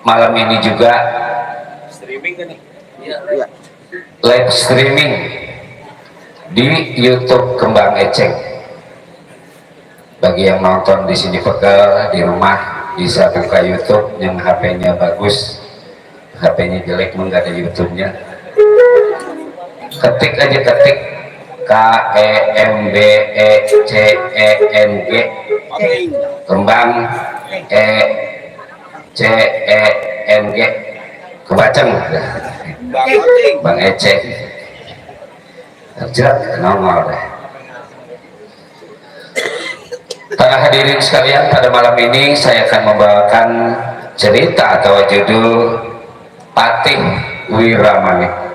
malam ini juga Streaming kan nih? Iya. live streaming di YouTube Kembang Eceng. Bagi yang nonton di sini pegel di rumah bisa buka YouTube, yang HP-nya bagus, HP-nya jelek nggak ada YouTube-nya. Ketik aja, ketik KEMBECENG Kembang ECENG Kebaceng Bang Eceng terjerat nongol deh. Para hadirin sekalian, pada malam ini saya akan membawakan cerita atau judul Patih Wiramanik.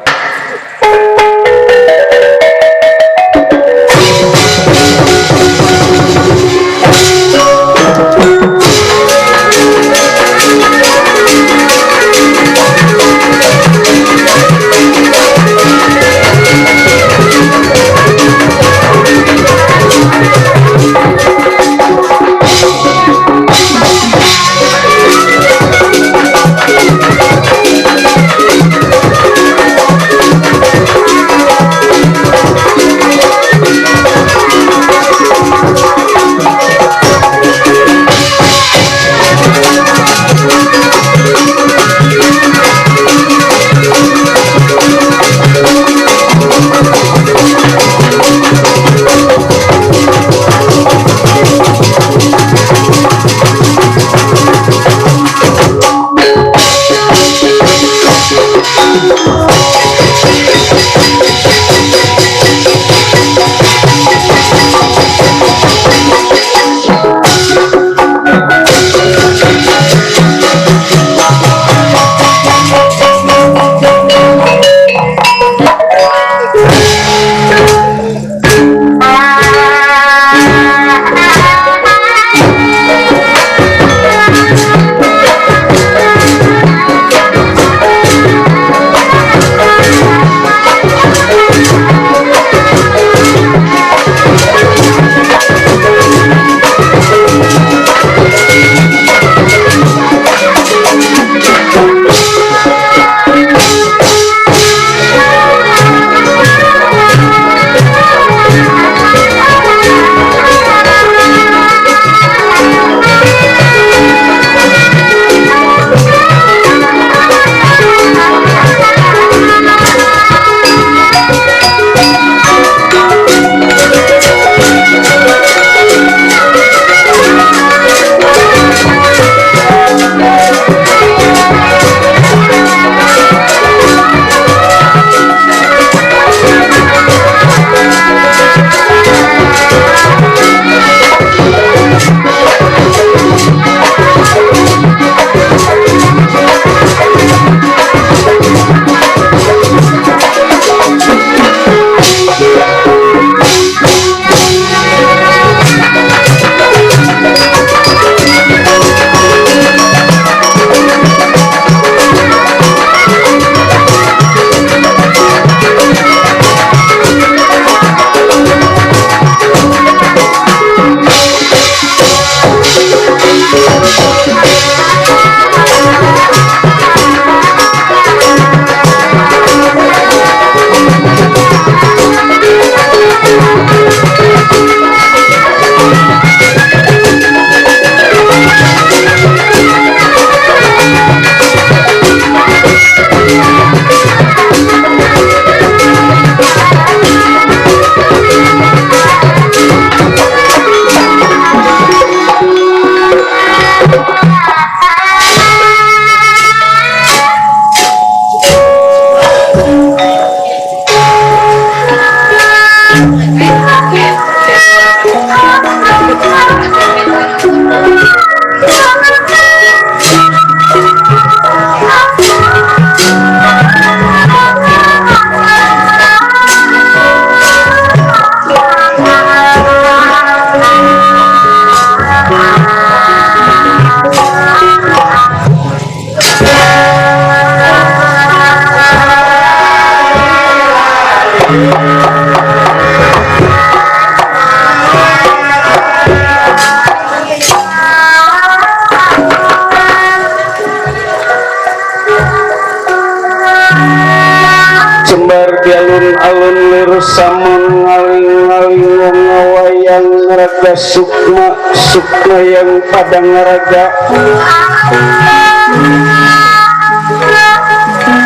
jembar di alun-alun lir samun ngaling-ngaling ngawayang raga sukma sukma yang padang raga.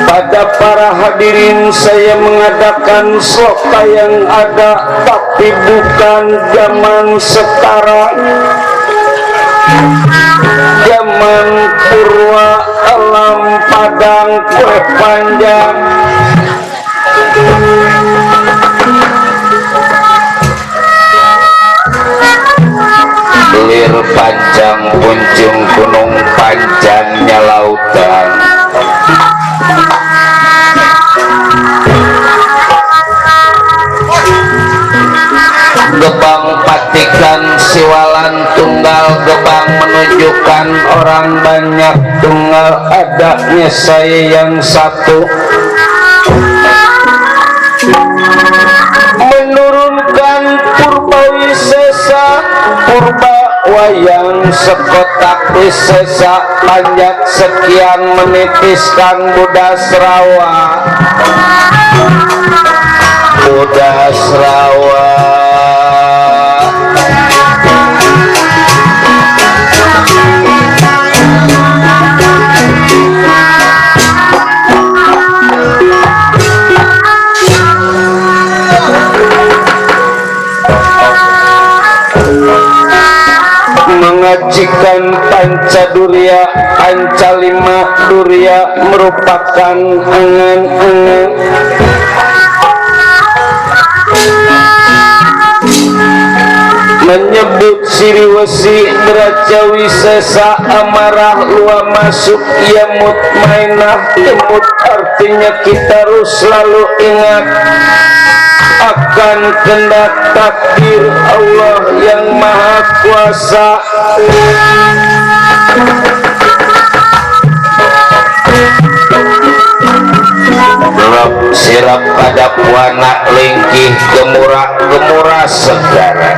Pada para hadirin saya mengadakan sloka yang ada tapi bukan zaman sekarang, zaman purwa alam padang kue panjang. Lir panjang punjung gunung panjangnya lautan. Gebang patikan siwalan tunggal, gebang menunjukkan orang banyak tunggal, adanya saya yang satu. Menurunkan purba wisesa, purba wayang sekotak wisesa, panjat sekian menitiskan budas rawa, budas rawa. Mengajikan pancadurya, pancalima durya merupakan angan-angan. Menyebut siri wesi deraja wisesa amarah luar masuk yamut mainah yamut, artinya kita harus selalu ingat akan kehendak takdir Allah yang maha kuasa. Rob sirap pada puana lingkih gemurah segara.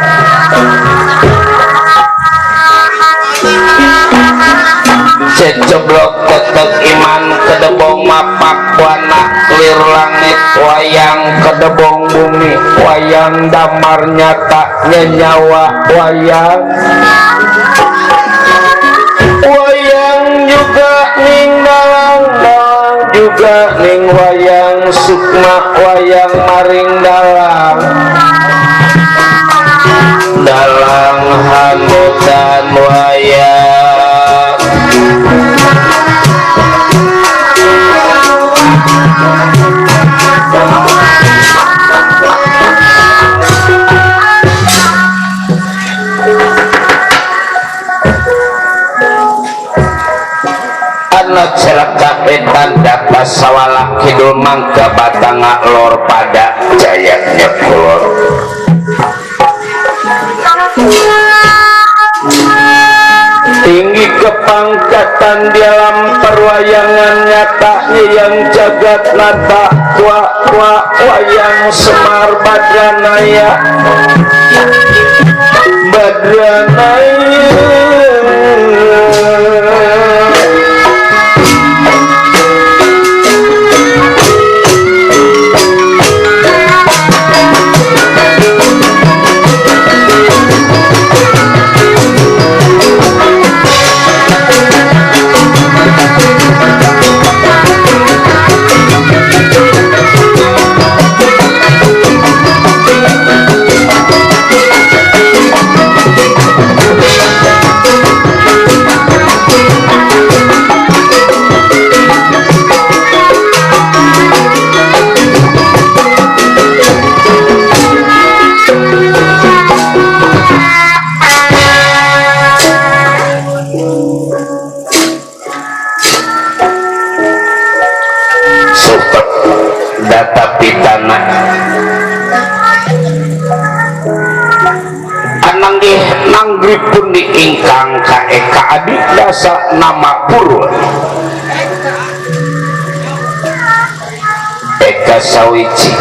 Cecoblok tetek iman kedebong mapak puana lir langit wayang kedebong bumi wayang damar nyata nyawa wayang. Wayang juga ning dalang juga ning wayang sukma wayang maring dalang dalang hanutan wayang. Anak celaka etan dapat sawala kidul mangga batanga lor pada jayanya kulor. Tinggi kepangkatan di alam perwayangan nyatanya yang jagat nata tua wayang Semar Badranaya data pitana ananggih nanggipun diingkang kaeka adik dasa nama purwa eka sawici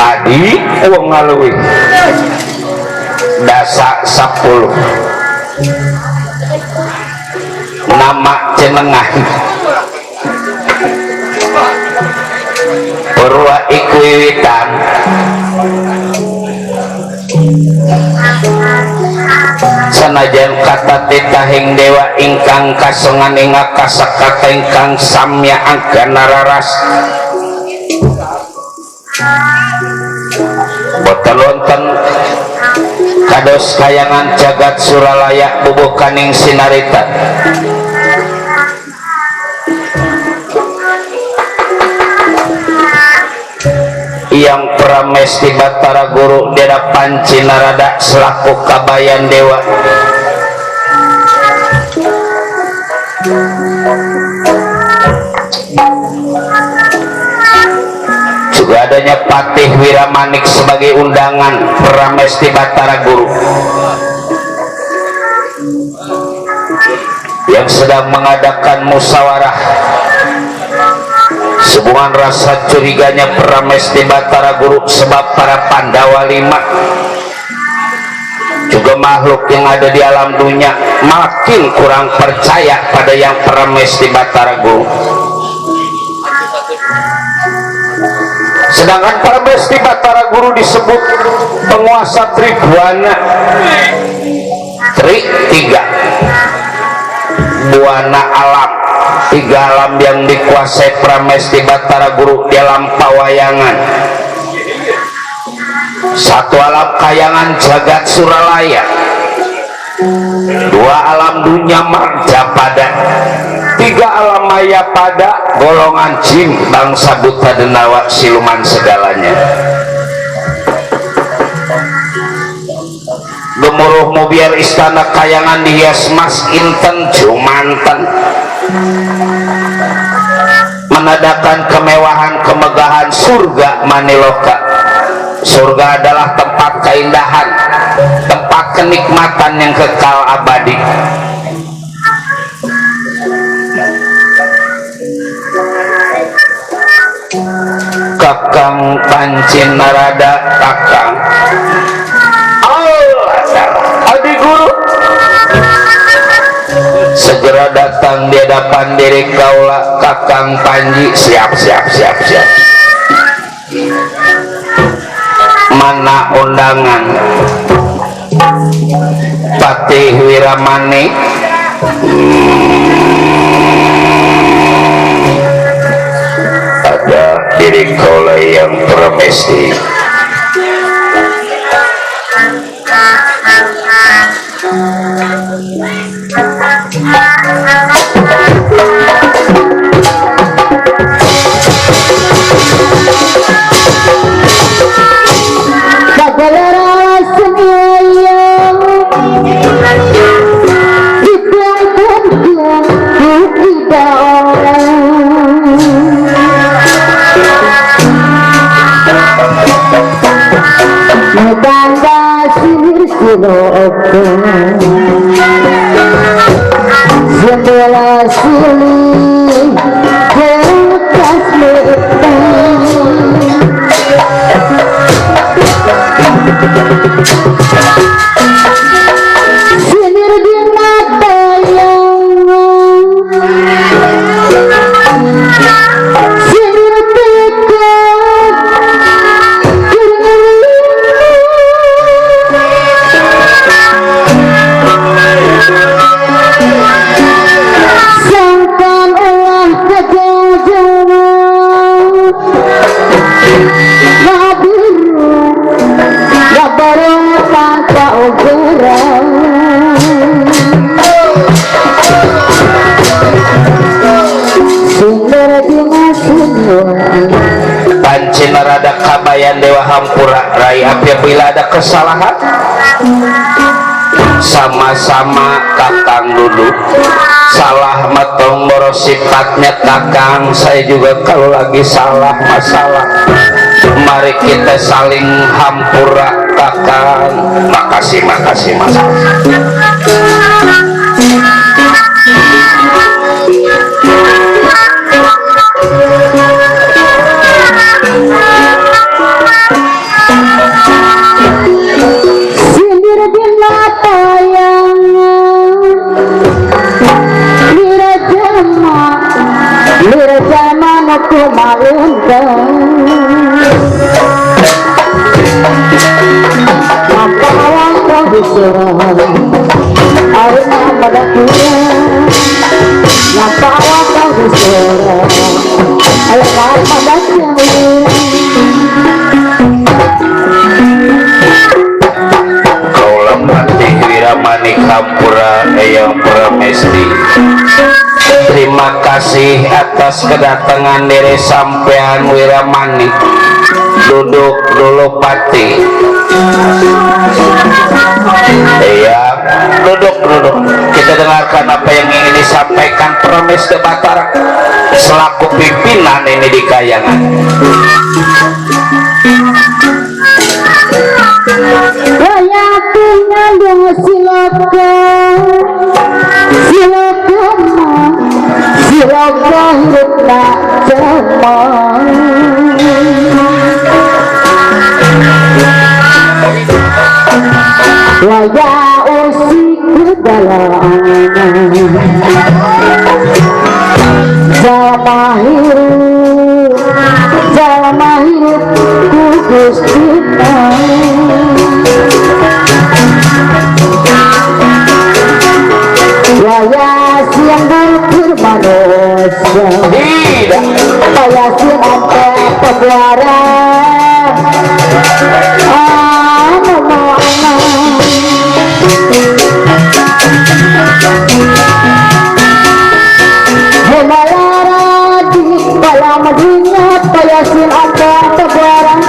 adi uang ngalui dasa 10 nama jenengan Purwa iku wiwitan sanajan kata titahing dewa ingkang kasongan inga kasakata ingkang samya agana raras boten wonten kados kayangan jagat suralaya bubukaning sinarita yang pramesti Batara Guru Deda Panci Narada selaku kabayan dewa juga adanya Patih Wiramanik sebagai undangan pramesti Batara Guru yang sedang mengadakan musyawarah hubungan rasa curiganya pramesti Batara Guru sebab para Pandawa 5 juga makhluk yang ada di alam dunia makin kurang percaya pada yang pramesti Batara Guru. Sedangkan pramesti Batara Guru disebut penguasa Tribhuwana, Tri 3 buana alam, 3 alam yang dikuasai pramesti Batara Guru dalam pawayangan. 1 alam kayangan jagat suralaya, 2 alam dunia marjapada, 3 alam maya pada golongan jin bangsa buta denawa siluman segalanya. Gemuruh mobiar istana kayangan dihias mas inten jumanten menadakan kemewahan kemegahan surga Maniloka. Surga adalah tempat keindahan, tempat kenikmatan yang kekal abadi. Kakang Panci Narada kakang Adi Guru segera datang di hadapan diri kaula. Kakang Panji siap mana undangan Patih Wiramanik? Ada diri kaula yang pramesti. Panci Narada kabayan Dewa Hampura Rai, apabila ada kesalahan sama-sama kakang duduk. Salah metong boros sifatnya kakang, saya juga kalau lagi salah masalah mari kita saling hampura kakang. Makasih mas. Sindir di mata yang Akhirnya pada kira yang bawa kau diserah. Akhirnya pada kaulah mati wiramani kampura eyang pramesti. Terima kasih atas kedatangan diri sampean Wiramani. Duduk dulu Pati. Iya, duduk. Kita dengarkan apa yang ingin disampaikan Pramesti Batara selaku pimpinan ini di Kayangan. Raya tinggal dong silakan hidup tak cemang. Raya usik kedalaman jalma hidup ku Gustina. Raya siang bermanusia raya siang sampai pebuaran Himalara di dalam dunia raya siang sampai pebuaran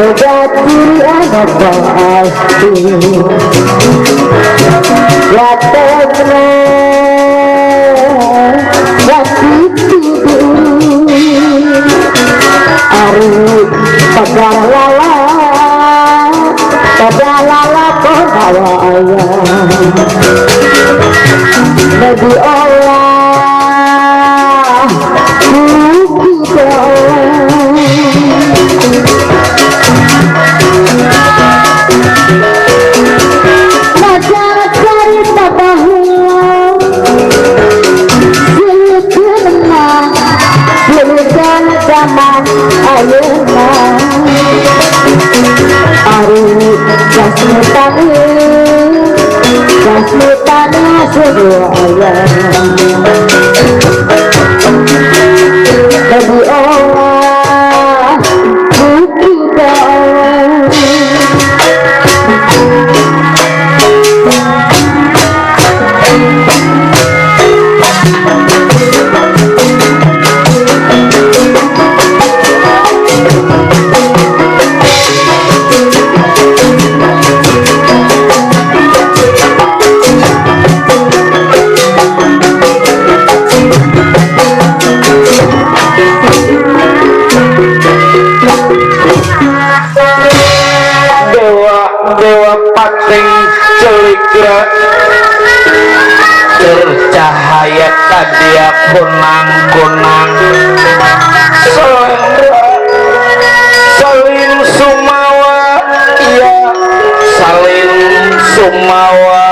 Boga diri anak pasti Latena Wati tidur Arif pagar lala pada lala konawa ayah Nabi Allah kita zaman ayeuna ari jasmitani sebuah ayah Nabi Allah kita Dewa pating celikra tercahaya kadia kunang-kunang salin sumawa ya salin sumawa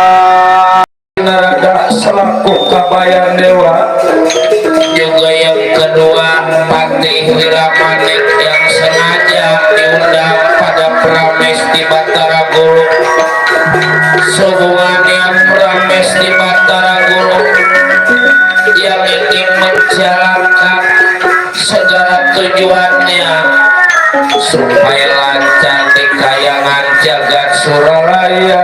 Narada selaku kabayan dewa. Juga yang kedua Patih Wiramanik yang sengaja diundang pada Pramesti Batara Guru. Sehubungannya Pramesti Batara Guru yang ingin menjalankan segala tujuannya supaya lancar di Kayangan jagat Suralaya.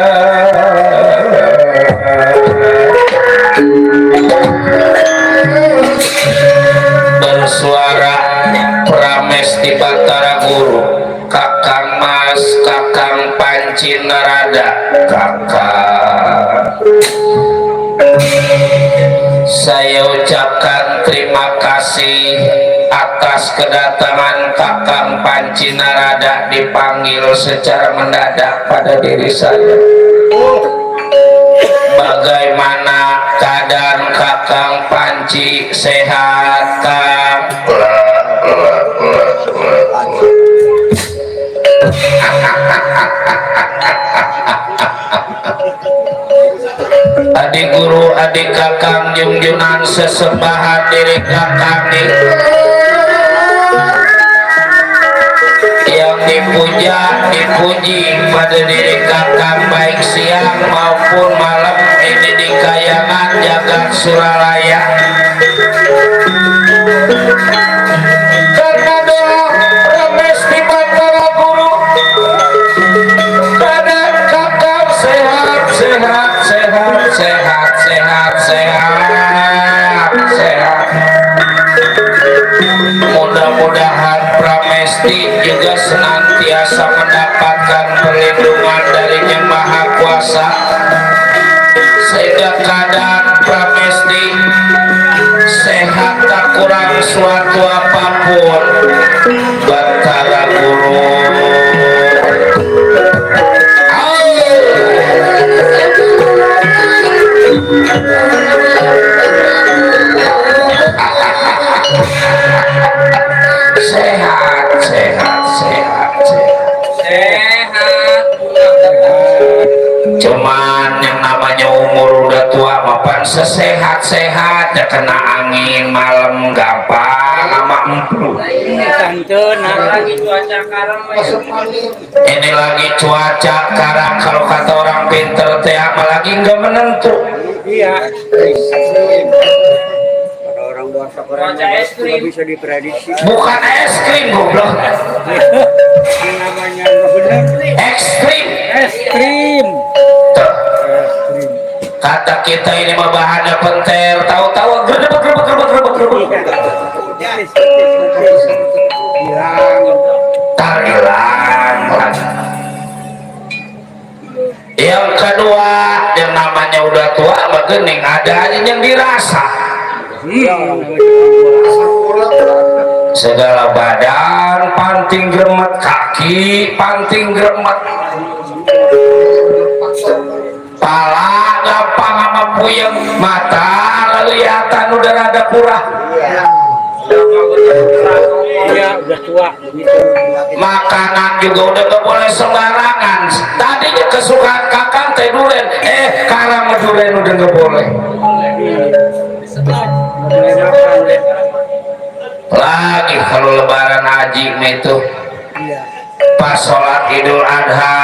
Bersuara Pramesti Batara Guru, Kakang Mas, Kakang Panci Narada, Kakang. Saya ucapkan terima kasih atas kedatangan Kakang Panci Narada dipanggil secara mendadak pada diri saya. Bagaimana badan Kakang Panci sehat Kang? Adik guru adik Kakang junjunan sesembahan diri Kakang nih yang dipuja dipuji pada diri Kakang baik siang maupun malam ini di kayangan jagat Suralaya karena doa remes di Batara Guru badan Kakang sehat sehat sehat sehat sehat sehat sehat mudah-mudahan Pramesti juga senantiasa mendapatkan perlindungan dari Yang Maha Kuasa sehingga keadaan Pramesti sehat tak kurang suatu apapun. Batara Guru sehat sehat sehat sehat cuman yang namanya umur udah tua mapan sesehat-sehat ya kena angin malam gampang sama empuk ini lagi cuaca karang kalau kata orang pinter teh apalagi nggak menentu Iya. Pada orang dewasa nggak bisa diprediksi. bukan es krim goblok Yang namanya nggak benar. ekstrim Es krim. tuh. Kata kita ini mah bahannya penter tahu-tahu gerebek tarilan. Yang kedua yang namanya udah tua mah geuning ada aja yang dirasa segala badan panting gremet kaki panting gremet pala gampang sama puyeng mata lelihatan udah rada kurang Iya, udah tua gitu. makanan juga udah gak boleh sembarangan tadinya kesukaan Kakang teh duren karang duren udah gak boleh lagi kalau lebaran haji itu pas sholat Idul Adha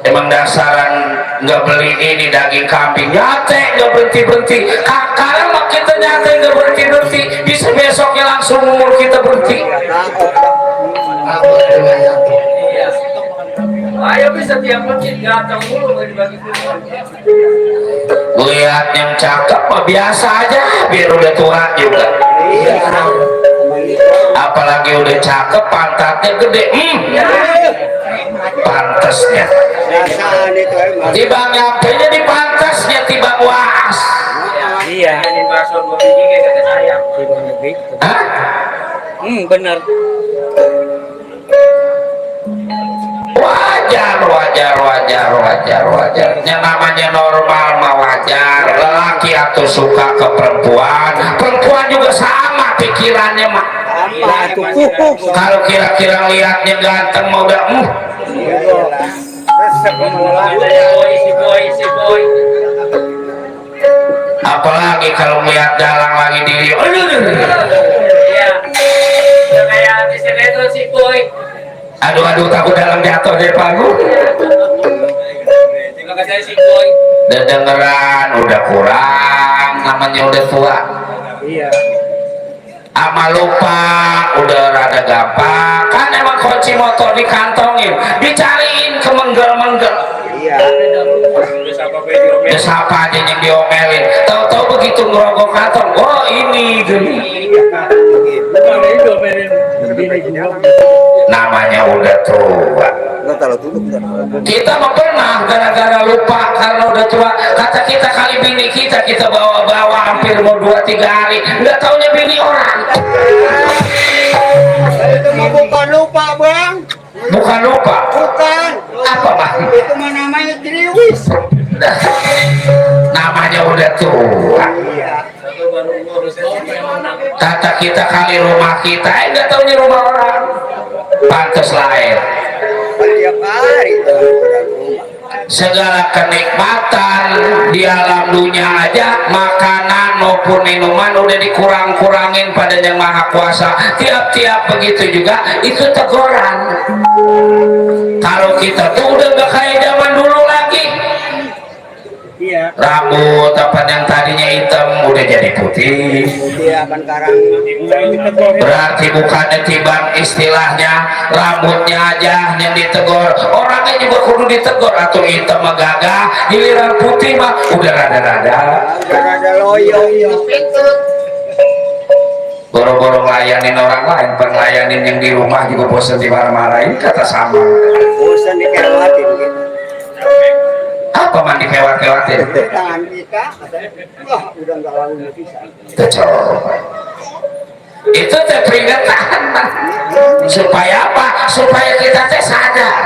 emang dasaran nggak beli ini daging kambing nyate nggak berhenti karena mah kita nyate nggak berhenti bisa besoknya langsung umur kita berhenti Ayo bisa tiap masjid datang mulu bagi-bagi. lihat yang cakep mah biasa aja biar udah tua juga apalagi udah cakep pantatnya gede pantasnya tibang nyampenya di pantasnya tibang waas Iya. Ini bakso gua biji kayak kata saya. hah? Benar. wajar yang namanya normal mah wajar lelaki atau suka ke perempuan juga sama pikirannya mah kalau kira-kira lihatnya ganteng mau udah Si boy. apalagi kalau melihat dalang lagi diri Iya. Kayak habis itu si boy. aduh takut dalam jatuh dari panggung Terima kasih si boy. dengeran udah kurang namanya udah tua Iya. ama lupa udah rada gampang kan emang kunci motor dikantongin dicariin ke menggel Iya. ya siapa aja yang diomelin tahu-tahu begitu ngerokok kantong oh ini gini namanya udah tua kita mah pernah gara-gara lupa karena udah tua kata kita kali bini kita bawa-bawa hampir mau 2-3 hari nggak taunya bini orang Itu mah bukan lupa bang. bukan lupa Bukan. apa bang Itu mah namanya triwis. namanya udah tua. Iya. Kata kita kali rumah kita, nggak tahu ini rumah orang. Pantes lahir. Tiap hari Segala kenikmatan di alam dunia aja, makanan maupun minuman udah dikurang-kurangin pada Yang Maha Kuasa. Tiap-tiap begitu juga itu teguran. Kalau kita tuh udah gak kayak zaman dulu lagi. Iya. Rambut apa yang tadinya hitam udah jadi putih. Dia akan karang. Berarti bukannya timbang istilahnya rambutnya aja yang ditegur, orangnya juga kudu ditegur. Atau hitam mah gagah, giliran putih mah udah rada-rada. Ada loyong. Boro-boro ngelayanin orang lain, pengelayanin yang di rumah juga bosan dimarah-marahin, kata sama. Bosan dikewatin gitu. Apa mandi kewat-kewatin? Tangan kita, wah udah nggak lalu bisa. Itu teh peringatan supaya apa? Supaya kita teh sadar.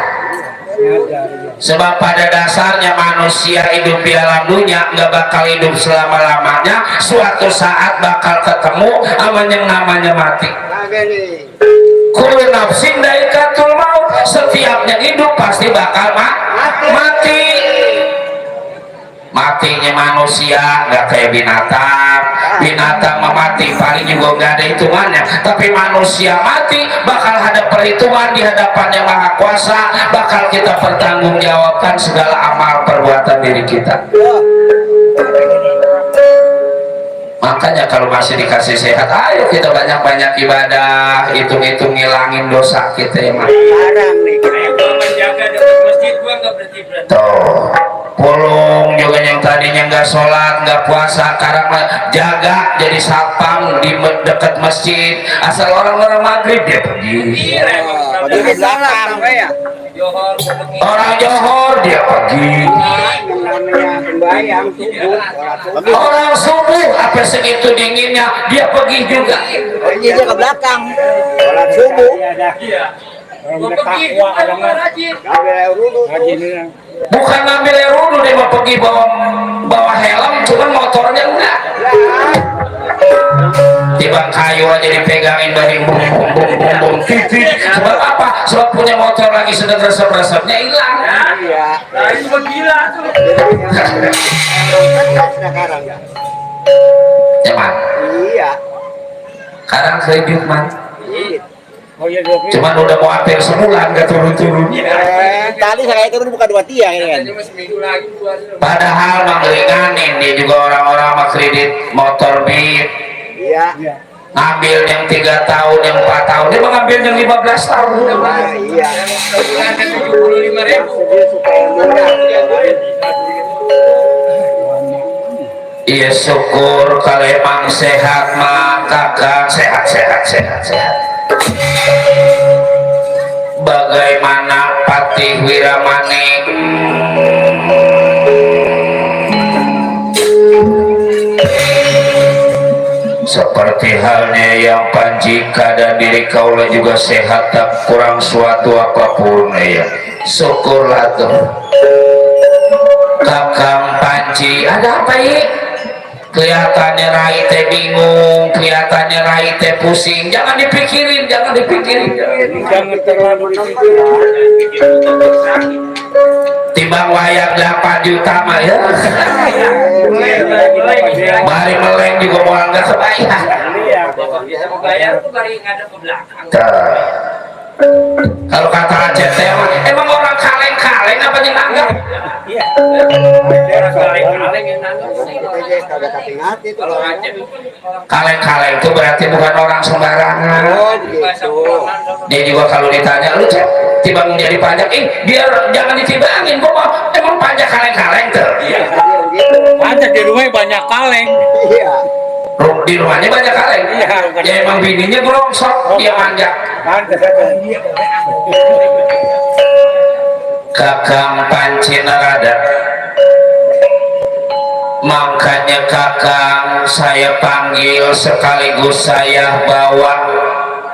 Sebab pada dasarnya manusia hidup di alam dunia nggak bakal hidup selama-lamanya. Suatu saat bakal ketemu sama yang namanya mati. Kagak nih. Kullu nafsin dha'iqatul maut. Setiap yang hidup pasti bakal mati. Matinya manusia nggak kayak binatang mati paling juga nggak ada hitungannya, tapi manusia mati bakal ada perhitungan di hadapan Yang Maha Kuasa, bakal kita pertanggungjawabkan segala amal perbuatan diri kita. Makanya kalau masih dikasih sehat, ayo kita banyak-banyak ibadah, hitung-hitung ngilangin dosa kita ya Mas. Sekarang nih. Menjaga dekat masjid gua nggak berhenti. Tuh, pulung juga yang tadinya nggak sholat, nggak puasa, sekarang jaga jadi satpam di dekat masjid. Asal orang-orang maghrib dia pergi. Bagi belakang ya. Johor pergi. Orang Johor dia pergi. Yang namanya sembahyang subuh. Orang subuh apa segitu dinginnya dia pergi juga. Pergi dia ke belakang. Sholat subuh. Iya. Gua pergi bukan rajin. Ambil dulu. Bukan ngambil rudu dia mau pergi bawa helm, cuman motornya enggak. Tiba kayu aja dipegangin dari bum titit. Sebab apa? Sebab punya motor lagi sedang resep-resepnya hilang. Iya. Nah itu mah gila tuh. Sekarang ya. Cuman, Iya. sekarang kredit man. Oh iya Cuman udah mau hampir sebulan gak turun-turun. Tadi saya itu bukan 2 tiang ini kan. Cuma seminggu lagi buat. Padahal mengeringanin dia juga orang-orang sama kredit motor Beat. Iya. Ngambil yang 3 tahun, yang 4 tahun, dia mengambil yang 15 tahun. Nah, iya. Sebulan 75.000. Dia supaya murah. Iya syukur kalau emang sehat mah kakak sehat. Bagaimana Patih Wiramanik? Seperti halnya yang Panjika dan diri kaulah juga sehat, tak kurang suatu apapun ya. Syukurlah tuh. Kakang Panji, ada apa ya? Kelihatannya Rai teh bingung, kelihatannya Rai teh pusing. Jangan dipikirin. Jangan terlalu dipikirin. Timbang wayang 8 juta mah ya. Bari meleng juga mau nggak kebayang. Bisa membayar tuh bari ngadep ke belakang. Kalau kata Aceh teh emang orang kaleng-kaleng apa yang anggap? Iya. Orang kaleng-kaleng yang nanggap. Kagak tapi ngati itu Kalau kalau Aceh itu kan orang Kaleng-kaleng itu berarti bukan orang sembarangan. Oh, bahasa gitu. Quran. Dia juga kalau ditanya, lu cek timbang jadi pajak, biar jangan ditibangin, gua mau emang pajak kaleng-kaleng tuh. Iya. Gitu. Ada di rumah banyak kaleng. Iya. Di rumahnya banyak kaleng. Iya. Ya emang bininya berongsok, dia manja. Kakang Panci Narada, makanya kakang saya panggil sekaligus saya bawa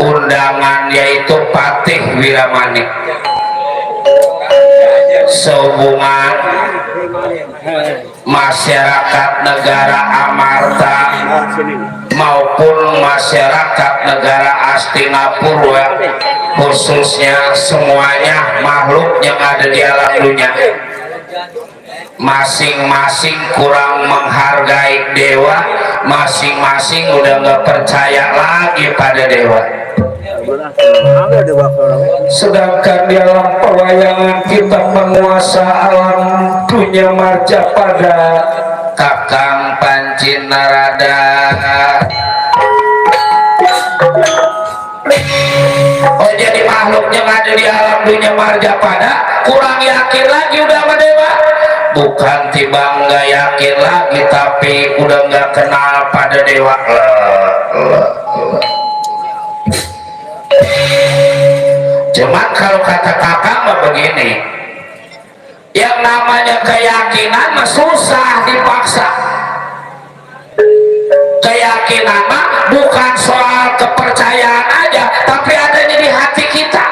undangan, yaitu Patih Wiramanik. sehubungan masyarakat negara Amarta maupun masyarakat negara Astinapurwa, khususnya semuanya makhluk yang ada di alam dunia, masing-masing kurang menghargai dewa, masing-masing udah nggak percaya lagi pada dewa. Sedangkan di alam pewayangan kita penguasa alam dunia marja pada Kakang Pancin Narada. Oh, jadi makhluk yang ada di alam dunia marja pada kurang yakin lagi udah sama dewa. Bukan tiba nggak yakin lagi, tapi udah nggak kenal pada dewa. Cuman kalau kata kakak mah begini, yang namanya keyakinan mah susah dipaksa. Keyakinan mah bukan soal kepercayaan aja, tapi adanya di hati kita.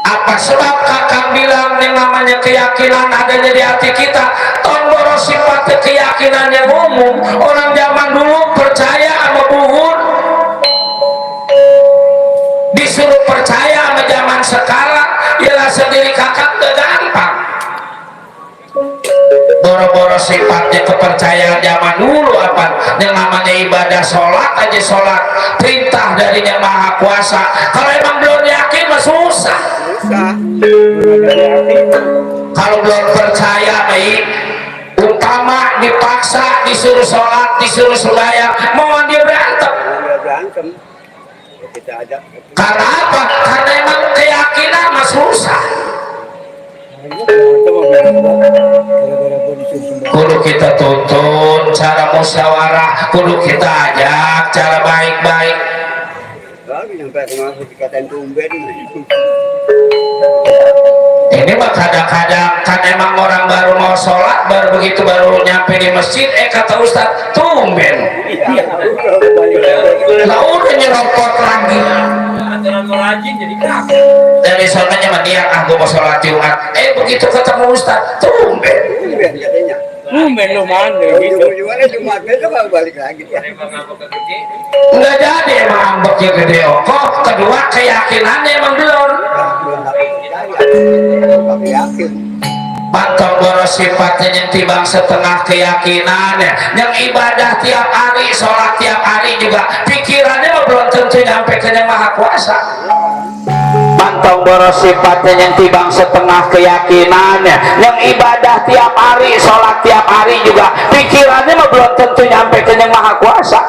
Apa sebab kakak bilang yang namanya keyakinan adanya di hati kita? Tomboro sifat keyakinan yang umum. Orang zaman dulu percaya sama buhur, disuruh percaya sama zaman sekarang, ialah sendiri kakak gak gampang. Boro-boro sifatnya kepercayaan zaman dulu apa? Yang namanya ibadah sholat aja, sholat perintah dari Yang Maha Kuasa. Kalau emang belum yakin mah susah. Kalau belum percaya baik, utama dipaksa disuruh sholat, disuruh sembahyang, mau dia berantem. Karena apa? Karena emang keyakinan mah susah. Kudu kita tuntun cara musyawarah, kudu kita ajak cara baik-baik. Ini mah kadang-kadang kan emang orang baru mau sholat, baru begitu baru nyampe di masjid, kata Ustadz tumben lah udah nyerempot lagi. Dari soalnya mah dia gue mau sholat Jumat, begitu ketemu Ustadz tumben lu mana gitu. Ujung-ujungnya Jumat besok balik lagi. Nggak jadi emang ambeknya gede kok. Kedua keyakinannya emang belum. Pantau boros sifatnya yang tibang setengah keyakinannya. Yang ibadah tiap hari, sholat tiap hari juga pikirannya belum tentu nyampe ke Yang Maha Kuasa. Pantau boros sifatnya yang tibang setengah keyakinannya. Yang ibadah tiap hari, sholat tiap hari juga pikirannya belum tentu nyampe ke Yang Maha Kuasa.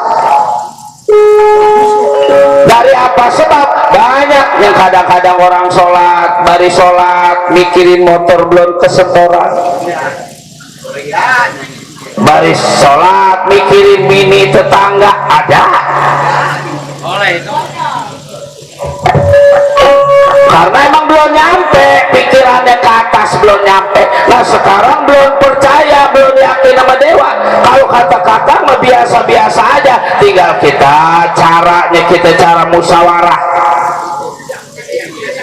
Dari apa sebab? Banyak yang kadang-kadang orang sholat, bari sholat mikirin motor belum kesetoran, bari sholat mikirin mini tetangga ada. Karena emang belum nyampe, pikirannya ke atas belum nyampe. Nah sekarang belum percaya, belum yakin sama dewa. Kalau kata-kata mah biasa-biasa aja, tinggal kita caranya, kita cara musyawarah,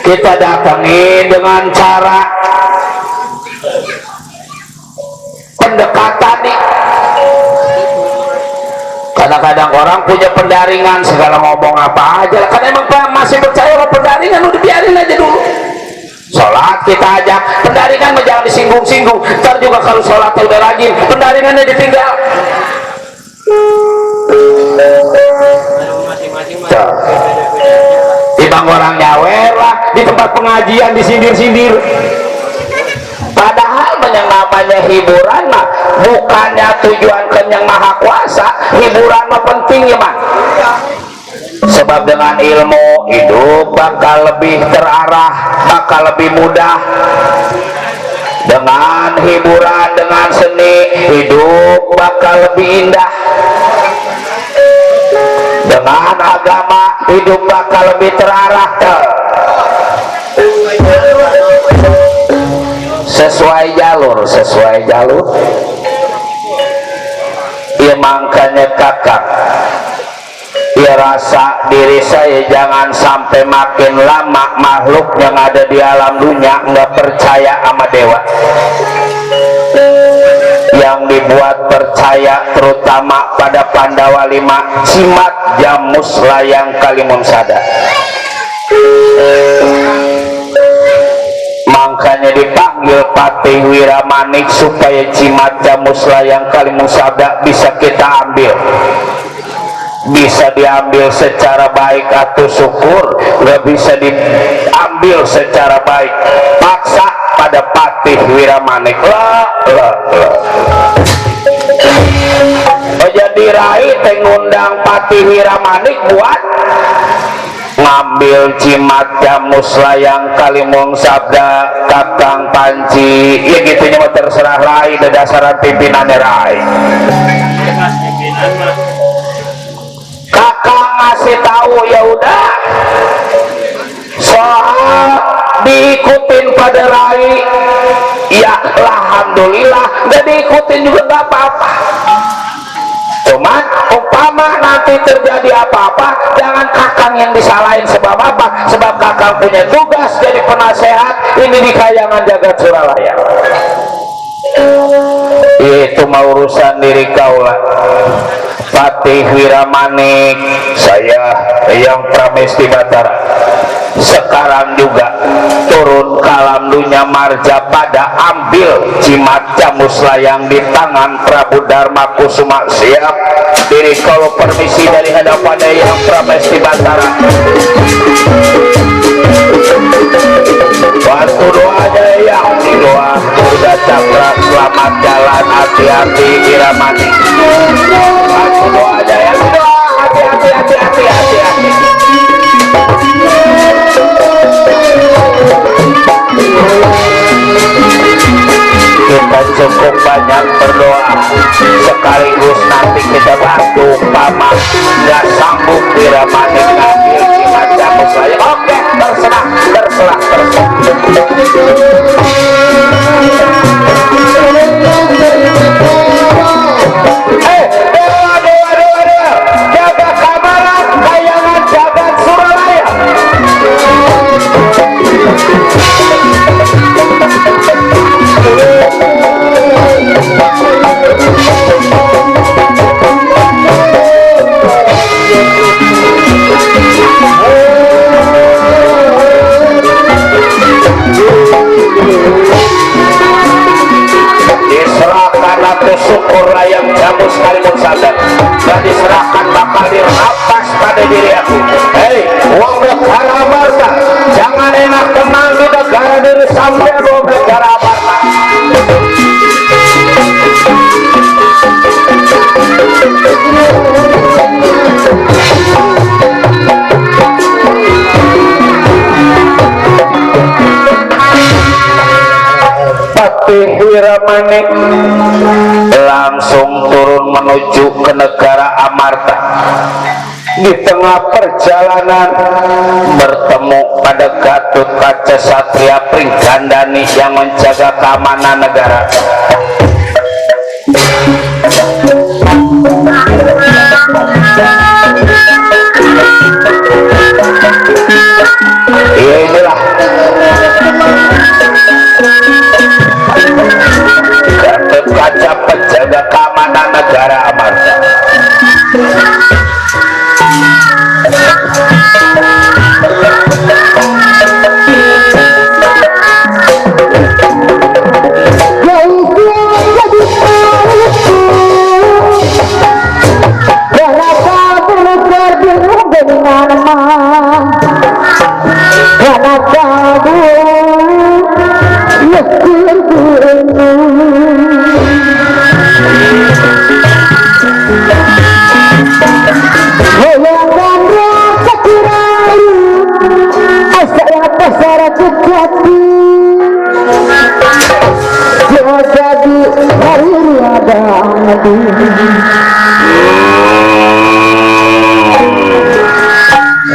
kita datangi dengan cara pendekatan nih. Kadang-kadang orang punya pendaringan segala ngomong apa aja, kan emang masih percaya sama pendaringan, udah biarin aja dulu. Sholat kita ajak, pendaringan jangan disinggung-singgung. Ntar juga kalau sholat udah rajin, pendaringannya ditinggal. Dibang orang nyawer lah di tempat pengajian disindir-sindir. Padahal yang namanya hiburan mah bukannya tujuan ke Yang Maha Kuasa. Hiburan mah penting ya mah. Sebab dengan ilmu hidup bakal lebih terarah, bakal lebih mudah. Dengan hiburan, dengan seni, hidup bakal lebih indah. Dengan agama, hidup bakal lebih terarah. Sesuai jalur, sesuai jalur. Ya makanya kakak ya rasa diri saya jangan sampai makin lama makhluk yang ada di alam dunia nggak percaya sama dewa. Yang dibuat percaya terutama pada Pandawa 5 Cimat Jamus Layang Kalimun Sada. Makanya dipanggil Patih Wiramanik supaya Cimat Jamus Layang Kalimun Sada bisa kita ambil, bisa diambil secara baik atau syukur. Nggak bisa diambil secara baik paksa pada Patih Wiramanik lah. Oh, jadi Rai ngundang Patih Wiramanik buat ngambil Cimat Jamus Layang Kalimun Sabda Kakang Panci ya gitunya mah terserah Rai, dasaran pimpinannya Rai. Kakang ngasih tahu ya udah soal diikutin pada Rai ya alhamdulillah, gak diikutin juga gak apa-apa. Cuman umpama nanti terjadi apa-apa jangan Kakang yang disalahin. Sebab apa? Sebab Kakang punya tugas jadi penasehat ini di Kayangan Jagat Suralaya. Itu mau urusan diri kaulah. Patih Wiramanik saya yang Pramesti Batara sekarang juga turun ke alam dunia marja pada ambil Cimat Jamus Layang di tangan Prabu Dharma Kusuma. Siap diri kalau permisi dari hadapan yang Pramesti Batara. Bantu doanya yang di doa Kuda Cakra selamat jalan, hati-hati Wiramanik. Bantu doanya yang di doa hati-hati. Kita cukup banyak berdoa sekaligus nanti kita bantu umpama nggak sanggup Wiramanik ngambil Cimat Jamus Layang. Oke, terserah. Dewa, jaga keamanan Kayangan Jagat Suralaya. Diserahkan atau syukur Layang Jamus Kalimun Sada dan diserahkan bakal dirampas pada diri aku. Hei, uang negara Amarta jangan enak tenang di negara diri sampai uang negara Amarta. Patih Wiramanik langsung turun menuju ke negara Amarta. Di tengah perjalanan bertemu pada Gatot Kaca Satria Pringgandani yang menjaga keamanan negara. Ya inilah Gatot Kaca penjaga keamanan negara Amarta.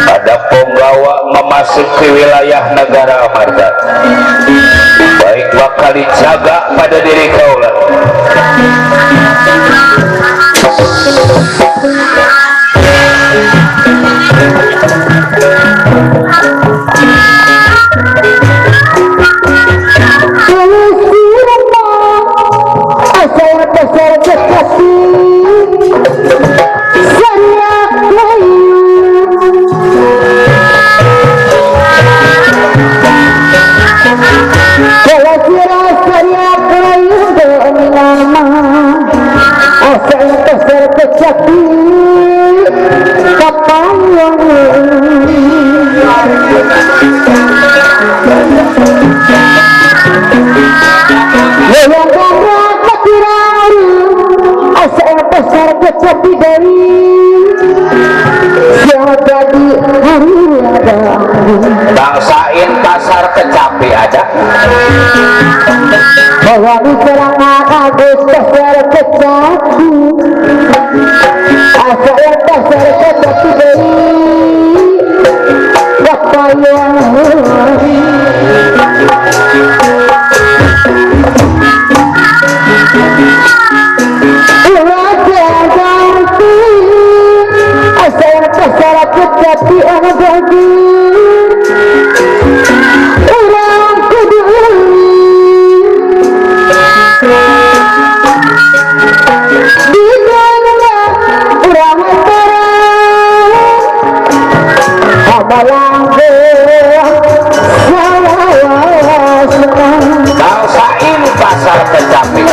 Ada penggawa memasuki wilayah negara Amarta. Baik bakal dijaga pada diri kaulah. besar kekasih Sariak layu kalau kira sariak layu demi nama asal besar kekasih kapan yang yang gagah ketirau asal besar kecapi dari siapa jadi hari ada bangsain pasar kecapi aja bahwa di serangan Agus besar kecapi asal besar kecapi dari apa yang tapi orang bagi orang kedua di mana orang antara amalan bangsain pasar kecapi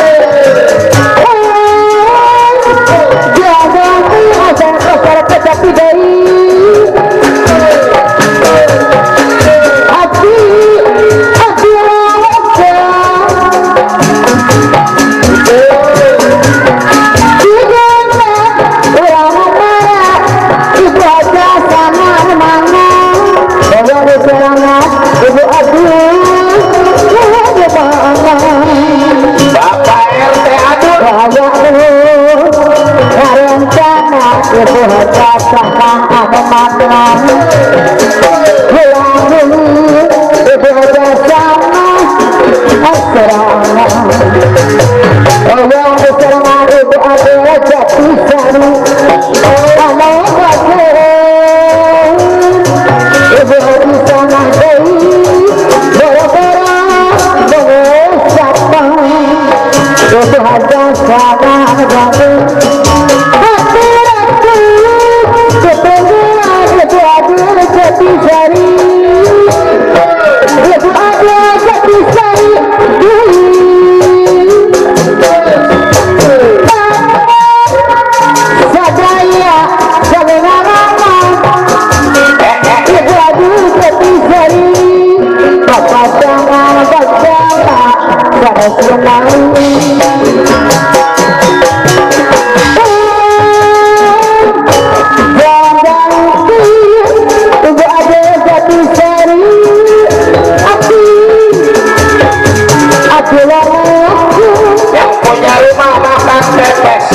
yang punya rumah makan pepes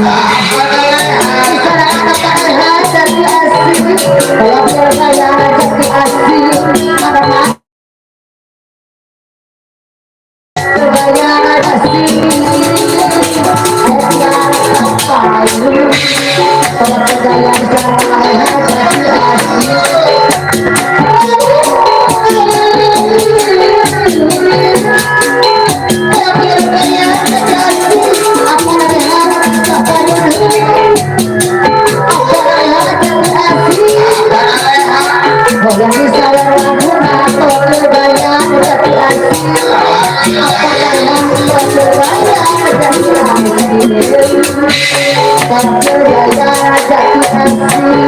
Ah, Saya bergaya jati asli karena bergaya asli saya sampai saya bergaya jati asli yang bisa lakukan bergaya jati asli apa yang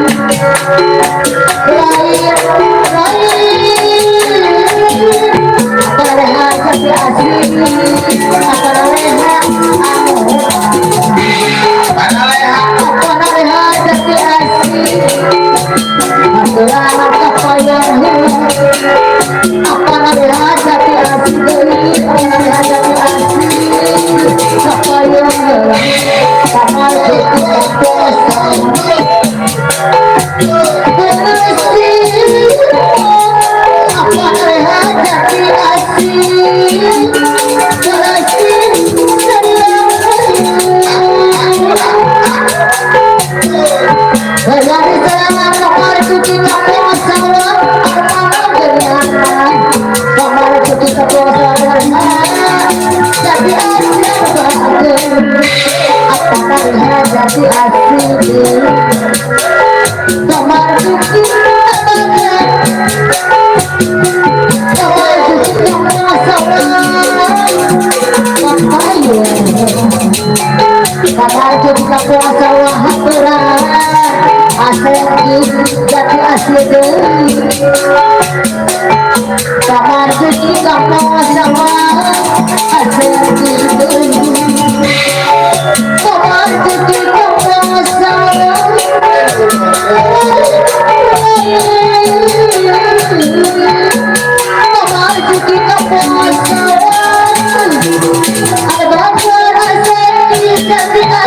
bergaya jati asli bergaya jati asli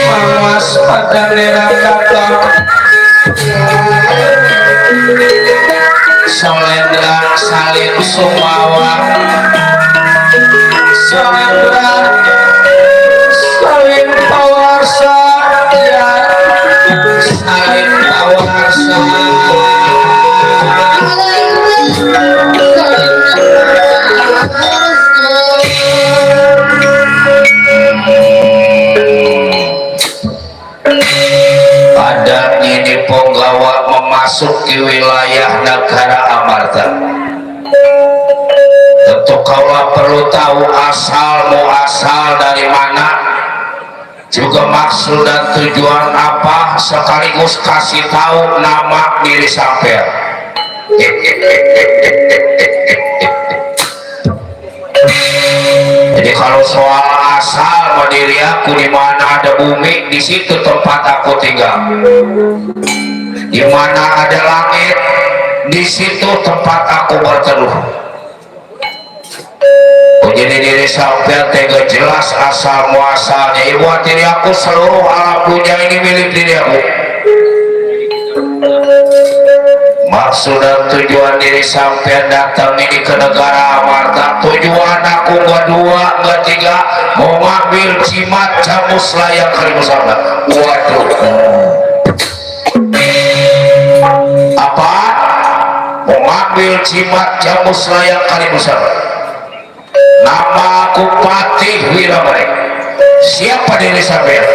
Mawas pada nera kata Solendra saling sumawa Solendra saling pawarsa ya saling pawarsa pada ini Ponggawa memasuki wilayah negara Amarta. Tentu kaulah perlu tahu asal muasal dari mana, juga maksud dan tujuan apa, sekaligus kasih tahu nama diri sampean. Jadi kalau soal asal diri aku, di mana ada bumi, di situ tempat aku tinggal. Di mana ada langit, di situ tempat aku berteduh. Oh, jadi diri sampean tega jelas asal muasalnya. Ibu diri aku, seluruh alam dunia ini milik diri aku. Maksud dan tujuan diri sampean datang ini ke negara Amarta, tujuan aku nggak dua nggak tiga, mau ngambil jimat jamus layak kali bersama. Waduh, apa? Mau ngambil jimat jamus layak kali bersama. Nama aku Patih Wiramani. Siapa diri sampean?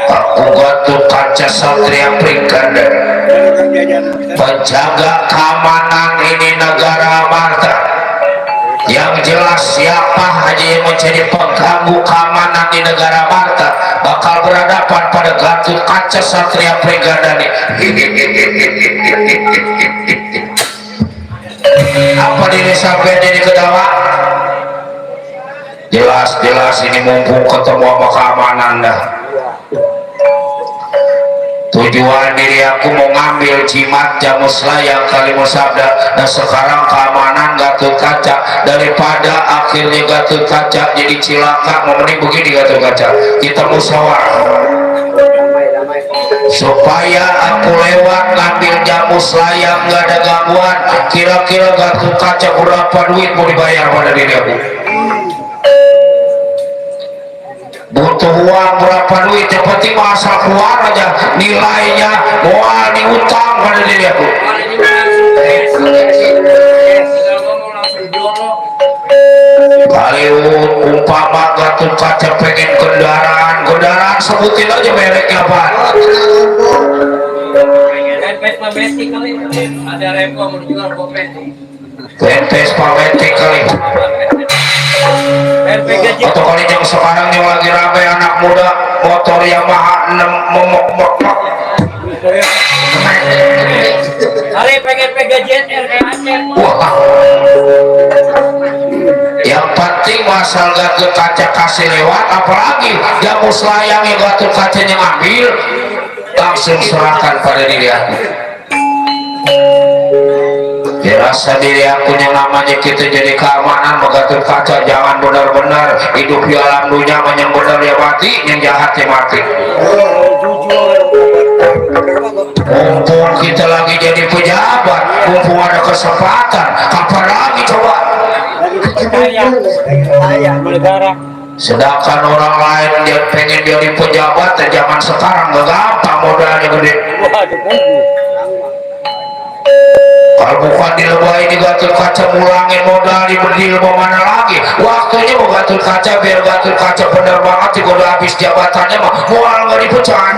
Aku Gatot Kaca Satria Pringkanda, penjaga keamanan ini negara Amarta. Yang jelas siapa aja yang menjadi pengganggu keamanan di negara Amarta bakal berhadapan pada Gatot Kaca Satria Pringkanda nih. Apa diri sampai jadi kedawa? Jelas ini mumpung ketemu sama keamanan dah. Tujuan diri aku mau ngambil jimat jamus layang kalimat sabda, dan sekarang keamanan Gatot Kaca, daripada akhirnya Gatot Kaca jadi cilaka, mau mending begini Gatot Kaca, kita musyawarah supaya aku lewat ngambil jamus layang nggak ada gangguan. Kira-kira Gatot Kaca berapa duit mau dibayar pada diri aku? Butuh uang berapa duit, yang penting asal keluar aja, nilainya mual diutang pada diri aku. Kali umpama Gatot Kaca pengen kendaraan sebutin aja mereknya apa. Ada Remco mau jual kopet. Vespa Matic kali. Atau kali yang sekarang yang lagi rame anak muda motor Yamaha 6 Kali pengen pegang JR kayak Aceh. wah. Yang penting masal Gatot Kaca kasih lewat, apalagi jamus layang yang Gatot Kaca yang ambil, langsung serahkan pada diri aku. Dirasa diri aku yang namanya kita jadi keamanan Gatot Kaca, jangan benar-benar hidup di alam dunia, yang benar ya mati, yang jahat ya mati. Mumpung kita lagi jadi pejabat, mumpung ada kesempatan, kapan lagi coba? Sedangkan orang lain dia pengen jadi pejabat, zaman sekarang gak gampang, modalnya gede. Kalau bukan dilebahin di Gatot Kaca, mulangin modal dibeli mau mana lagi? Waktunya mau Gatot Kaca, biar Gatot Kaca bener banget, udah habis jabatannya mah mual nggak dipecat.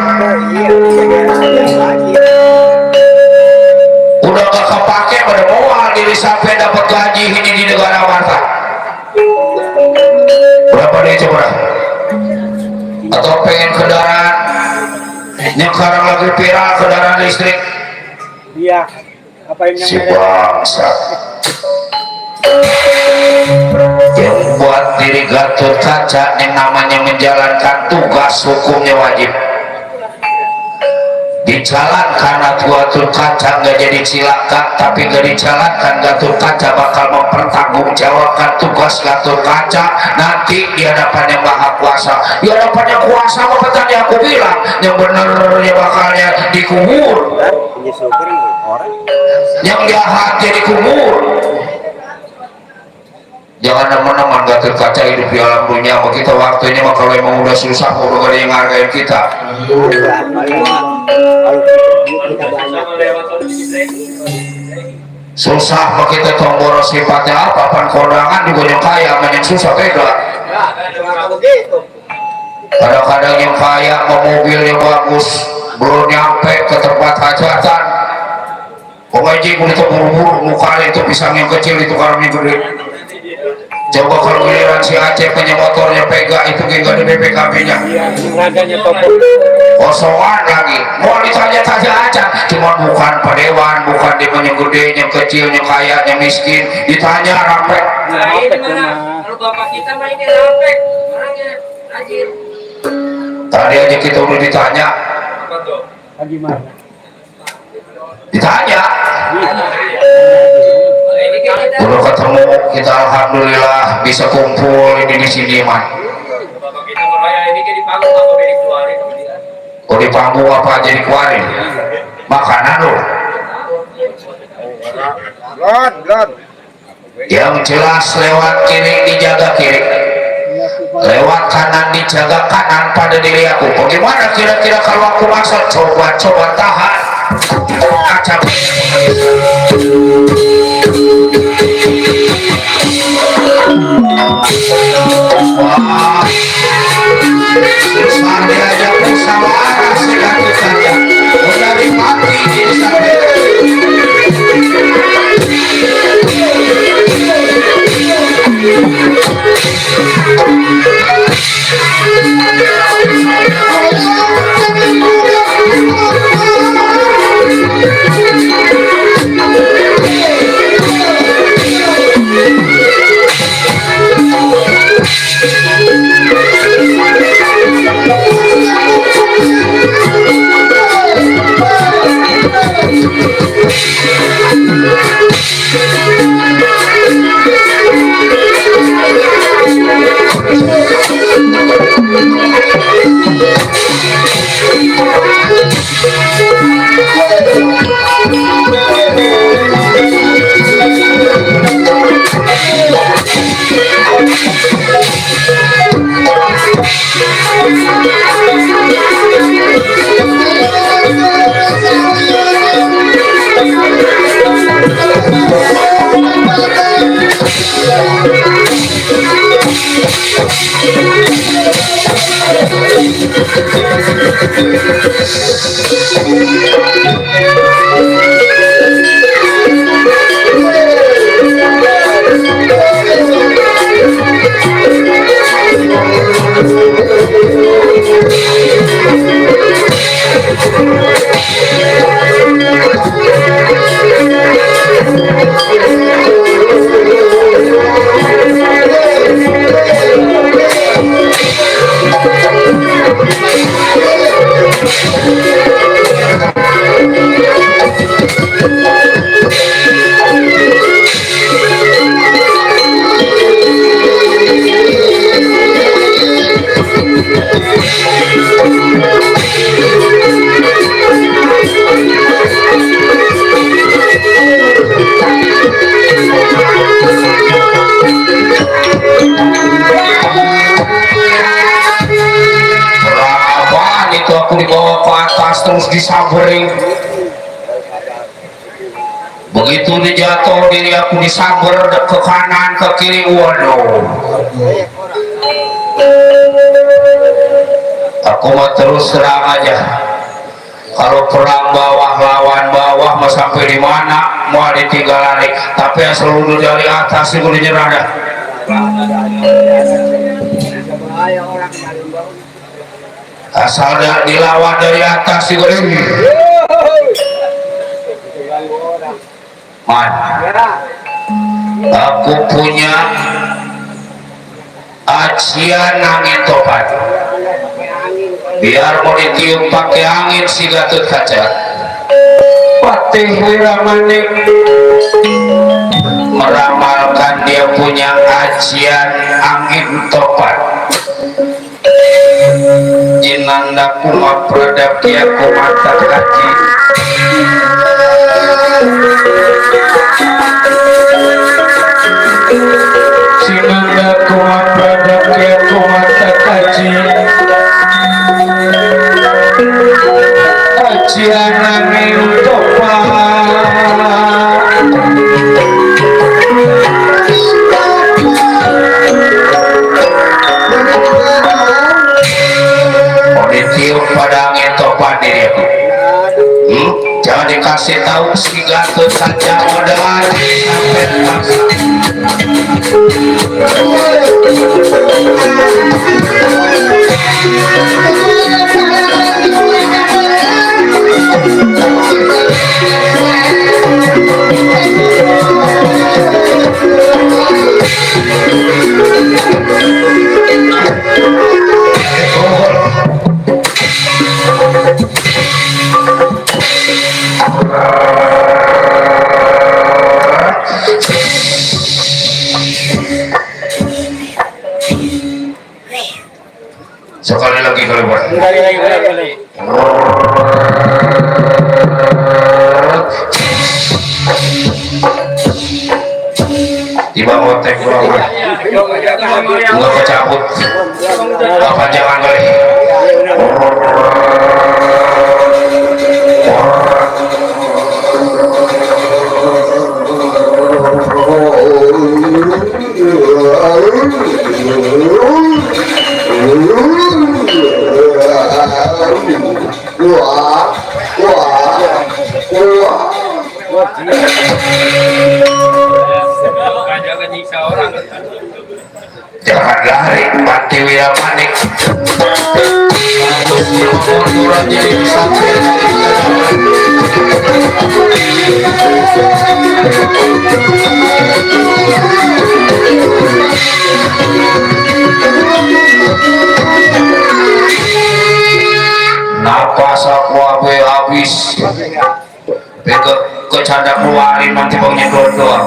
Udah gak kepake pada mual diri sampai dapat gaji ini di negara Amarta. Berapa dia coba? Atau pengen kendaraan yang sekarang lagi viral kendaraan listrik. Iya. Apa yang Si bangsa yang buat diri Gatot Kaca yang namanya menjalankan tugas hukumnya wajib dijalankan. Gatot Kaca nggak jadi cilaka, tapi nggak dijalankan Gatot Kaca bakal mempertanggungjawabkan tugas Gatot Kaca nanti di hadapan yang Maha Kuasa. Di hadapannya kuasa apa tadi aku bilang yang benernya bakalnya dikubur, yang jahat jadi kubur. Jangan teman-teman Gatot Kaca hidup di alam dunia sama kita waktunya mah kalau emang udah susah udah ada yang ngargain kita. Susah mah kita tombol sifatnya apa pan kondangan juga yang kaya yang susah tega. Kadang-kadang yang kaya mau mobil yang bagus belum nyampe ke tempat hajatan. Pokoknya itu buru-buru muka itu pisang yang kecil itu kalau ini gede. Coba kalau giliran si Aceh punya motornya Pega itu gak ada BPKB-nya. Kosongan lagi. Mau ditanya-tanya aja. Cuma bukan padewan, bukan di yang gede, yang kecil, yang kaya, yang miskin. Ditanya rampek. Nah ini mana? Kalau bapak kita mah ini rampek. Orangnya rajin. Tadi aja kita udah ditanya. Apa tuh? Gimana? Ditanya. Ini kita Udah ketemu kita alhamdulillah bisa kumpul ini di sini man. bapak kita beraya ini kayak di panggung apa beri keluarin kemudian. Oh di panggung apa aja dikeluarin? Makanan lo. Yang jelas lewat kiri dijaga kiri, lewat kanan dijaga kanan pada diri aku. Bagaimana kira-kira kalau aku masak? Coba tahan. Acap. Wah, susah diajak musyawarah si Gatot Kaca. Udah mati di sana. Terus disabering begitu dijatuh diri aku disaber ke kanan ke kiri. Waduh, aku mau terus terang aja kalau perang bawah lawan bawah mau sampai di mana mau ditinggal lari, tapi yang seluruh dari atas itu dinyerah dah. asal dilawan dari atas juga ini man aku punya ajian angin topat biar mau ditiup pakai angin si Gatot Kaca Patih Wiramanik meramalkan dia punya ajian angin topat jinanda kuma pradapya kumata kaki jinanda kuma pradapya kumata kaki ajian angin topat ditiup pada angin topan diri jangan dikasih tahu si Gatot saja udah sampai sekali lagi kalau buat Boleh. tiba otek bawah nggak kecabut apa jangan boleh Jangan nyiksa orang. jangan lari Patih Wiramanik munduran jadi sampai napas aku habis kecanda keluarin nanti baunya doang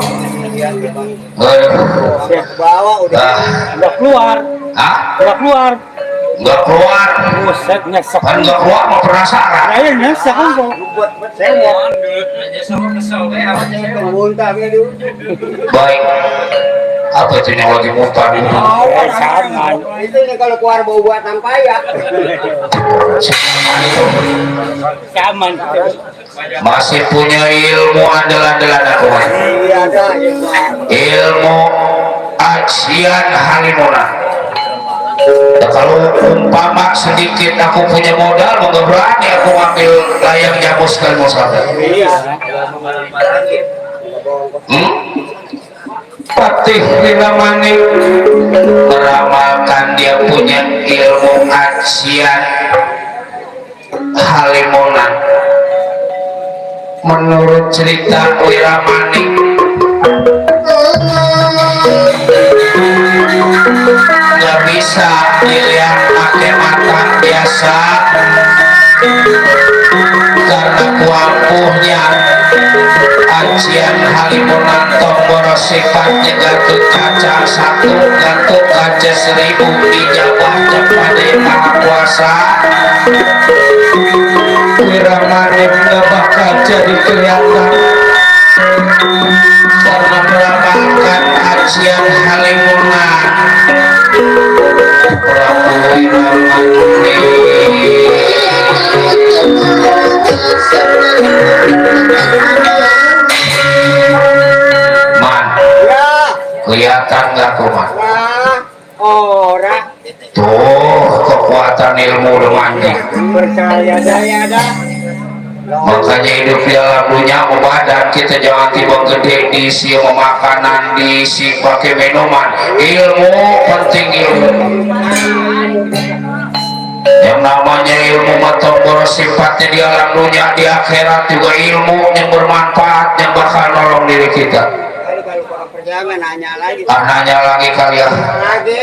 Bawa udah keluar. Hah? Udah keluar. Nggak keluar Buset nyesek. kan nggak keluar mau penasaran Saya nyesek kan kok. Buat saya mau Aja sama kesel ya. muntah gitu. baik apa itu yang lagi muntah di Sama. Itu nih kalau keluar bau buat ya. Caman. masih punya ilmu andalan-andalan aku Iya ada. ilmu ajian halimuna nah, kalau umpama sedikit aku punya modal mau nggak berani aku ambil layang jamu sekali mau sadar Patih Wiramanik meramalkan dia punya ilmu ajian halimunan menurut cerita Wiramanik nggak bisa dilihat pakai mata biasa karena kuampuhnya ajian halimunan tomboro sifatnya Gatot Kaca 1 Gatot Kaca 1000 dijabah kepada maha kuasa Wiramanik nggak bakal jadi kelihatan karena meramalkan ajian halimunan Prabu Wiramanik man kelihatan nggak tuh man Orang tuh kekuatan ilmu lemahnya percaya saya ada. makanya hidup di alam dunia badan kita jangan tiba gede diisi sama makanan diisi pakai minuman ilmu penting ilmu yang namanya ilmu matobor sifatnya di alam dunia di akhirat juga ilmu yang bermanfaat yang bakal nolong diri kita. Kalau kurang percaya nanya lagi. Nanya lagi kalian Lagi.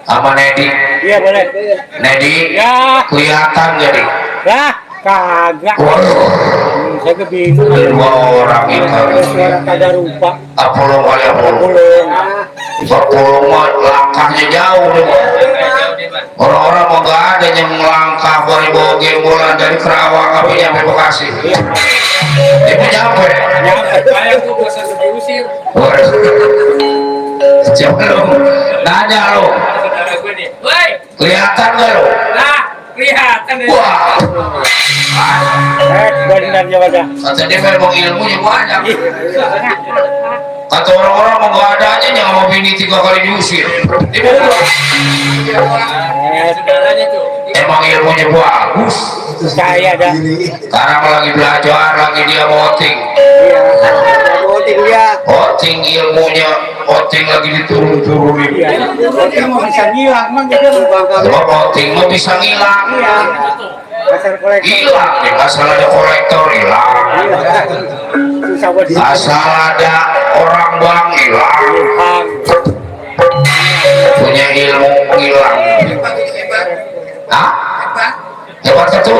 sama Nedi. Iya boleh. Nedi Ya. kelihatan jadi. Lah kagak. Waduh, Saya kebingungan. dua orang itu. Suara kagak rupa. Apulung kali apulung. Belum. Apulung mah langkahnya jauh deh. Orang-orang mau gak ada yang melangkah dari Boge bulan dari Kerawang apa nyampe Bekasi. Itu nyampe. Kayak gua bosan diusir. Coba lu nanya lu, Saudara gue nih. Woi, kelihatan gak lu? nah, kelihatan deh. Wah, Benar jawabannya. kata dia memang ilmunya banyak. Kata orang-orang mau gak ada aja yang mau bini 3 kali diusir. Dia Saudaranya tuh. emang ilmunya bagus. Saya ada. Sekarang lagi belajar, lagi dia voting. Voting dia. Voting ilmunya, voting lagi diturun-turunin. Iya. Dia mau bisa ngilang mah gitu. Coba voting mau bisa ngilang. Iya. Pasar kolektor. Hilang nih, asal ada kolektor hilang. Susah buat Asal ada orang bang hilang. Punya ilmu hilang. Hah? Hebat itu.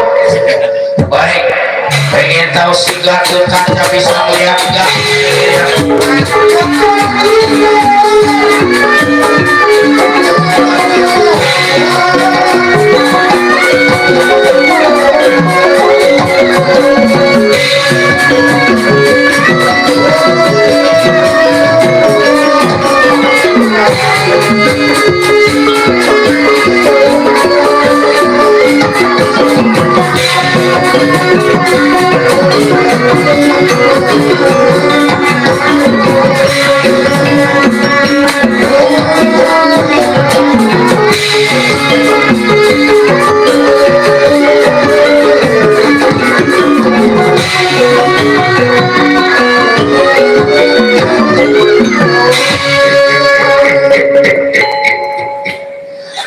Baik. Pengen tahu siga tuh kaca bisa melihat nggak?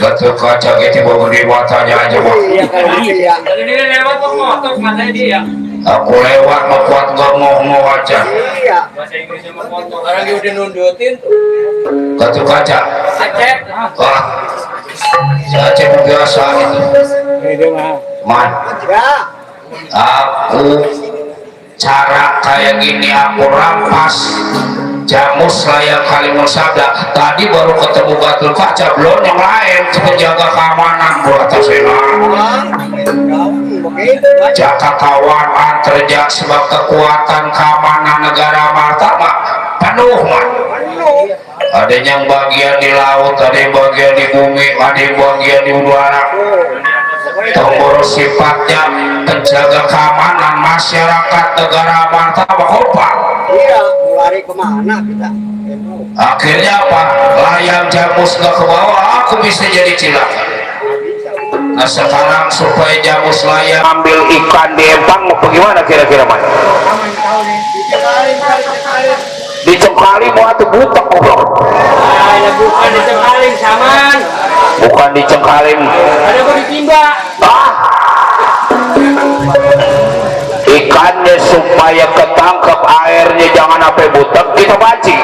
Betul kaca gitu bawa di matanya aja bang. Iya kalau iya. Tadi dia lewat kok motor matanya dia. Aku lewat mau kuat ngomong aja. Iya. Bahasa Inggrisnya mah motor. Orang dia udah nundutin tuh. Betul kaca. Aceh. Wah, saja biasa itu. Itu mah. Man, Ya. aku cara kayak gini aku rampas jamus layang kalimun sabda. Tadi baru ketemu Batul Kaca, belum yang lain penjaga keamanan buat tasena. Begitu. Jakatawanan terjadi sebab kekuatan keamanan negara martabat penuh man. Ada yang bagian di laut, ada yang bagian di bumi, ada yang bagian di udara. Tombol sifatnya penjaga keamanan masyarakat negara martabat kompak. Iya. Lari kemana kita? Akhirnya apa? Layang jamus gak ke bawah, aku bisa jadi cilaka. Nah sekarang supaya jamus layang ambil ikan di empang mau bagaimana kira-kira man? Dicengkali mau atau butek goblok? Ada bukan dicengkalin saman. Bukan dicengkalin. Ada kok ditimba. Ikannya supaya ketangkep airnya jangan sampai butek kita pancing.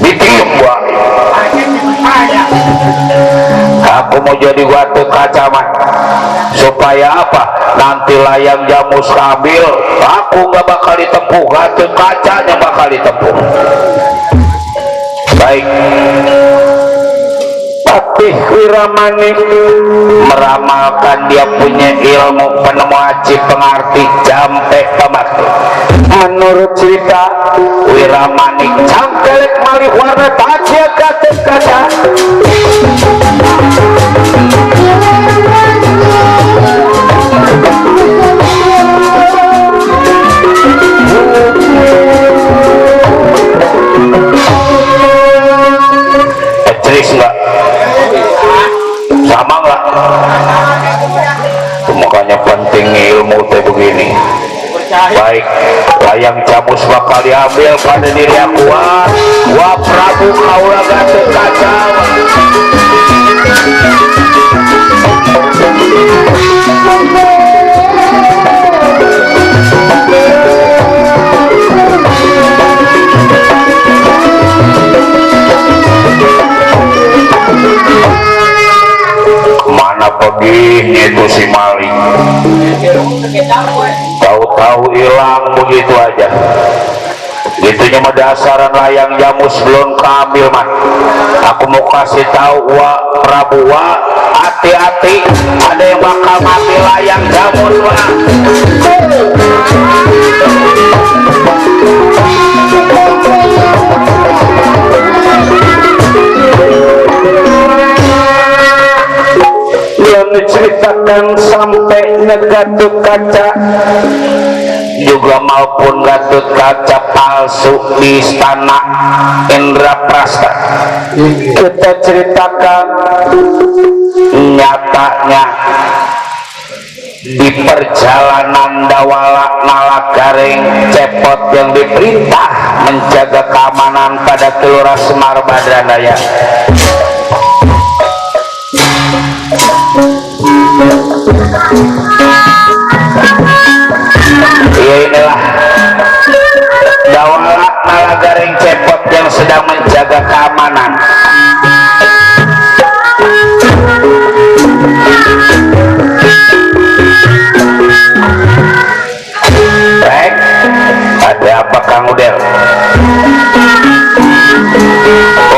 Ditiup gua. Aku mau jadi Batul Kaca man. Supaya apa? Nanti layang jamus ambil, aku nggak bakal ditempuh, Batul Kaca yang bakal ditempuh. Baik. Patih Wiramanik meramalkan dia punya ilmu penemu aji pengarti jampe pemakti. Menurut cerita Wiramanik cangkelek malih warna tajia Gatot Kaca. Ceris enggak? Sama enggak? Itu makanya penting ilmu teh begini. Baik, layang jamus bakal diambil pada diri aku. Wah Prabu Kaula Gatot Kaca. lagi itu si maling. Tahu-tahu hilang begitu aja. Itunya mah dasaran layang jamus belum kamil mah. Aku mau kasih tahu wa Prabu wa, hati-hati ada yang bakal mati layang jamus mah. Yang diceritakan sampai Gatot Kaca juga maupun Gatot Kaca palsu di istana Indraprasta. Kita ceritakan nyatanya di perjalanan Dawala Nalagaring Cepot yang diperintah menjaga keamanan pada Kelurahan Semar Badranaya. Ya inilah Dawala Nalagaring Cepot yang sedang menjaga keamanan. Rek, ada apa Kang Udel?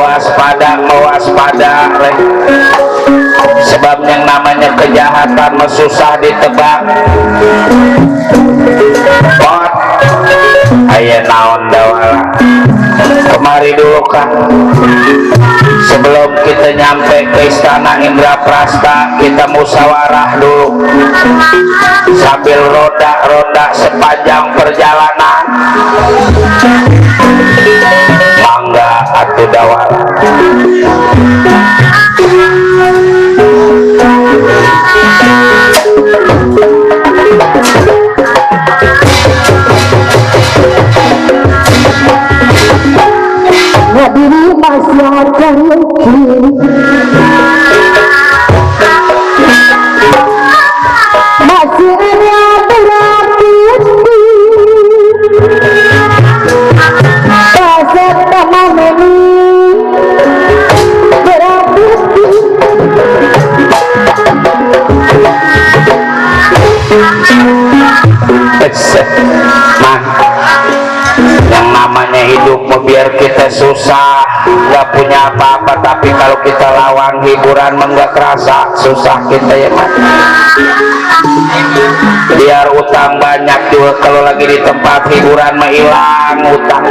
Waspada, Rek. Sebab yang namanya kejahatan susah ditebak. Pot aya naon Dawala, kemari dulu Kang. Sebelum kita nyampe ke istana Indraprasta, kita musyawarah dulu sambil roda-roda sepanjang perjalanan. Mangga atuh Dawala. Hadiri masyarakat masih ada berarti pasal teman ini berarti Nah, yang namanya hidup biar kita susah nggak punya apa-apa, tapi kalau kita lawan hiburan nggak kerasa susah kita ya Mas. Biar utang banyak juga kalau lagi di tempat hiburan mah hilang utang.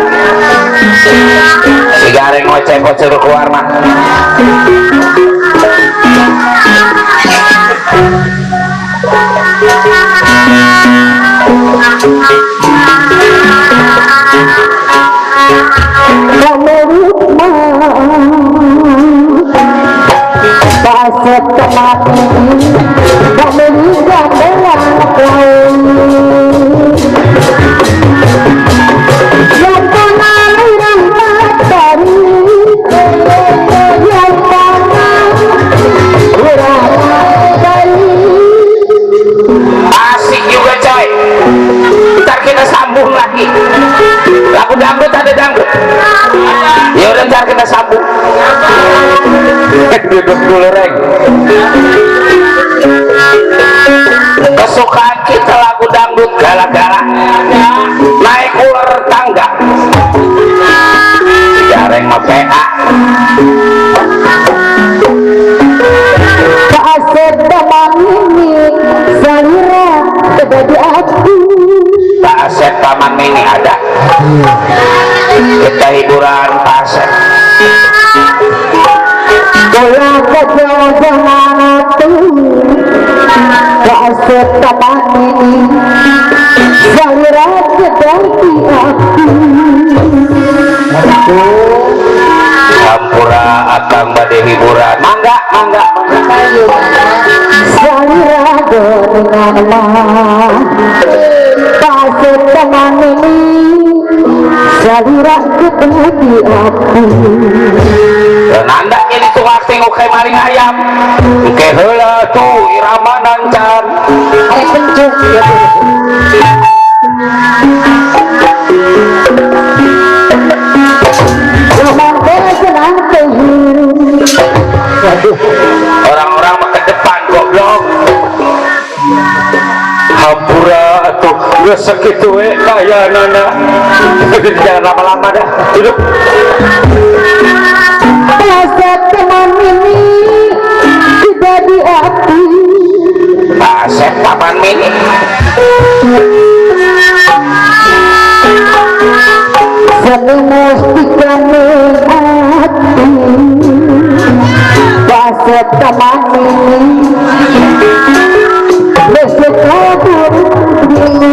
Si Gareng ngoceh-ngoceh keluar mah. pasal teman ini memegang dengan kau yang tangan orang matahari yang tangan orang matahari. Asik juga coy, ntar kita sambung lagi lagu dangdut. Ada dangdut ya udah, ntar kita sambung. Duduk dulu Reng. Kesukaan kita lagu dangdut gara-gara naik ular tangga. Jareng mah PA. Pasal teman ini salira jadi aku. Pak Asep Taman Mini ada. Kita hiburan Pak Asep. Bola kejauhan itu pasal teman ini salira jadi aku. Sampura akang bade hiburan. Mangga. Salira dengan pasal teman ini salira jadi aku. Dan anda ini tuh tengok kayak maring ayam. Oke heula tuh irama nancan. Ada penjuk ya. Orang-orang mah ke depan goblok. Geus sakitu we kayaanana. Jangan lama-lama dah. Duduk. Rasa teman ini tidak diakui. Asep paman mini. Seni mustikane hati. Rasa teman ini besok kabur dulu.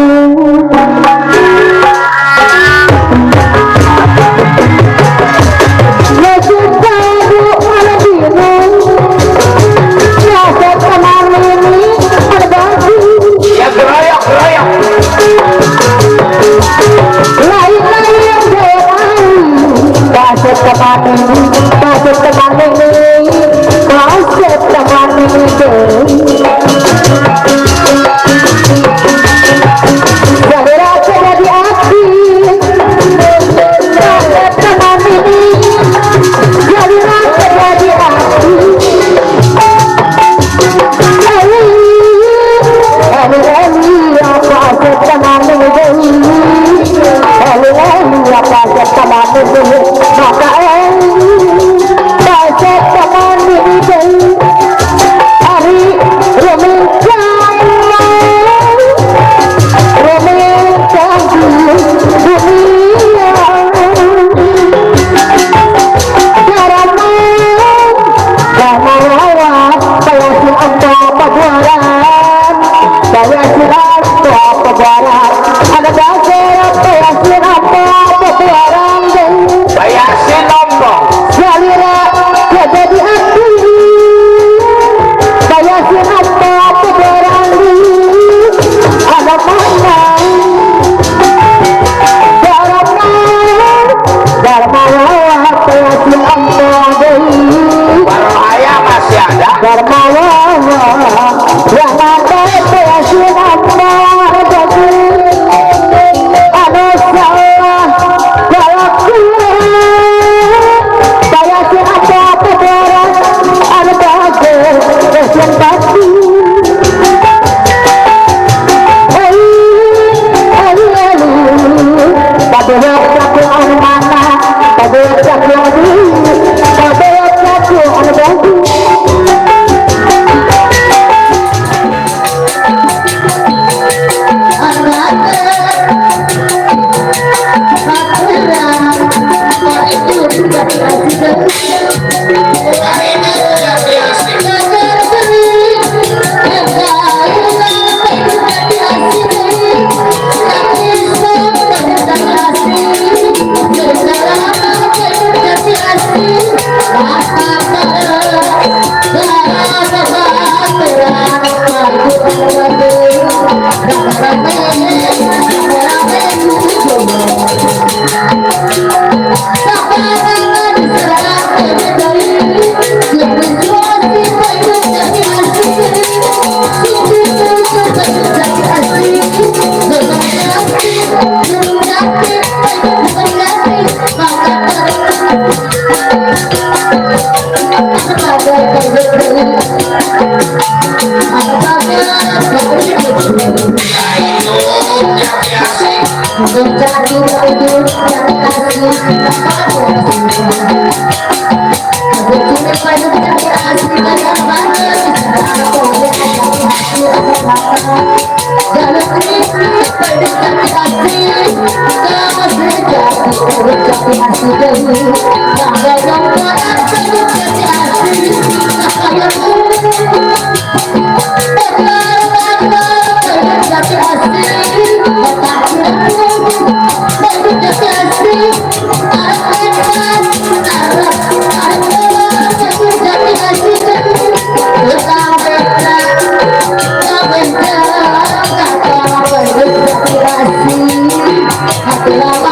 Hati lama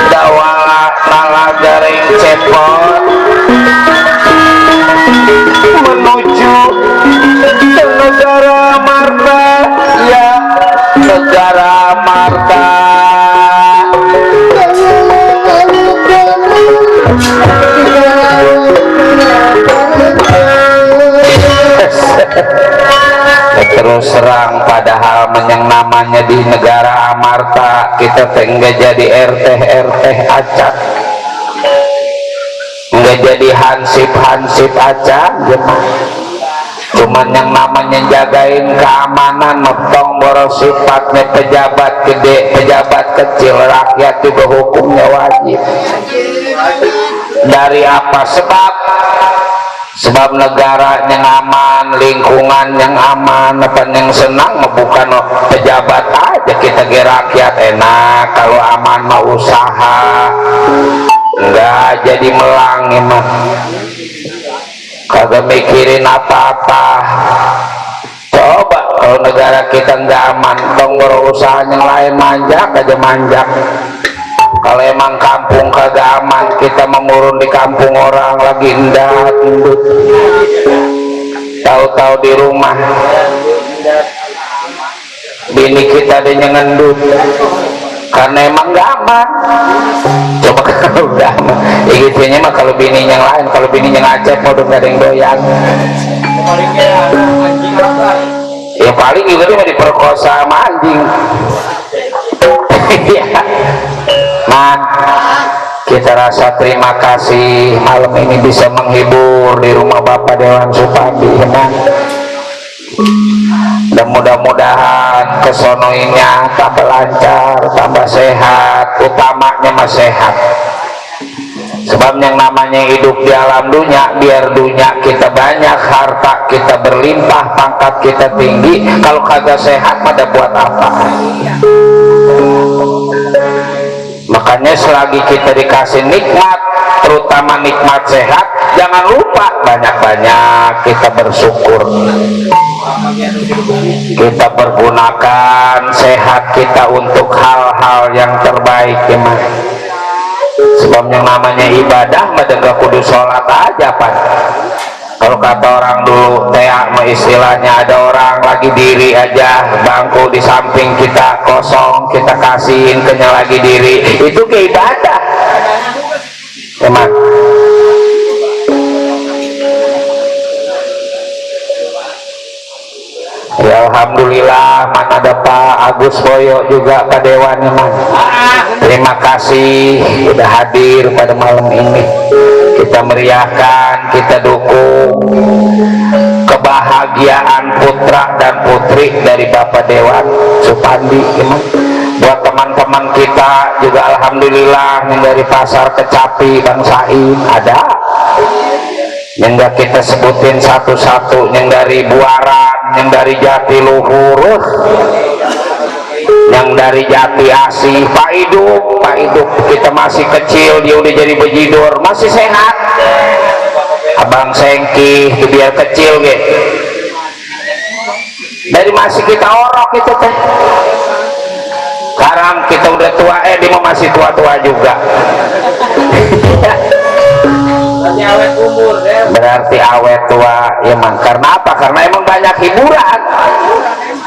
dawa lala garing cepot menuju ke negara Marta, ya negara Marta. Terus serang, padahal menyang namanya di negara Amarta kita enggak jadi RT acak, enggak jadi hansip acak, cuman yang namanya jagain keamanan metong boros sifatnya pejabat gede pejabat kecil rakyat juga hukumnya wajib. Dari apa sebab negara yang aman, lingkungan yang aman, apa yang senang bukan pejabat aja, kita ge rakyat enak kalau aman mah usaha enggak jadi melang emang kagak mikirin apa-apa. Coba kalau negara kita nggak aman dong berusaha yang lain manjak aja manjak. Kalau emang kampung kagak aman kita mengurun di kampung orang lagi indah indut tahu-tahu di rumah bini kita ada yang ngendut karena emang nggak aman. Coba kalau udah aman gitu mah kalau bini yang lain, kalau bini yang Aceh mau nggak ada yang doyan ya paling juga dia diperkosa sama anjing. Man, kita rasa terima kasih malam ini bisa menghibur di rumah Bapak Dewan Supandi man. Dan mudah-mudahan kesonoinya tambah lancar, tambah sehat, utamanya mah sehat. Sebab yang namanya hidup di alam dunia, biar dunia kita banyak, harta kita berlimpah, pangkat kita tinggi, kalau kagak sehat pada buat apa? Makanya selagi kita dikasih nikmat, terutama nikmat sehat, jangan lupa banyak-banyak kita bersyukur. Kita pergunakan sehat kita untuk hal-hal yang terbaik ya man. Sebab yang namanya ibadah mah kudu sholat aja pan. Kalau kata orang dulu istilahnya ada orang lagi diri aja bangku di samping kita kosong kita kasihin kenyal lagi diri itu ke ibadah emang. Ya alhamdulillah mana ada Pak Agus Boyo juga Pak Dewan emang. Terima kasih udah hadir pada malam ini, kita meriahkan, kita dukung kebahagiaan putra dan putri dari Bapak Dewan Supandi emang. Buat teman-teman kita juga alhamdulillah yang dari Pasar Kecapi Bang Sain ada yang gak kita sebutin satu-satu, yang dari Buaran, yang dari Jatiluhur, yang dari Jati Asih, Pak Iduk kita masih kecil dia udah jadi bejidor masih sehat. Abang Sengki biar kecil gitu dari masih kita orok itu teh. Sekarang kita udah tua dia masih tua-tua juga. Berarti awet umur deh. Berarti awet tua ya man. Karena apa? Karena emang banyak hiburan.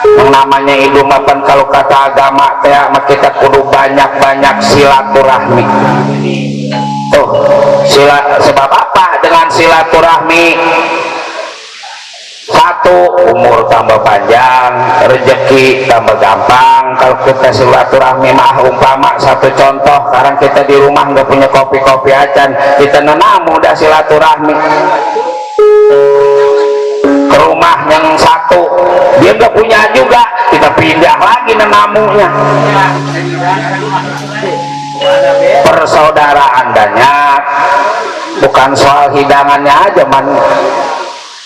Yang namanya hidup mapan kalau kata agama teh kita kudu banyak-banyak silaturahmi. Tuh, sebab apa? Dengan silaturahmi satu umur tambah panjang, rezeki tambah gampang. Kalau kita silaturahmi mah umpama satu contoh, sekarang kita di rumah nggak punya kopi-kopi acan, kita nenamu udah silaturahmi ke rumah yang satu dia nggak punya juga, kita pindah lagi nenamunya. Persaudaraan banyak, bukan soal hidangannya aja man.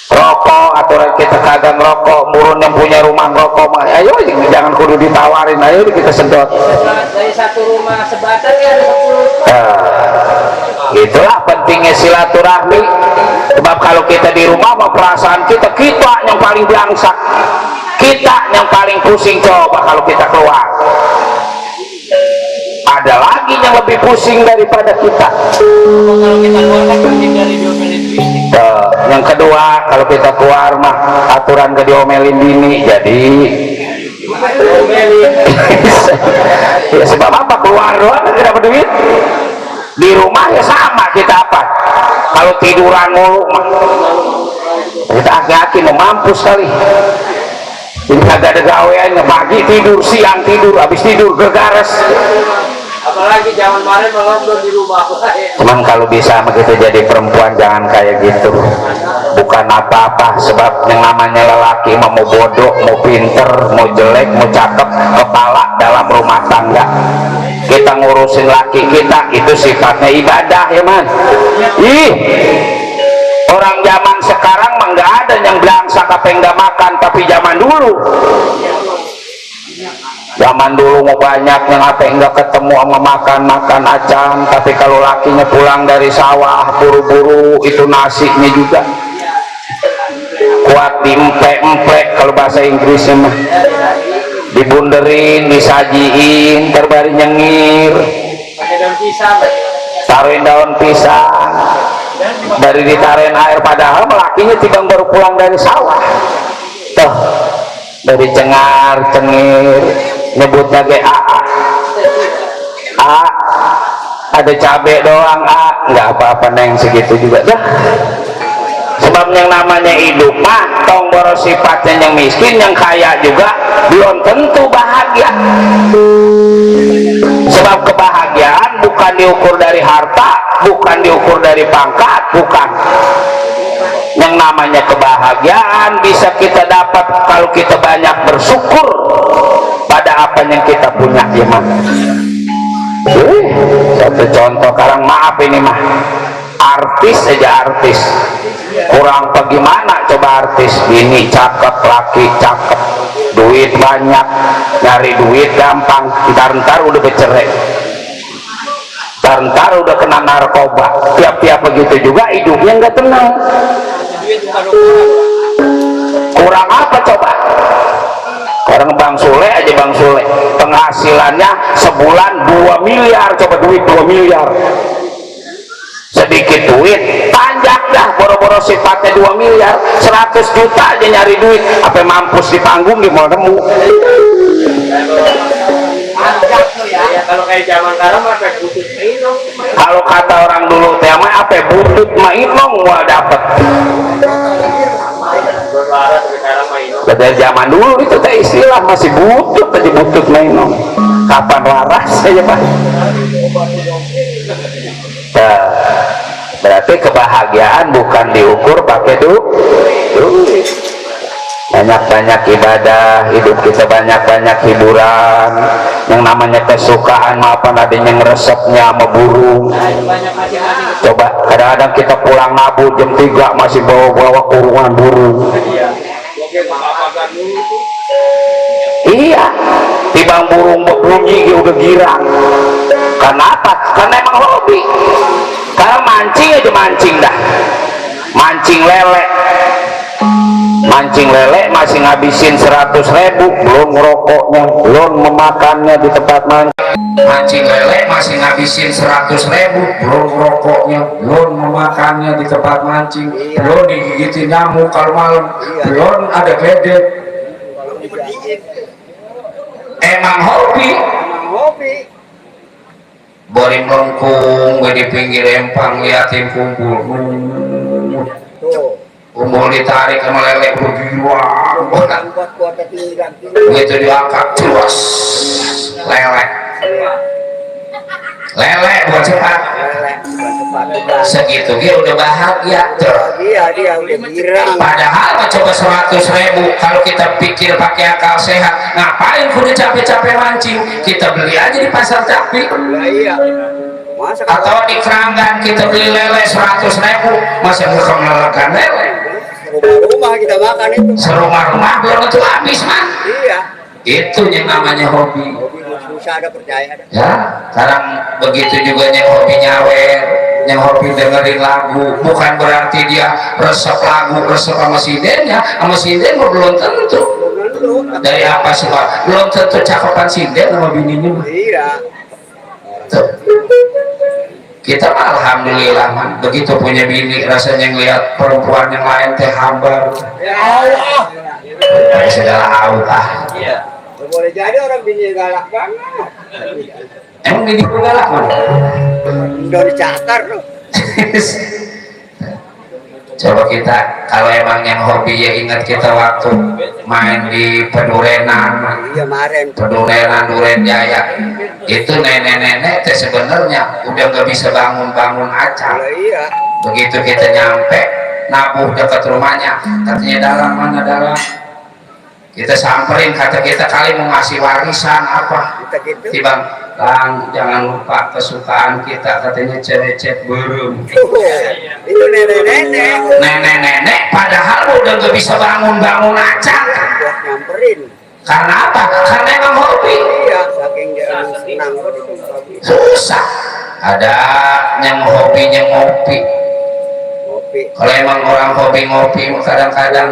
Rokok aturan kita kagak ngerokok, murun yang punya rumah ngerokok mah ayo jangan kudu ditawarin, ayo kita sedot dari satu rumah sebatang ya ada 10. Itulah pentingnya silaturahmi. Sebab kalau kita di rumah mah perasaan kita yang paling belangsak, kita yang paling pusing. Coba kalau kita keluar ada lagi yang lebih pusing daripada kita. Kalau kita keluar kan dari diomelin bini. Yang kedua kalau kita keluar mah aturan gak diomelin bini, jadi ya sebab apa keluar doang tidak dapat duit. Di rumah ya sama kita apa kalau tiduran mulu mah kita aki-aki mau mampus kali. Jadi kagak ada gaweannya, pagi tidur, siang tidur, habis tidur gegares. Apalagi zaman kemarin melondon di rumah saya. Cuman kalau bisa begitu jadi perempuan jangan kayak gitu. Bukan apa-apa, sebab yang namanya lelaki mau bodoh, mau pinter, mau jelek, mau cakep, kepala dalam rumah tangga. Kita ngurusin laki kita itu sifatnya ibadah ya man. Ih, orang zaman sekarang mah nggak ada yang bilang sakape nggak makan, tapi zaman dulu mau banyak yang apa enggak ketemu sama makan acan, tapi kalau lakinya pulang dari sawah buru-buru itu nasinya juga kuat diempe-empe, kalau bahasa Inggrisnya mah dibunderin, disajiin, terbari nyengir, Pakai daun pisang. taruhin daun pisang, dari ditaruhin air, padahal lakinya tiba baru pulang dari sawah tuh, dari cengar-cengir nyebutnya GA ada cabai doang, nggak apa-apa neng, segitu juga dah. Sebab yang namanya hidup mah tong boros sifatnya, yang miskin yang kaya juga belum tentu bahagia. Sebab kebahagiaan bukan diukur dari harta, bukan diukur dari pangkat, bukan. Yang namanya kebahagiaan bisa kita dapat kalau kita banyak bersyukur pada apa yang kita punya ya mah. Satu contoh sekarang, maaf ini mah artis aja, artis kurang bagaimana coba, artis ini cakep, laki cakep, duit banyak, nyari duit gampang, ntar udah bercerai, ntar udah kena narkoba, tiap-tiap begitu juga hidupnya nggak tenang. Kurang apa coba? Orang Bang Sule aja, Bang Sule penghasilannya sebulan 2 miliar, coba duit 2 miliar, sedikit duit panjang dah, boro-boro sifatnya 2 miliar, 100 juta aja nyari duit, apa mampus di panggung di mau nemu. Ya, kalau kayak zaman sekarang mah pakai butut minum. Kalau kata orang dulu tema apa butut mainong mau dapet. Berlaras sekarang minum. Pada zaman dulu itu teh istilah masih butut aja, butut mainong. Kapan laras aja pak? Nah, berarti kebahagiaan bukan diukur pakai duit. Banyak-banyak ibadah, hidup kita banyak-banyak hiburan, yang namanya kesukaan apa adanya ngeresepnya sama burung. Coba kadang-kadang kita pulang nabu jam 3 masih bawa-bawa kurungan burung. Iya, tibang burung bunyi udah girang. Kenapa? Karena emang hobi. Karena mancing aja, mancing dah, mancing lele masih ngabisin 100.000, belum ngerokoknya, belum memakannya di tempat mancing lele masih ngabisin 100.000, belum ngerokoknya, belum memakannya di tempat mancing, belum digigitin nyamuk kalau malam, belum ada gledek. Emang hobi. Bori melengkung di pinggir empang, liatin kumpul, kumpul ditarik sama lele bergiwang, begitu diangkat terus lele buat cepat segitu dia udah bahagia tuh. Dia udah girang. Padahal coba 100.000 kalau kita pikir pakai akal sehat, ngapain kudu capek-capek mancing, kita beli aja di pasar capi. Iya. Masa Atau di Keranggan kita beli lele 100.000, masih bukan melelekan lele. rumah kita makan itu. Serumah-rumah belum tentu habis mah. Iya. Itu yang namanya hobi. Hobi susah ada percaya. Ya, sekarang begitu juga yang hobi nyawer, yang hobi dengerin lagu, bukan berarti dia resep lagu, resep sama sindennya, sama sinden belum tentu. Dari apa sih pak? Belum tentu cakepan sinden sama bininya. Iya. Tuh. Kita mah alhamdulillah man, begitu punya bini rasanya ngelihat perempuan yang lain teh hambar. Ya Allah. Kayak segala Allah. Iya. Boleh jadi orang bini galak banget. Emang bini pun galak man? Udah dicatar loh. Coba kita kalau emang yang hobi ya ingat kita waktu main di Pedurenan, Iya kemarin. Pedurenan Duren Jaya itu nenek-nenek teh sebenarnya udah nggak bisa bangun-bangun acar. Kalau iya. Begitu kita nyampe nabuh dekat rumahnya, katanya dalam mana dalam, kita samperin, kata kita kali mau ngasih warisan apa, Kita gitu. Bang, Lang, jangan lupa kesukaan kita, katanya cewek-cewek burung. Itu nenek-nenek. Nenek-nenek padahal udah gak bisa bangun-bangun acar. Buat nyamperin. Karena apa? Karena emang hobi. Iya, saking dia senang banget itu hobi. Susah. Ada yang hobinya ngopi. Ngopi. Kalau emang orang hobi ngopi, kadang-kadang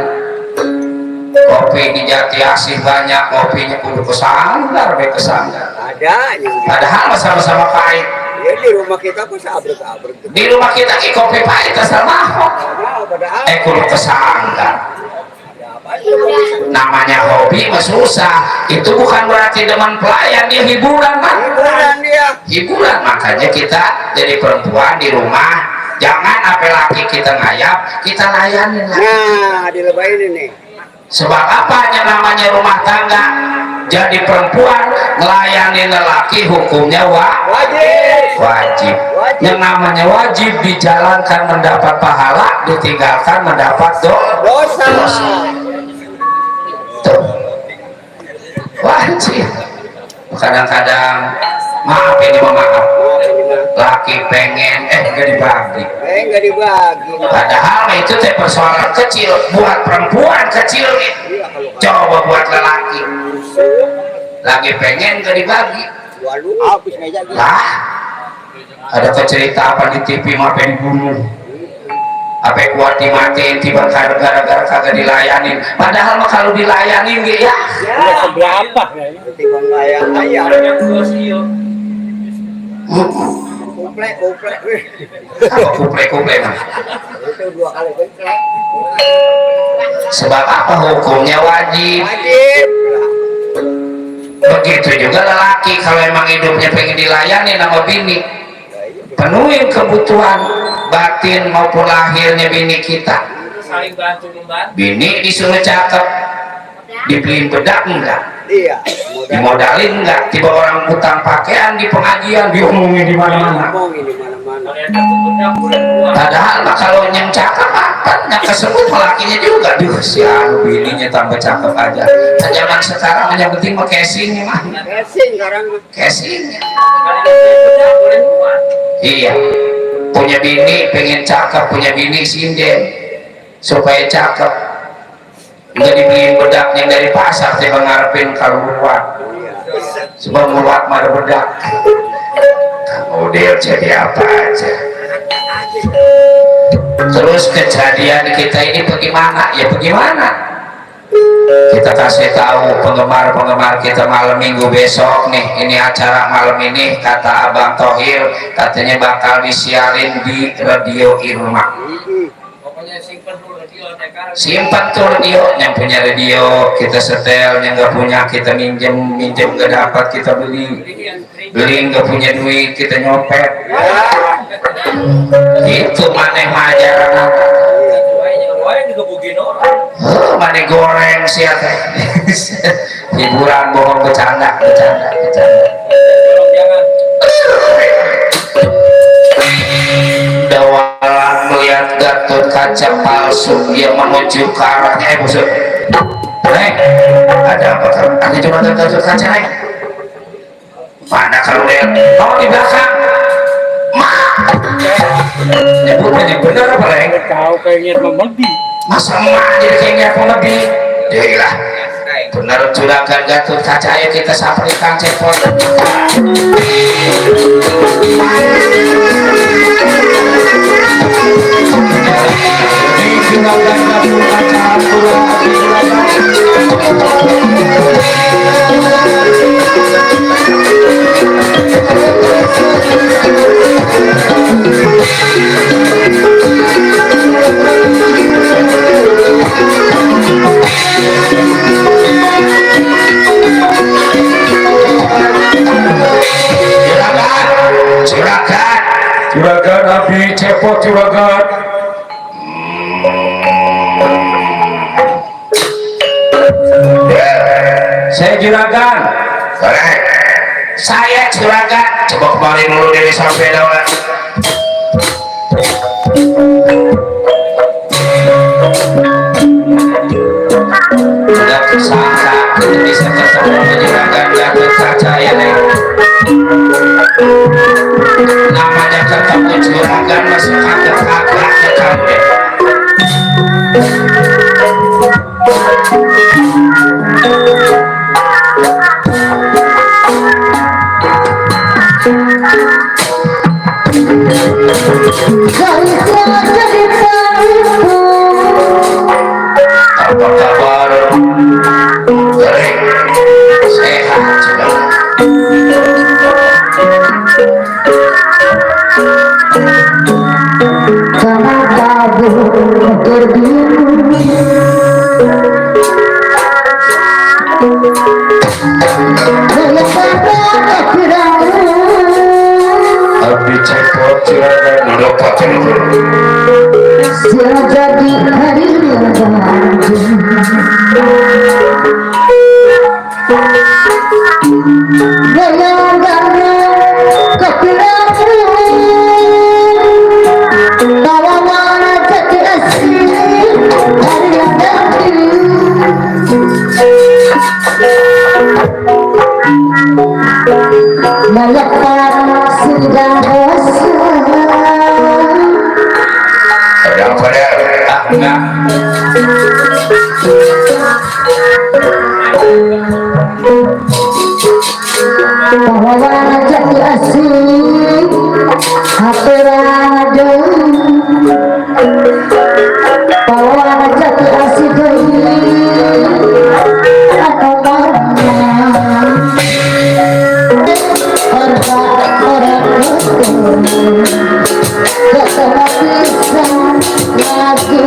kopi di Jati Asih banyak, kopinya kudu kesanggar, kesanggar. Ada yang Padahal sama-sama pahit. ya di rumah kita kok sabrek-sabrek gitu. Di rumah kita ki kopi pahit asal mahal. Nah, padahal Kudu kesanggar. ada apa itu? Namanya hobi mah susah. Itu bukan berarti demen pelayan, dia hiburan kan? Hiburan dia. Hiburan. Makanya kita jadi perempuan di rumah, jangan apa laki kita ngayap, kita layanin lah. Nah, dilebahin ini. Sebab apa yang namanya rumah tangga? Jadi perempuan melayani lelaki hukumnya Wajib. wajib. Yang namanya wajib dijalankan mendapat pahala, ditinggalkan mendapat Dosa. Tuh. Wajib. Kadang-kadang maaf ini maaf, Maaf ini mah. laki pengen gak dibagi. Enggak dibagi. Padahal itu teh persoalan kecil buat perempuan kecil nih. Iya kalau Coba buat lelaki lagi pengen gak dibagi. walu habis meja gitu. Lah, ada cerita apa di TV mah pengen dibunuh, apa kuat dimatiin tiba gara-gara kagak dilayanin. Padahal mah kalau dilayanin ya Udah seberapa ya? Ketimbang layang ayam. Yang bos iyo. Kuplek. apa kuple mah. Itu 2 kali gencet. Sebab apa hukumnya wajib. Wajib. Begitu juga lelaki kalau emang hidupnya pengen dilayani sama bini, penuhin kebutuhan batin maupun lahirnya bini kita. Saling bantu membantu. Bini disuruh cakep, dibeliin bedak enggak, Iya. dimodalin enggak, tiba orang utang pakaian di pengajian diomongin di mana-mana. Ngomongin di mana-mana. Kalau yang satu bedak bulan dua. Padahal mah kalau yang cakep apa, yang kesebut lakinya juga, duh si anu bininya tambah cakep aja. Nah, zaman sekarang yang penting mah casingnya mah, Casing sekarang mah. casingnya. Kalau yang bedak bulan dua. Iya, punya bini pengen cakep, punya bini sinden supaya cakep, nggak dibeliin bedak yang dari pasar, tiba ngarepin kalau luar, semua muat mah ada bedak. Model jadi apa aja. Terus kejadian kita ini bagaimana? Ya bagaimana? Kita kasih tahu penggemar-penggemar kita malam minggu besok nih, ini acara malam ini kata Abang Thohir katanya bakal disiarin di Radio Irma. Pokoknya simpen dulu radio TK. Simpan tuh radio, yang punya radio kita setel, yang nggak punya kita minjem nggak dapat kita beli, nggak punya duit kita nyopet. Itu maneh majaran. Wah juga bugin orang. Maneh goreng sih teh. Hiburan bohong bercanda. Tolong jangan. Dawalan melihat Gatot Kaca palsu, dia menuju ke arahnya. Busuk. Ada apa kan? Ada cuma Gatot Kaca nih. Mana kalau lihat? Oh di belakang. Nyebutnya bener apa Leng? Kau pengen memedi. Masa emak jadi kayaknya aku lebih. Yalah. Bener juragan Gatot Kaca, ayo kita saprikan cepot. Juragan Abi cepot juragan. Saya juragan. Boleh. Saya juragan. Coba kemarin dulu dari sampai daun. Udah tersangka itu bisa ketemu juragan Gatot Kaca ya nih. Namanya ketemu juragan masih kagak-kagaknya kamu. Apa kabar? Baik, sehat juga. Karena kabur berdiri Abi cepot juragan dulu pakai dulu. Siapa jadi hari melepas sudah bosan. Ada apa dah? Ah, enggak. Bahwa jadi asing aturan bahwa jadi asing atau orang gak sama bisa lagi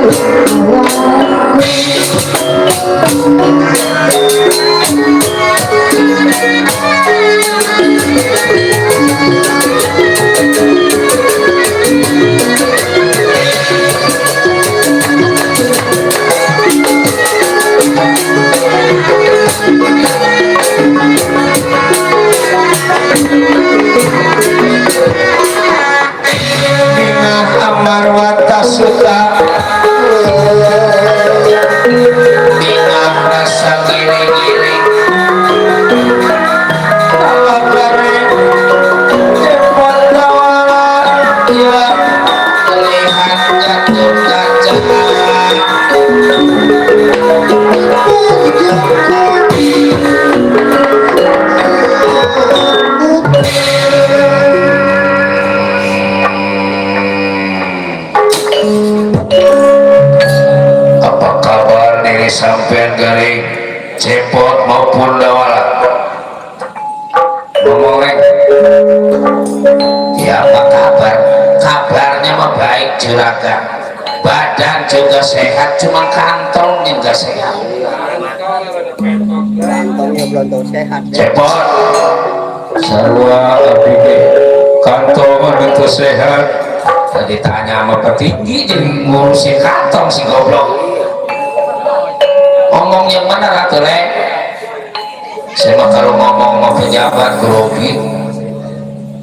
Minah amar wata suka. Minah rasa giri-giri. Abare cepot dawala ya melihat Gatot Kaca. Apa kabar diri sampean garing cepot maupun dawala? Ngomongin. Ya apa kabar? Kabarnya mah baik juragan. Badan juga sehat, cuma kantongnya enggak sehat. Kantongnya belum tahu sehat. Cepot. Sarwa abdi kantong itu sehat. Tadi tanya sama petinggi jadi ngurusin kantong si goblok. Ngomong yang mana Ratu Le? Saya mah kalau ngomong sama pejabat grogi.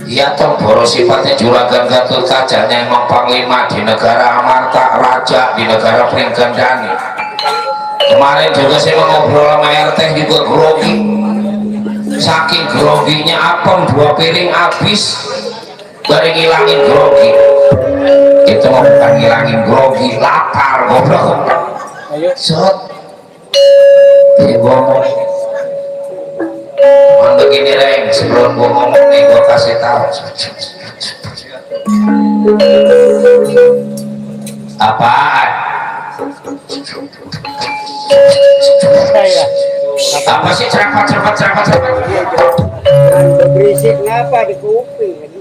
Iya toh boros sifatnya juragan Gatot Kaca emang panglima di negara amarta, raja di negara Pringgandani. Kemarin juga saya mau ngobrol sama RT juga grogi. Saking groginya apem 2 piring habis dari ngilangin grogi. Itu mau bukan ngilangin grogi, lapar goblok. Sot dia ngomong man begini Reng, sebelum gua ngomong nih gua kasih tahu apaan? Apa sih cerapat? Berisik ngapa di kuping?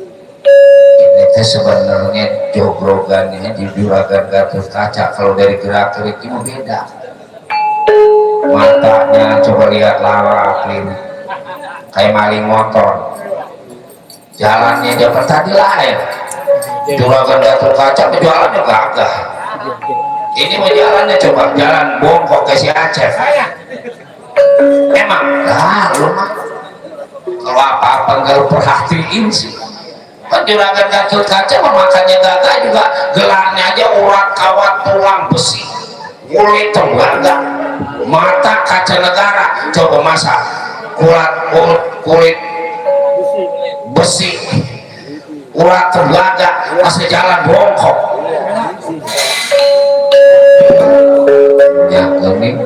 Ini teh sebenarnya jogrogannya di juragan Gatot Kaca. Kalau dari gerak-gerik itu beda. Matanya coba lihat lawak ini kayak maling motor. Jalannya dapat tadi lain. Juragan Gatot Kaca jualannya gagah. Ini mau jalannya coba jalan bongkok ke si Aceh. memang lu mah kalau apa-apa nggak lu perhatiin sih. Kan juragan Gatot Kaca makanya gagah juga gelarnya aja urat kawat tulang besi kulit tembaga mata kaca negara. Coba masa kulit besi urat tembaga masih jalan bongkok ya ini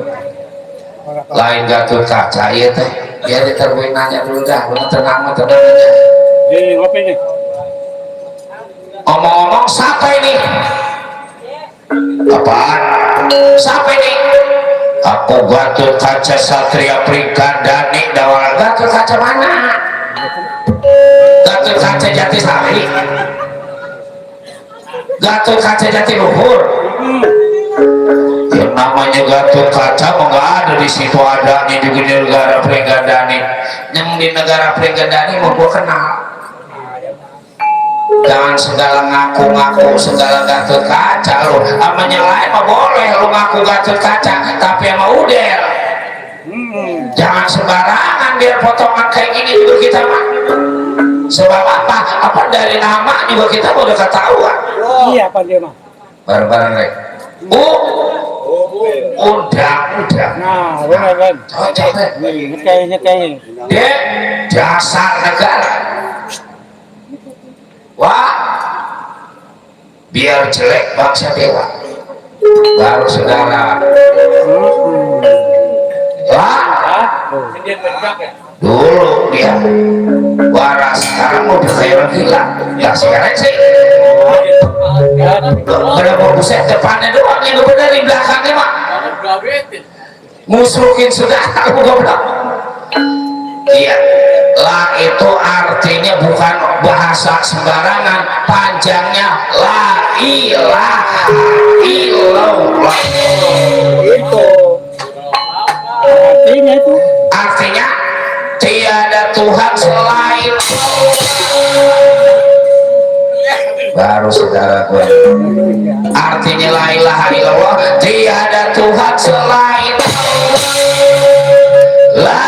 lain Gatot Kaca ya teh ya diterbuin nanya dulu dah lu tenang aja Jadi ngopi nih. ngomong-ngomong siapa ini apaan siapa ini aku Gatot Kaca Satria Prikandani Dawala. Gatot Kaca mana? Gatot Kaca Jatisari, Gatot Kaca Jatiluhur. Yang namanya Gatot Kaca nggak ada di situ, adanya juga di negara Prikandani. Yang di negara Prikandani mau gua kenal. Jangan segala ngaku-ngaku segala Gatot Kaca lu. Amanya lain mah boleh lu ngaku Gatot Kaca, tapi sama udel. Jangan sembarangan biar potongan kayak gini juga kita mah. Sebab apa? Apa dari nama juga kita udah ketahuan. Iya apa dia mah? Bareng-bareng rek. Udah. Nah, benar kan? Coba. Nyekain. Dia jasa negara. Wah, biar jelek bangsa dewa. Baru saudara. Wah, dulu dia waras, sekarang mau berkhayal gila. Ya sekarang sih berapa buset depannya doang yang benar di belakangnya mah musrukin sudah aku goblok. Iya lah, itu artinya bukan bahasa sembarangan, panjangnya la ilaha illallah. Itu Artinya itu. Artinya tiada Tuhan selain baru saudara gue. Artinya la ilaha illallah, tiada Tuhan selain la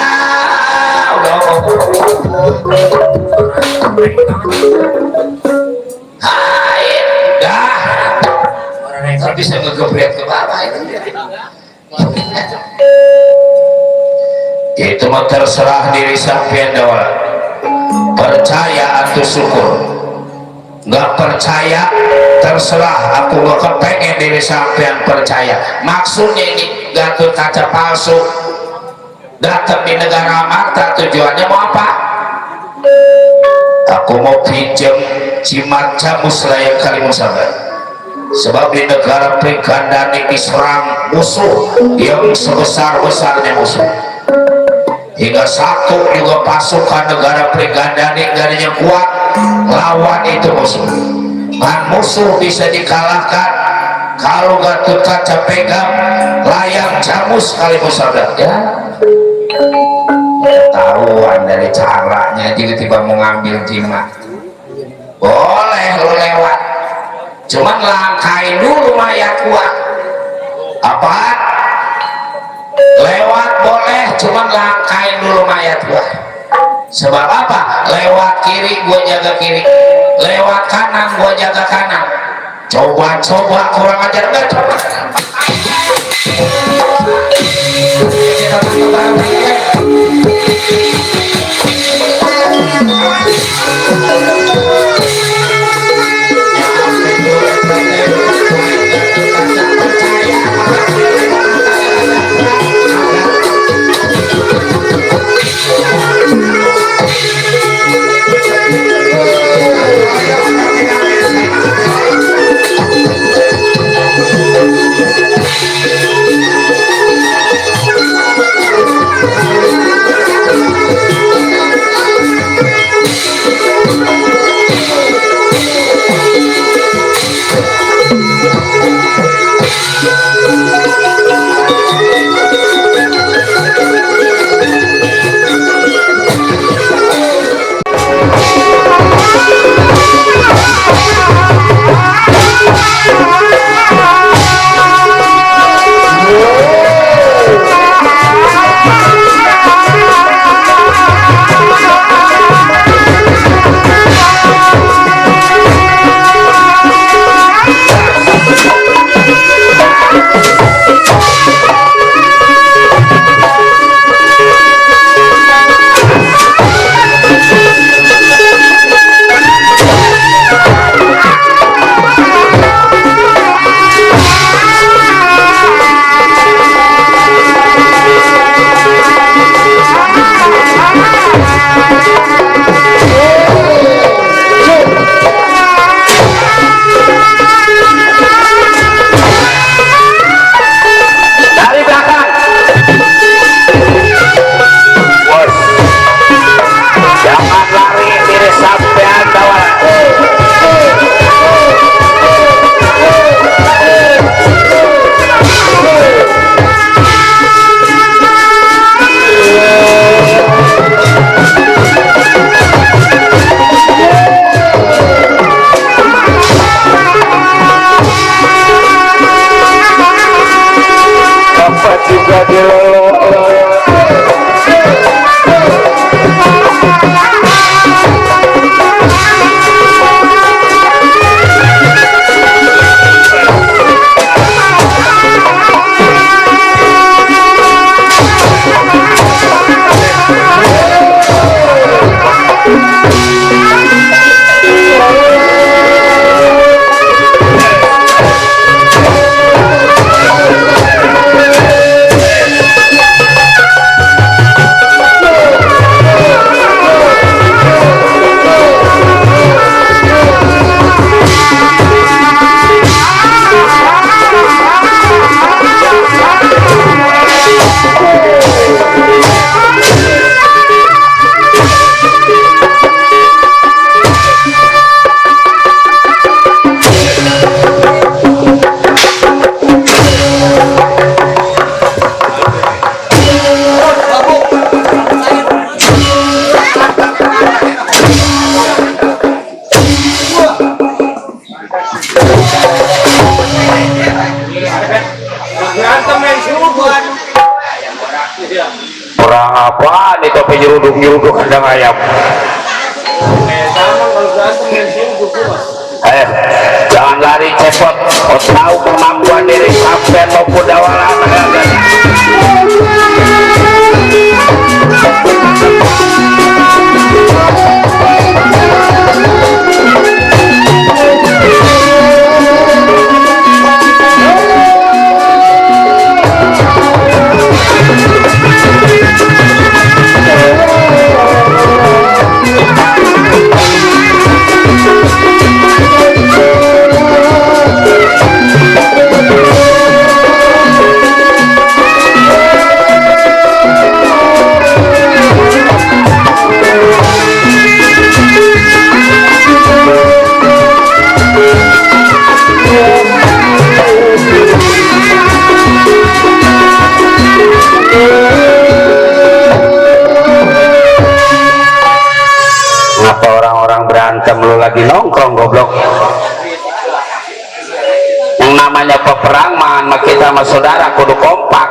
hai dah orang bisa ngegebret ke bawah itu mah terserah diri sampean dawal. Percaya atau syukur, nggak percaya terserah, aku nggak kepengen diri sampean percaya. Maksudnya ini Gatot Kaca palsu datang di negara Amarta, tujuannya mau apa? Aku mau pinjam jimat Camus Raya Kalimusabad, sebab di negara Prikandani diserang musuh yang sebesar-besarnya musuh, hingga satu juga pasukan negara Prikandani garingnya kuat lawan itu musuh. Dan musuh bisa dikalahkan kalau Gatot Kaca pegang layang Camus Kalimusabad ya. Ketahuan dari caranya, tiba-tiba mau ngambil jimat boleh lo lewat, cuman langkain dulu mayat gua. Apa? Lewat boleh, cuman langkain dulu mayat gua. Sebab apa? Lewat kiri gua jaga kiri, lewat kanan gua jaga kanan. Coba kurang ajar enggak? Coba perang apa nih topi nyeruduk kandang ayam. Ayo jangan lari cepet, tahu kemampuan diri sampai maupun dawalan. Ngapa orang-orang berantem lu lagi nongkrong goblok? Yang namanya peperangan mah kita sama saudara kudu kompak.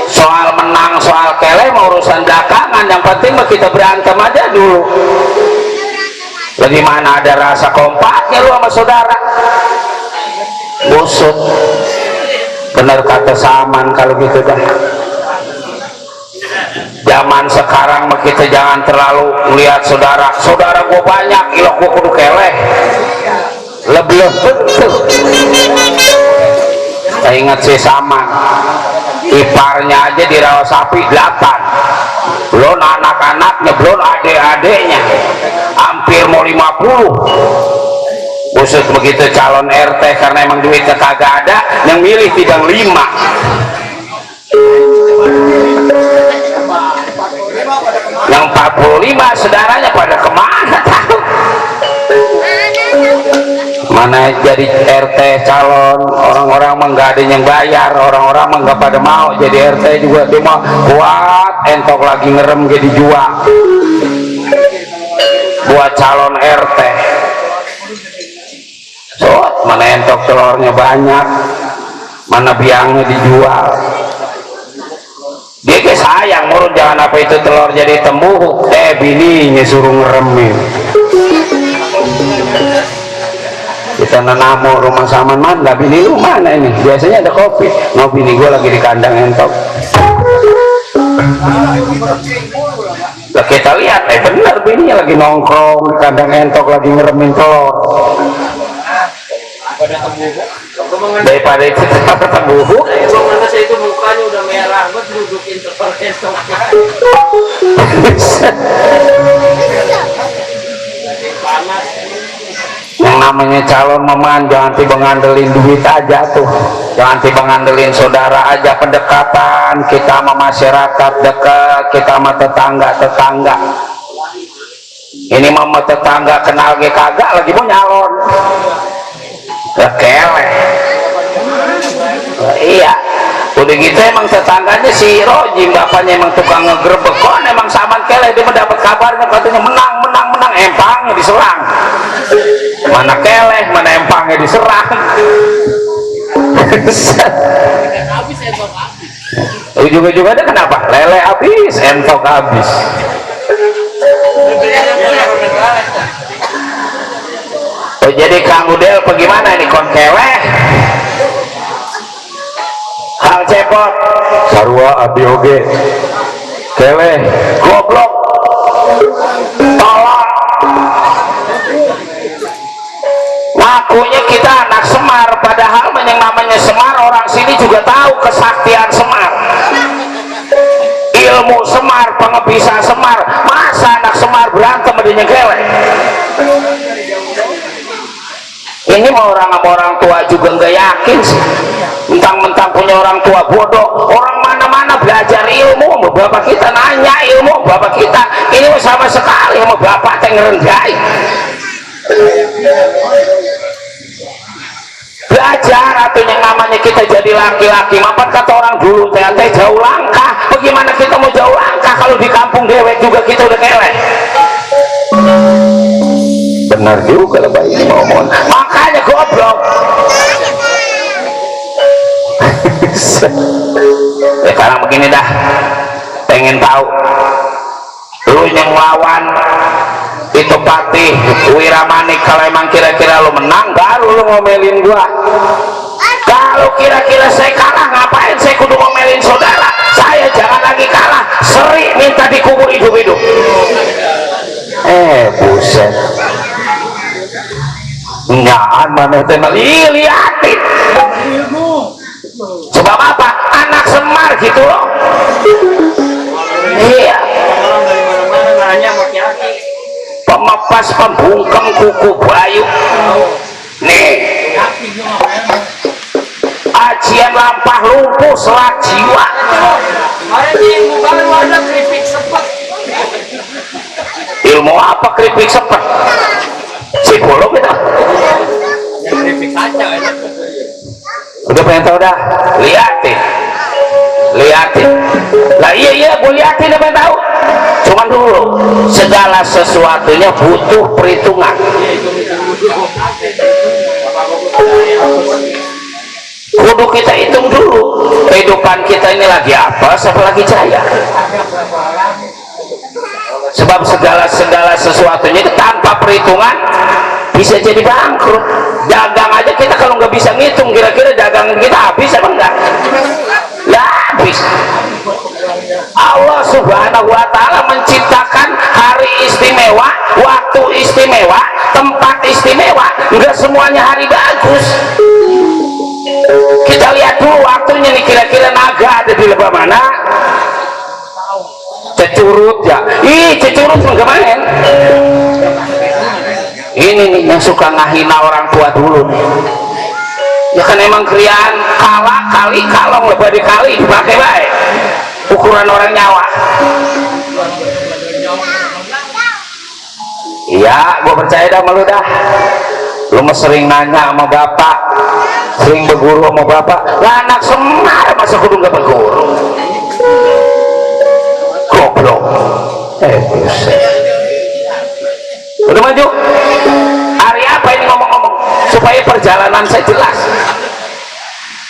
Soal menang soal keleh mau urusan belakangan, yang penting mah kita berantem aja dulu. Lagi mana ada rasa kompaknya lu sama saudara? Busut. Bener kata Saman kalau gitu dah. Zaman sekarang mah kita jangan terlalu melihat saudara gue banyak, ilok gue kudu keleh. Lebih betul. Saya ingat si Saman, iparnya aja dirawat sapi 8, belum anak-anaknya, belum adik-adiknya, hampir mau 50. Busut begitu calon RT karena emang duitnya kagak ada, yang milih tidak 5. Yang 45 saudaranya pada kemana tahu? Mana jadi RT calon, orang-orang mah nggak ada yang bayar, orang-orang mah nggak pada mau jadi RT juga, dia mah kuat entok lagi ngerem jadi dijual buat calon RT. So mana entok telurnya banyak, mana biangnya dijual. Dia ke sayang murut, jangan apa itu telur jadi tembuhuk, bininya suruh ngeremin. Kita nanamo rumah Saman mana, bini lu mana ini? Biasanya ada kopi. Mau bini gue lagi di kandang entok. Lah kita lihat, bener bininya lagi nongkrong di kandang entok lagi ngeremin telur. Daripada itu tembuhuk. Mana saya itu mukanya udah merah, buat dudukin telur entok. Panas. Yang namanya calon meman jangan tiba ngandelin duit aja tuh, jangan tiba ngandelin saudara aja. Pendekatan kita sama masyarakat dekat, kita sama tetangga ini mama tetangga kenal ge kagak lagi mau nyalon keleh. Iya udah gitu emang tetangganya si Rojim bapaknya emang tukang ngegerebek, kok emang Saman keleh. Dia mendapat kabarnya katanya menang empangnya diserang. Mana keleh, mana empangnya diserang. Juga ada kenapa? Lele habis, entok habis. Oh, jadi Kang Udel bagaimana ini kon keleh? Hal cepot sarua abi oge keleh goblok tolak. Ngakunya kita anak Semar, padahal yang namanya Semar orang sini juga tahu kesaktian Semar, ilmu Semar, pengebisa Semar. Masa anak Semar berantem dengan keleh? Ini mau orang tua juga nggak yakin sih, mentang-mentang punya orang tua bodoh. Orang mana-mana belajar ilmu, bapak kita nanya ilmu, bapak kita ini sama sekali sama bapak yang ngerendai. Belajar atau yang namanya kita jadi laki-laki. Mapan kata orang dulu teh jauh langkah. Bagaimana kita mau jauh langkah kalau di kampung dewek juga kita udah keleh? Benar juga lah bayi ngomong. Makanya goblok. Sekarang begini dah, pengen tahu lu yang lawan itu Patih Wiramanik, kalau emang kira-kira lu menang baru lu ngomelin gua. Kalau kira-kira saya kalah, ngapain saya kudu ngomelin saudara? Saya jangan lagi kalah, seri minta dikubur hidup-hidup. Buset, nyaan mana tenang, liatin. Sebab apa? Anak Semar gitu loh. Iya, pemepas pembungkem kuku bayu nih, ajian lampah lumpuh selat jiwa. Ilmu apa keripik sepet? Psikolog kita. Udah pengen tahu dah, liatin lah. Iya gue liatin, udah pengen tahu. Cuman dulu segala sesuatunya butuh perhitungan. Kudu kita hitung dulu kehidupan kita ini lagi apa, siapa lagi jaya. Sebab segala sesuatunya itu tanpa perhitungan bisa jadi bangkrut. Dagang aja kita kalau nggak bisa ngitung kira-kira dagangan kita habis apa enggak? Ya habis. Allah Subhanahu wa Ta'ala menciptakan hari istimewa, waktu istimewa, tempat istimewa. Enggak semuanya hari bagus. Kita lihat dulu waktunya nih, kira-kira naga ada di lebah mana? Cecurut ya. Cecurut kemarin. Ini nih yang suka ngahina orang tua dulu nih. Ya kan emang krian kalah kali kalong lebah dikali dipakai baik. Ukuran orang nyawa. Iya, gue percaya dah sama lu dah. Lu mah sering nanya sama bapak, sering berguru sama bapak. Lah anak Semar masa kudu gak berguru? Goblok. Buset. Udah maju. Hari apa ini ngomong-ngomong supaya perjalanan saya jelas.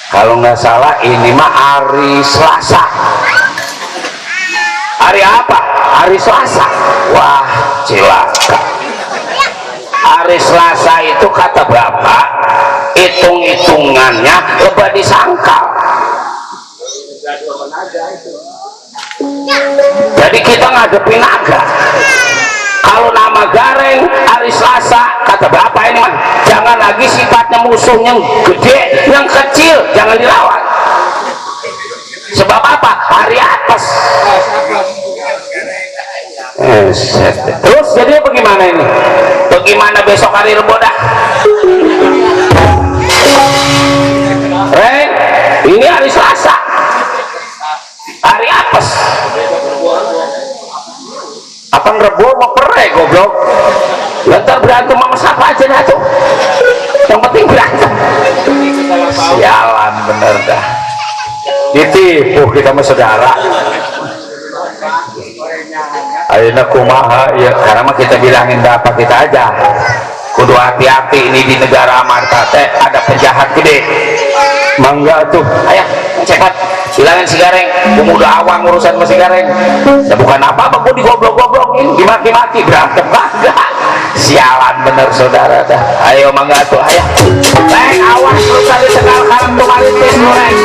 Kalau nggak salah ini mah hari Selasa. Hari apa? Hari Selasa. Wah, cilaka. Hari Selasa itu kata bapak, hitung-hitungannya lebah disangkal. Jadi kita ngadepi naga. Kalau nama Gareng hari Selasa, kata bapak ini mah jangan lagi sifatnya musuh yang gede, yang kecil jangan dilawan. Sebab apa? Hari apes. Terus jadi bagaimana ini? Bagaimana besok hari Rebo dah? Reng, ini hari Selasa, hari apes. Apa Rebo mau pereh goblok? Lantar berantem sama siapa aja dah tuh. Yang penting berantem. Sialan bener dah. Ditipu kita sama saudara. Ayeuna kumaha ya, karena mah kita bilangin bapak kita aja. Kudu hati-hati ini di negara Amarta teh ada penjahat gede. Mangga tuh, ayah cepat bilangin si Gareng, gua udah awang urusan sama si Gareng. Ya bukan apa-apa, gua digoblok-goblokin, dimaki-maki, berantem bangga. Sialan bener saudara dah. Ayo mangga tuh, ayah. Reng, awas lu kali sekal kalam tuh marintis lu Reng.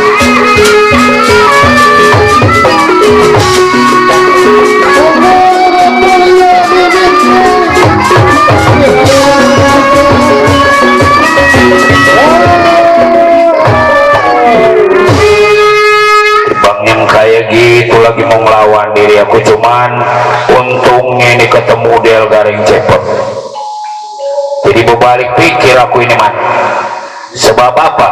Kayak gitu lagi mau ngelawan diri aku, cuman untungnya ini ketemu Del Gareng cepet. Jadi berbalik pikir aku ini man. Sebab apa?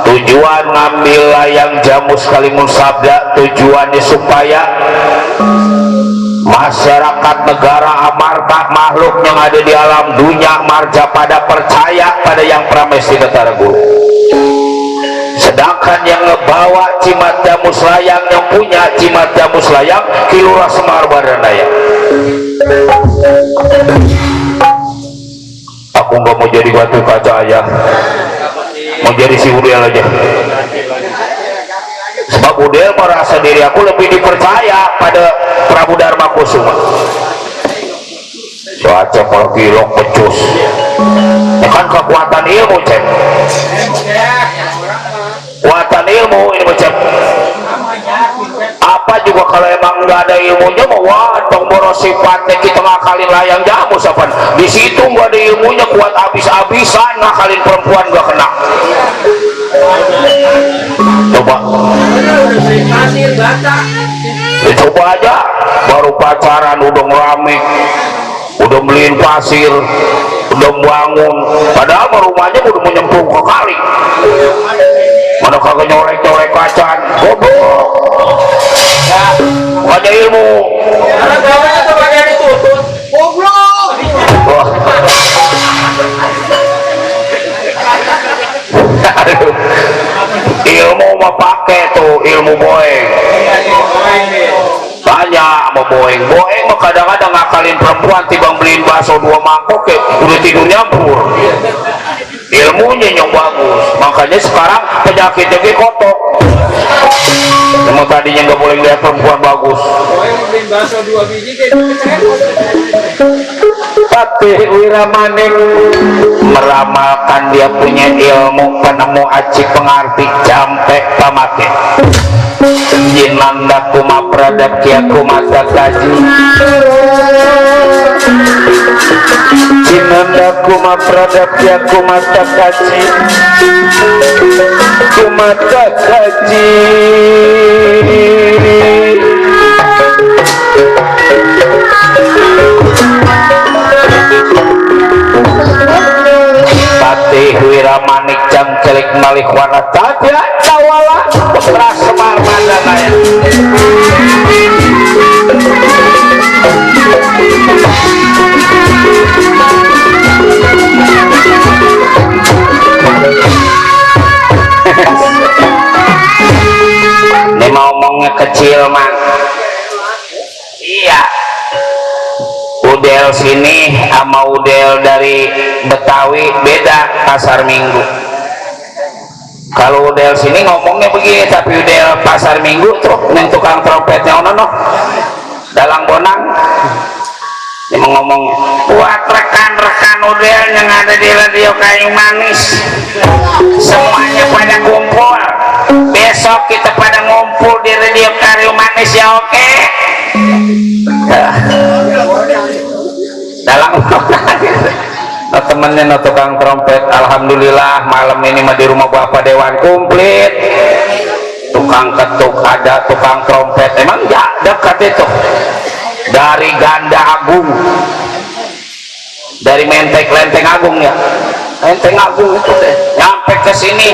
Tujuan ngambil layang jamu sekalimun sabda, tujuannya supaya masyarakat negara Amarta, makhluk yang ada di alam dunia marja pada percaya pada yang Pramesti Batara Guru. Sedangkan yang ngebawa Cimat Jamus Layang, yang punya Cimat Jamus Layang, Kilurah Semar Baranaya. Aku nggak mau jadi batu kaca aja, mau jadi si Uriel aja. sebab udel merasa diri aku lebih dipercaya pada Prabu Dharma Kusuma. Cuaca kalau kilok pecus ya kan kekuatan ilmu cek, kekuatan ilmu ini macam apa juga kalau emang nggak ada ilmunya mau wadong boros sifatnya kita ngakalin layang jamu sapan di situ nggak ada ilmunya kuat abis-abisan ngakalin perempuan nggak kena. Coba ya, coba aja baru pacaran udah ngeramik, udah beliin pasir, udah bangun, padahal rumahnya udah menyemplung ke kali, mana kagak nyorek-nyorek kacan, goblok. Ada ilmu. Karena gawanya tuh pakai ditutup. Goblok. Wah. Aduh. Ilmu mah pakai tuh ilmu boeng. Banyak mau boeng mah kadang-kadang ngakalin perempuan tibang beliin bakso 2 mangkok ya udah tidur nyampur. Ilmunya yang bagus, makanya sekarang penyakitnya kayak kotok. Emang tadinya nggak boleh lihat perempuan bagus. Beliin bakso 2 biji kayak Patih Wiramaning meramalkan dia punya ilmu penemu aci pengarti jampe pamake jinanda kuma pradap kia kumata kaji jinanda kuma pradap kia kumata kaji kumata kaji Patih Wiramanik jangkelik malik warna tadia tawala putra Semar Mandanaya ini mau ngomongnya kecil man. Iya udel sini sama udel dari Betawi beda pasar Minggu. Kalau udel sini ngomongnya begini, tapi udel pasar Minggu tuh yang tukang trompetnya ono dalang bonang dia ngomong buat rekan-rekan udel yang ada di Radio Kayu Manis semuanya pada kumpul besok kita pada ngumpul di Radio Kayu Manis ya oke? Dalam temennya no tukang trompet. Alhamdulillah malam ini mah di rumah Bapak Dewan komplit, tukang ketuk ada, tukang trompet emang ya dekat itu dari Ganda Agung, dari Lenteng Agung ya, Lenteng Agung itu deh nyampe ke sini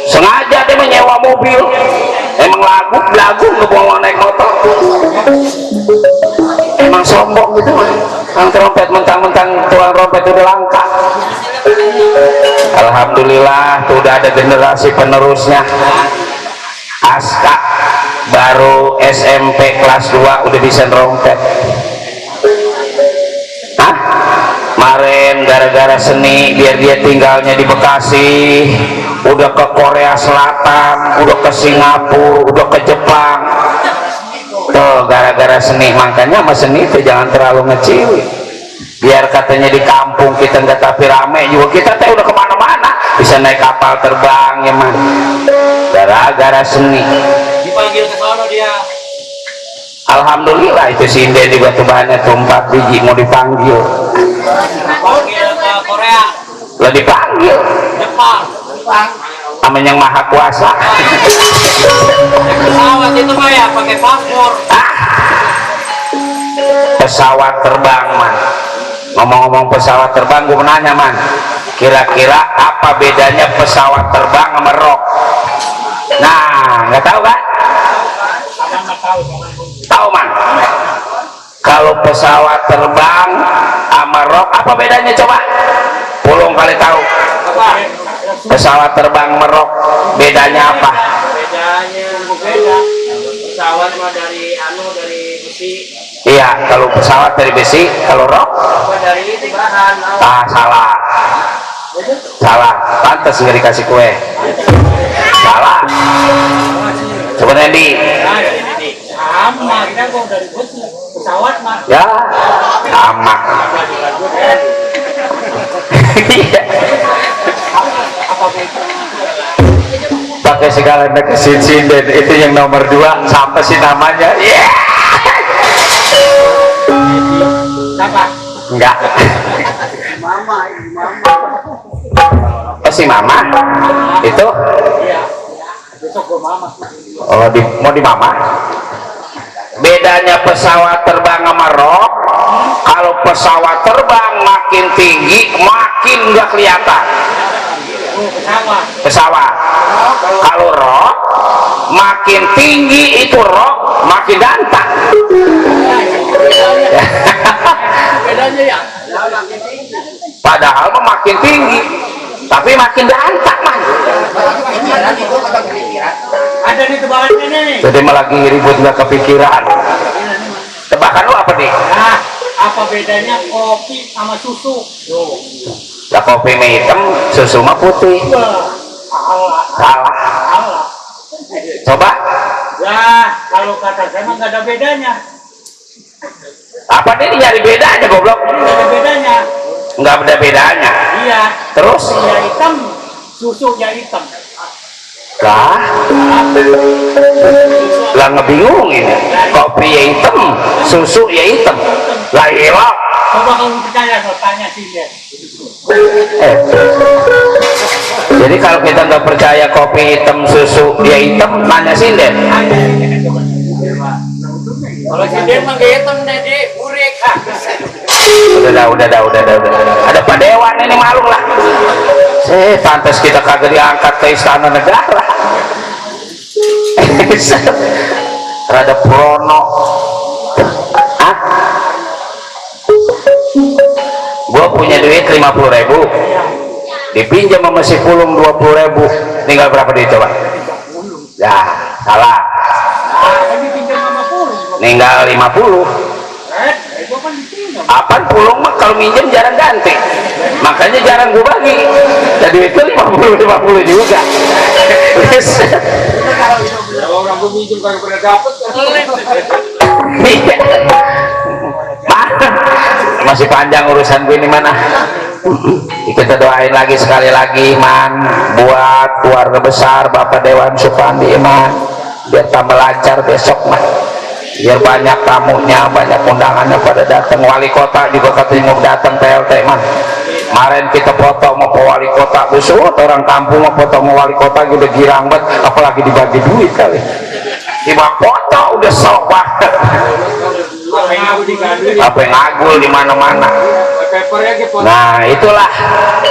sengaja dia menyewa mobil, emang lagu ngebawa naik motor, emang sombong gitu kan trompet mentang-mentang tuang trompet udah langka. Alhamdulillah tuh udah ada generasi penerusnya. Aska baru SMP kelas 2 udah bisa trompet. Hah? Kemarin gara-gara seni biar dia tinggalnya di Bekasi udah ke Korea Selatan, udah ke Singapura, udah ke Jepang tuh gara-gara seni. Makanya sama seni itu jangan terlalu ngecil, biar katanya di kampung kita nggak tapi rame juga kita teh udah kemana-mana bisa naik kapal terbang ya man, gara-gara seni dipanggil ke sana dia. Alhamdulillah itu si Inden di Batubahana tuh 4 biji mau dipanggil Ke Korea, lah dipanggil Jepang, sama yang maha kuasa. pesawat itu mah ya pakai paspor. Pesawat terbang man, ngomong-ngomong pesawat terbang gue menanya man, kira-kira apa bedanya pesawat terbang sama rok? Nah nggak tahu kan? Tahu man, kalau pesawat terbang sama rok apa bedanya coba? Pulung kali tahu pesawat terbang merok bedanya apa? Bedanya beda. Pesawat mah dari besi. Iya, kalau pesawat dari besi, kalau rok Apa dari itu bahan. salah pantas nggak dikasih kue, salah sebenarnya di sama kita kok dari bus pesawat mah. ya sama. Iya. Pakai segala kesin dan itu yang nomor 2 sampai si namanya. Iya. Siapa? Enggak. Oh si mama itu. Iya. Besok gua mama. Oh mau di mama. Bedanya pesawat terbang sama rok, kalau pesawat terbang makin tinggi makin nggak kelihatan. Pesawat. Kalau rok makin tinggi itu rok makin dantak. Bedanya ya. Padahal makin tinggi tapi makin dantak man. Ada di tebakannya nih. Jadi malah lagi ribut nggak kepikiran. Tebakan lu apa nih? Nah, apa bedanya kopi sama susu? Ya kopi mah hitam, susu mah putih. Salah. Coba. Ya, kalau kata saya mah nggak ada bedanya. Apa nih nyari bedanya goblok? Nggak ada bedanya. Nggak ada bedanya. Iya. Terus? Kopinya hitam, susunya hitam. Lah ngebingung ini. Kopi ya hitam, susu ya hitam. Lah iya. Coba kamu percaya, kalau tanya sih dia. Jadi kalau kita nggak percaya kopi hitam, susu ya hitam, nanya sinden. Kalau si dia mah gak hitam deh, burik. Udah. Ada Pak Dewan ini malu lah. Pantas kita kagak diangkat ke istana negara. Rada prono. Hah? Gua punya duit 50.000. Dipinjam sama si Pulung 20.000. Tinggal berapa duit coba? Ya, salah. Tinggal 50. Apaan Pulung mah kalau minjem jarang ganti, makanya jarang gue bagi. Jadi itu 50 juga. Orang gue minjem kalau pernah dapet. Masih panjang urusan gue ini mana. Kita doain lagi sekali lagi man, buat keluarga besar Bapak Dewan Supandi man, biar tambah lancar besok mah. Biar banyak tamunya, banyak undangannya pada datang. Wali kota juga katanya mau datang PLT man. Kemarin kita foto mau ke wali kota, besok orang kampung mau foto mau wali kota udah girang banget, apalagi dibagi duit kali. Dibang foto udah sok banget. Apa yang ngagul di mana-mana. Nah itulah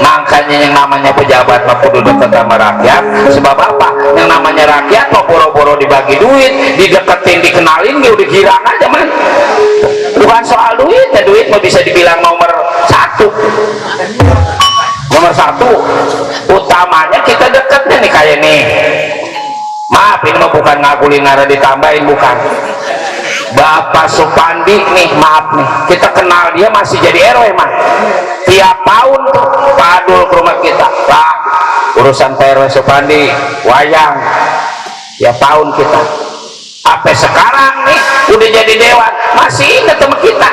makanya yang namanya pejabat mah kudu dekat sama rakyat. Sebab apa? Yang namanya rakyat mau boro-boro dibagi duit, dideketin, dikenalin, dia udah girang aja man. Bukan soal duit, ya duit mah bisa dibilang nomor 1. Nomor 1 utamanya kita deketnya nih kayak nih. Maaf ini mah bukan ngagulin ngara ditambahin, bukan. Bapak Supandi nih, maaf nih, kita kenal dia masih jadi RW mah. Tiap tahun tuh padul ke rumah kita, bang, urusan PRW Supandi, wayang. Tiap tahun kita. Sampai sekarang nih udah jadi dewan, masih ingat sama kita.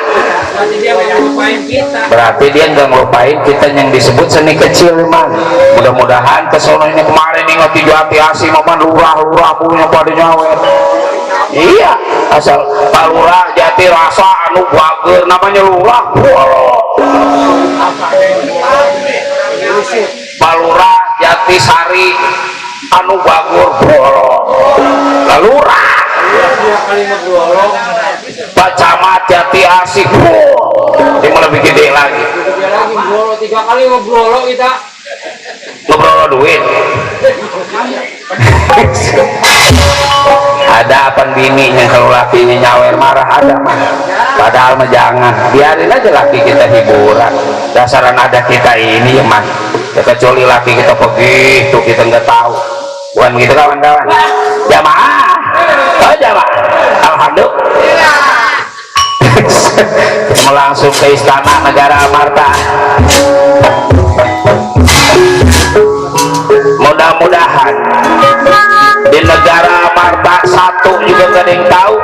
Berarti dia nggak ngelupain kita yang disebut seni kecil man. Mudah-mudahan kesono ini kemarin ingat di Jati Asih momen lurah punya pada nyawer. Iya, asal Pak Lurah Jati Rasa anu bager namanya lurah. Pak Lurah Jati Sari anu bager. Lurah Pak Camat Jati Asih. Dia malah lebih gede lagi. 3 kali ngobrol kita. Ngobrol duit. Ada apa bininya kalau lakinya nyawer marah ada mah. Padahal mah jangan, biarin aja laki kita hiburan. Dasaran ada kita ini ya man. Ya, kecuali laki kita begitu kita nggak tahu. Bukan begitu kawan-kawan. Jamaah. Oh jamaah. Alhamdulillah. Kita langsung ke istana negara Amarta. Mudah-mudahan di negara Amarta satu juga gak ada yang tahu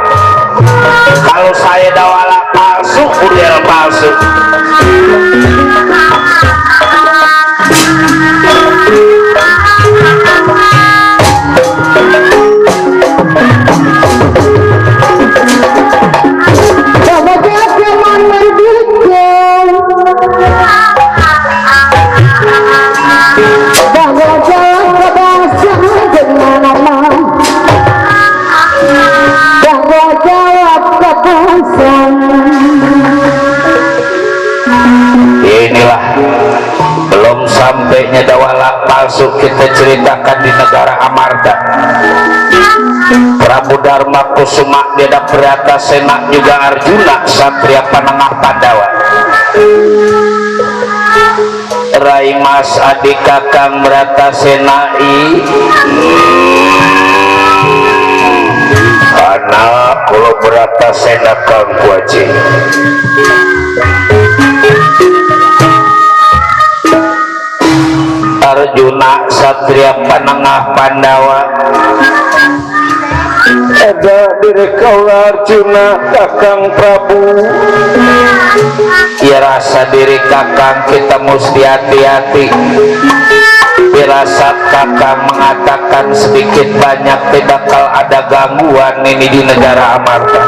kalau saya dawala palsu, budel palsu. Inilah belum sampainya dawala palsu kita ceritakan di negara Amarta. Prabu Dharma Kusuma Deda Priyata Sena juga Arjuna Satria Panengah Pandawa. Rai Mas adik kakang Bratasena-i anak kulo Bratasena kang kuaci. Arjuna Satria Panengah Pandawa ada diri kaula Arjuna kakang Prabu. Ya rasa diri kakang kita mesti hati-hati. Firasat kakang mengatakan sedikit banyak tidak bakal ada gangguan ini di negara Amarta.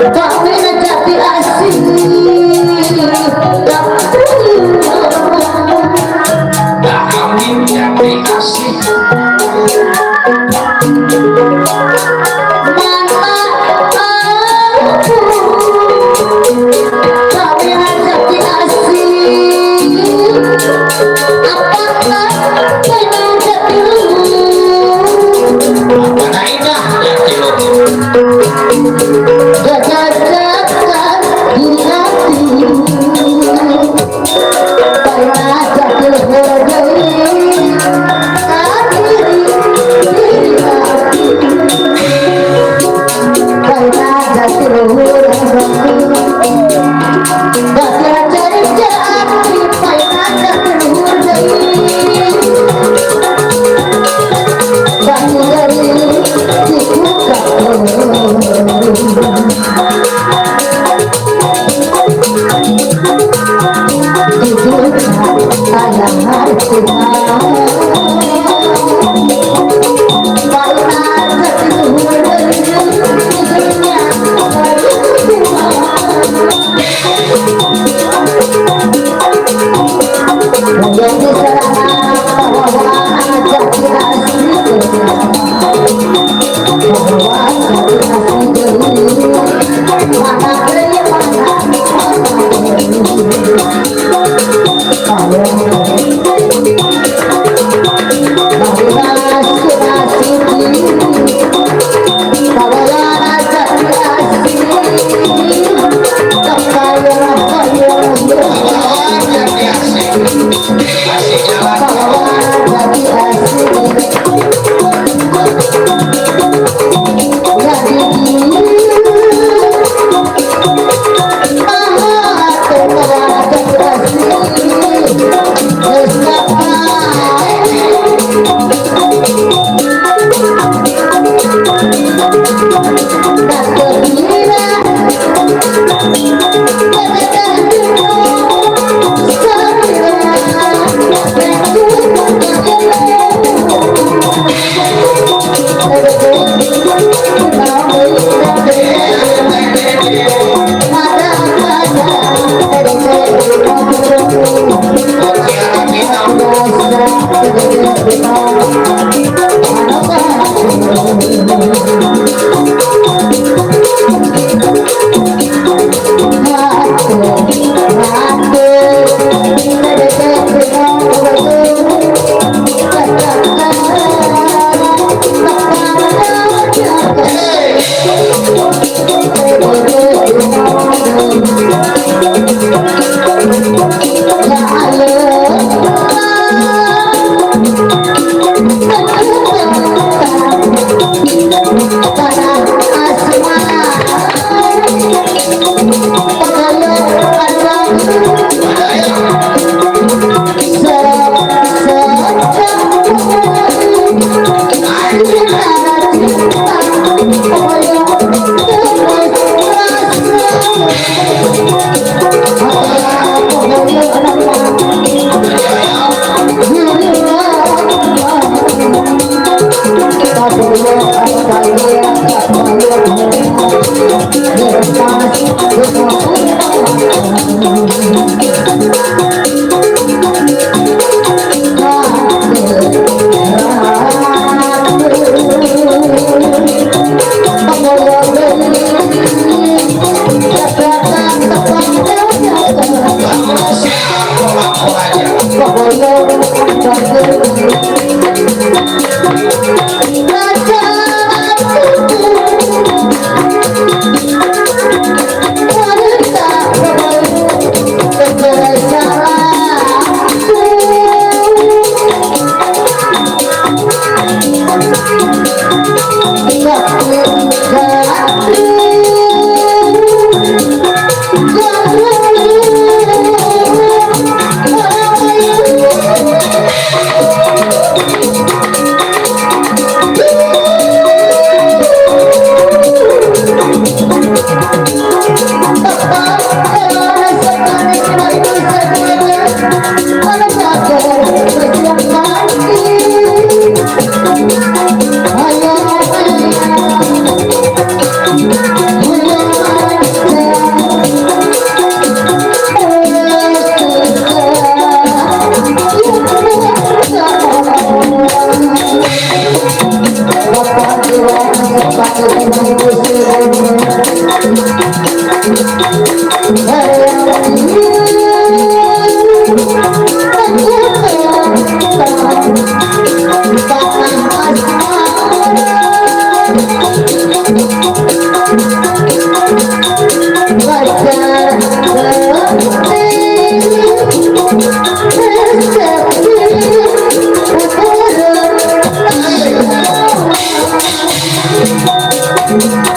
Apakah pengen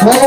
Hey!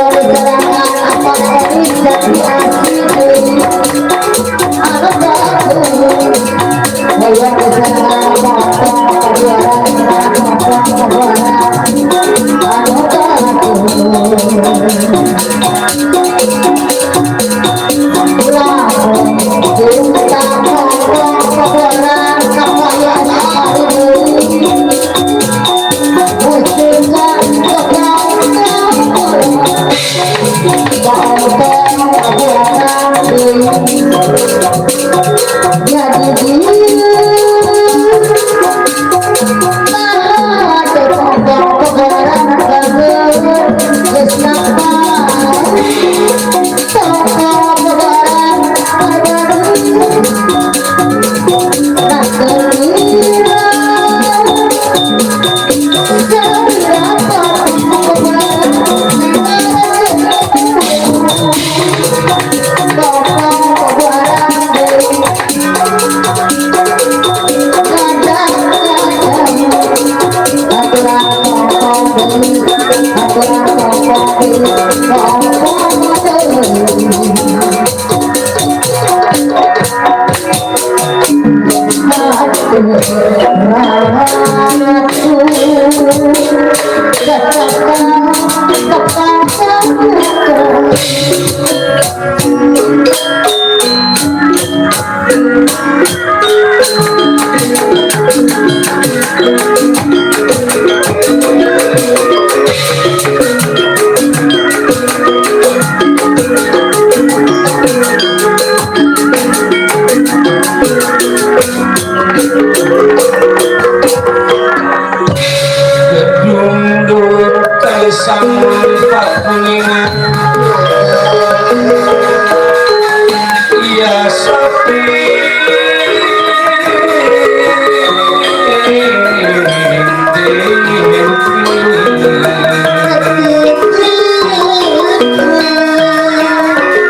Gedung Kaisang 45 ya sepi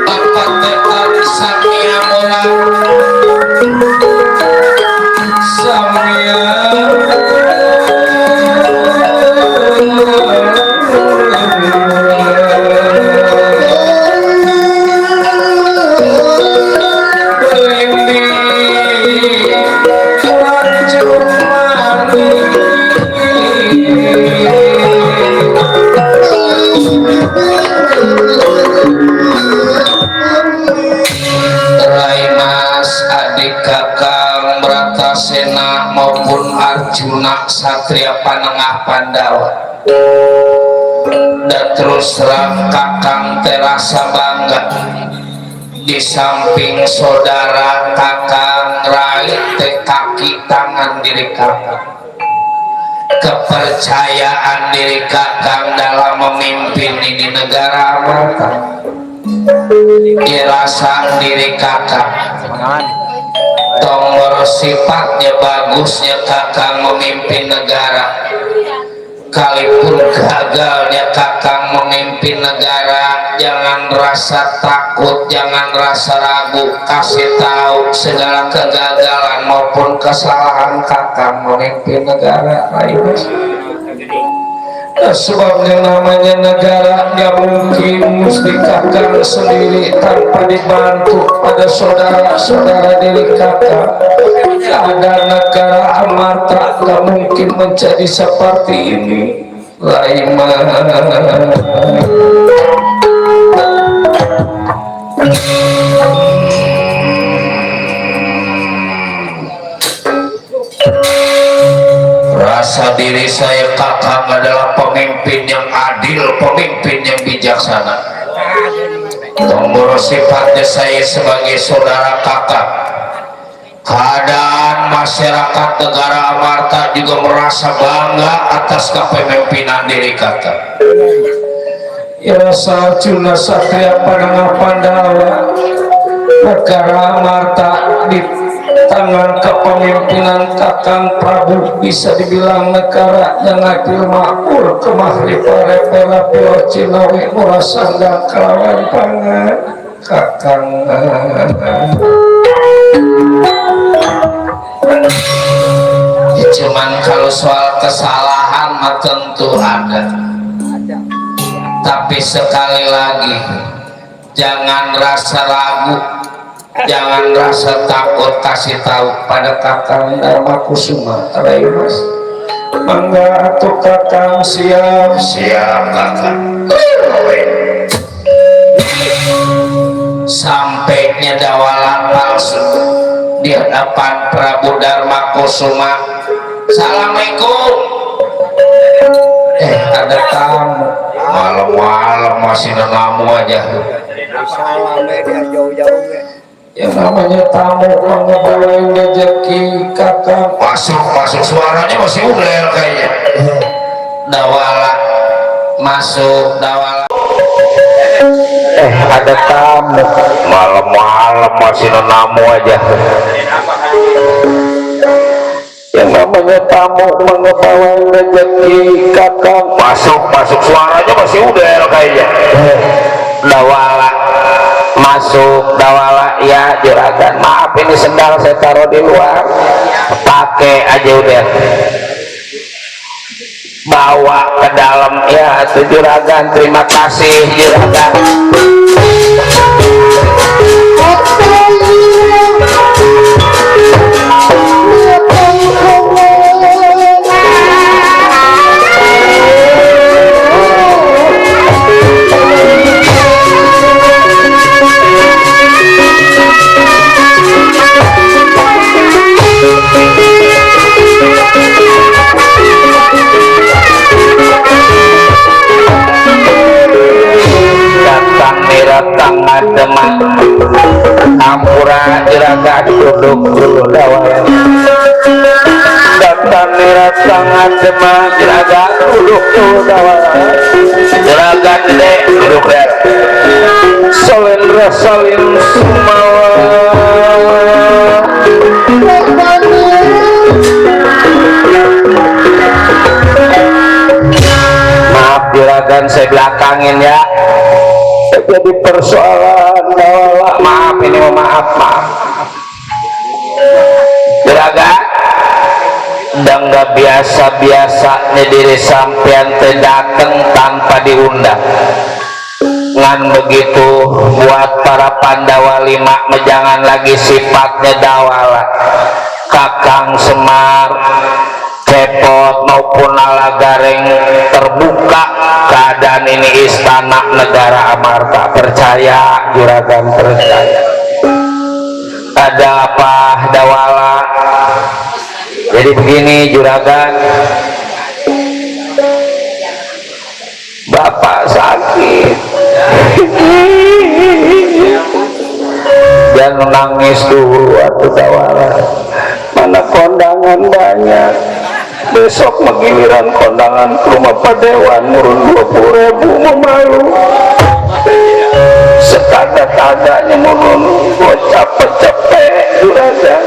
Bapak Tetar Samia Kakang Bratasena maupun Arjuna Satria Panengah Pandawa, dan terus terang kakang terasa bangga di samping saudara kakang Rai teh kaki tangan diri kakang, kepercayaan diri kakang dalam memimpin ini negara Amarta, dirasa diri kakang tombol sifatnya bagusnya kakang memimpin negara, kalipun gagalnya kakang memimpin negara, jangan rasa takut, jangan rasa ragu, kasih tahu segala kegagalan maupun kesalahan kakang memimpin negara. Sebabnya namanya negara nggak mungkin mesti kakang sendiri tanpa dibantu pada saudara-saudara diri kakang. Ada negara Amarta nggak mungkin menjadi seperti ini. Laimah rasa diri saya kakang adalah pemimpin yang adil, pemimpin yang bijaksana. Nomor sifatnya saya sebagai saudara kakak, keadaan masyarakat negara Amarta juga merasa bangga atas kepemimpinan diri kakak. Ya Arjuna Satria Panengah Pandawa, negara Amarta di tangan kepemimpinan kakang Prabu bisa dibilang negara yang adil, makmur, kemahri parepera pilo cinawi murasandang kelawan pangan kakang. Cuman kalau soal kesalahan mah tentu ada, tapi sekali lagi jangan rasa ragu, jangan rasa takut, kasih tahu pada kakang Dharma Kusuma. Mas, mangga atuh kakang, siap kakang. Sampainya dawalan palsu di hadapan Prabu Dharma Kusuma. Assalamualaikum. Ada tamu malam-malam masih namu aja. Salamnya dia jauh-jauh ya. Yang namanya tamu mengebawain rezeki kakak. Masuk suaranya masih uler kayaknya. Dawala masuk dawala. Ada tamu malam-malam masih namu aja. Yang namanya tamu mengebawain rezeki kakak. Masuk suaranya masih uler kayaknya. Dawala masuk dawala ya juragan, maaf ini sendal saya taruh di luar, pakai aja udah. bawa ke dalam ya tuh juragan. Terima kasih juragan. Datang ngademan ampura juragan duduk dulu dawalan. Datang ngademan juragan duduk dulu dawalan. Juragan dek duduk dek. Salin rasalin sumawa. Maaf juragan saya belakangin ya. Jadi persoalan dawala. Maaf ini maaf juragan dan gak biasa-biasanya diri sampean teh dateng tanpa diundang. Ngan begitu buat para Pandawa 5 jangan lagi sifatnya dawala. Kakang Semar Cepot maupun Alagareng terbuka keadaan ini istana negara Amarta. Percaya juragan, percaya. Ada apa dawala? Jadi begini juragan, bapak sakit. Jangan nangis dulu atuh dawala, mana kondangan banyak. Besok menggiliran kondangan ke rumah Pak Dewan murun 20.000 memalu. Setanda-tandanya murun gua capek-capek juragan.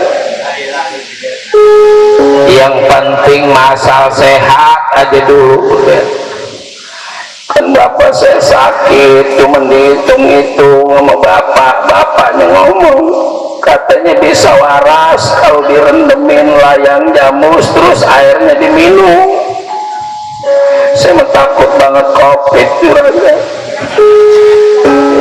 Yang penting masal sehat aja dulu. Kan bapak saya sakit, cuma dihitung-hitung sama bapaknya ngomong. Katanya bisa waras kalau direndemin layang jamus terus airnya diminum. Saya takut banget COVID juragan.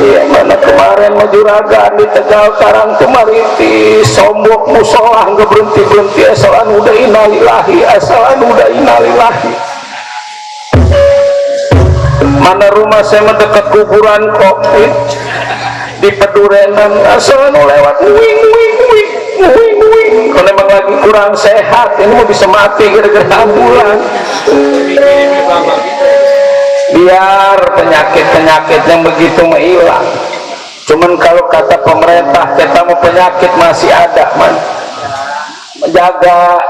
Iya mana kemarin mah juragan di Tegal Karang kemarin di Sombok musola nggak berhenti asalan udah innalillahi mana rumah saya mendekat kuburan COVID di Pedurenan asalan lewat wing kalau memang lagi kurang sehat ini mau bisa mati gara-gara ambulan. Biar penyakit yang begitu menghilang. Cuman kalau kata pemerintah kita mau penyakit masih ada man, menjaga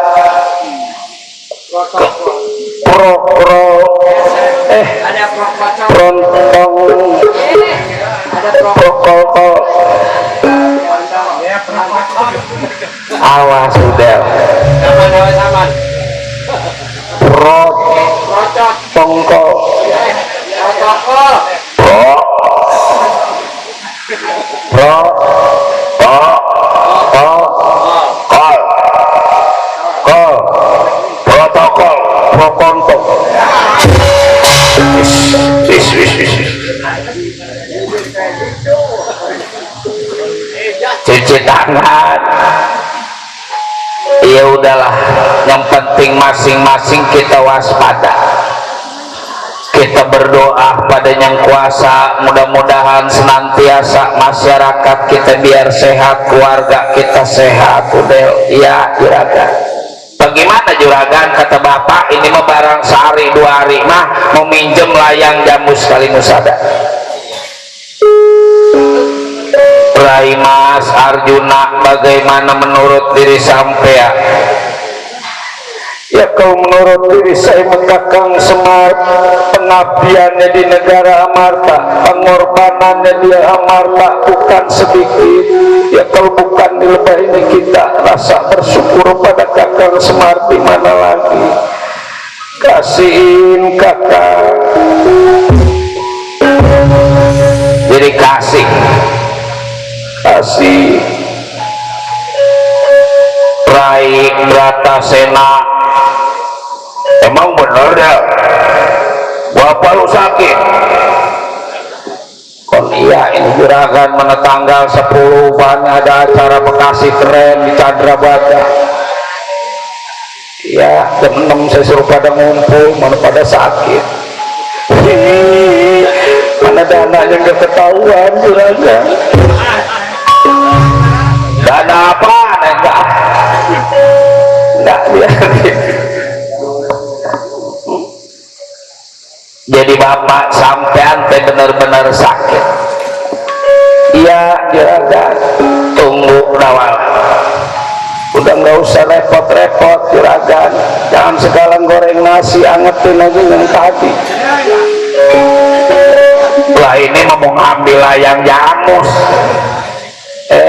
protokol awas udah cuci tangan. Ya udahlah, yang penting masing-masing kita waspada, kita berdoa pada yang kuasa, mudah-mudahan senantiasa masyarakat kita biar sehat, keluarga kita sehat. Udah ya juragan. Bagaimana juragan? Kata bapak ini mah barang sehari 2 hari mah mau minjem layang jamu sekali musada. Rai Mas Arjuna, bagaimana menurut diri sampean? Ya kalau menurut diri saya Kakang Semar, pengabdiannya di negara Amarta, pengorbanannya di Amarta bukan sedikit. Ya kalau bukan di lebah ini kita rasa bersyukur pada Kakang Semar di mana lagi. Kasihin kakak. Jadi kasih Rai Bratasena emang bener dah bapak lu sakit kon iya ini juragan mana tanggal 10 banyak ada acara Bekasi keren di Chandra Baga ya jam 6 saya suruh pada ngumpul mana pada sakit mana dananya gak ketahuan juragan dana apa enggak dia jadi bapak sampean teh benar-benar sakit iya juragan tunggu dawal udah nggak usah repot-repot juragan jangan segala goreng nasi angetin aja yang tadi lah ini mau ngambil ayam jamus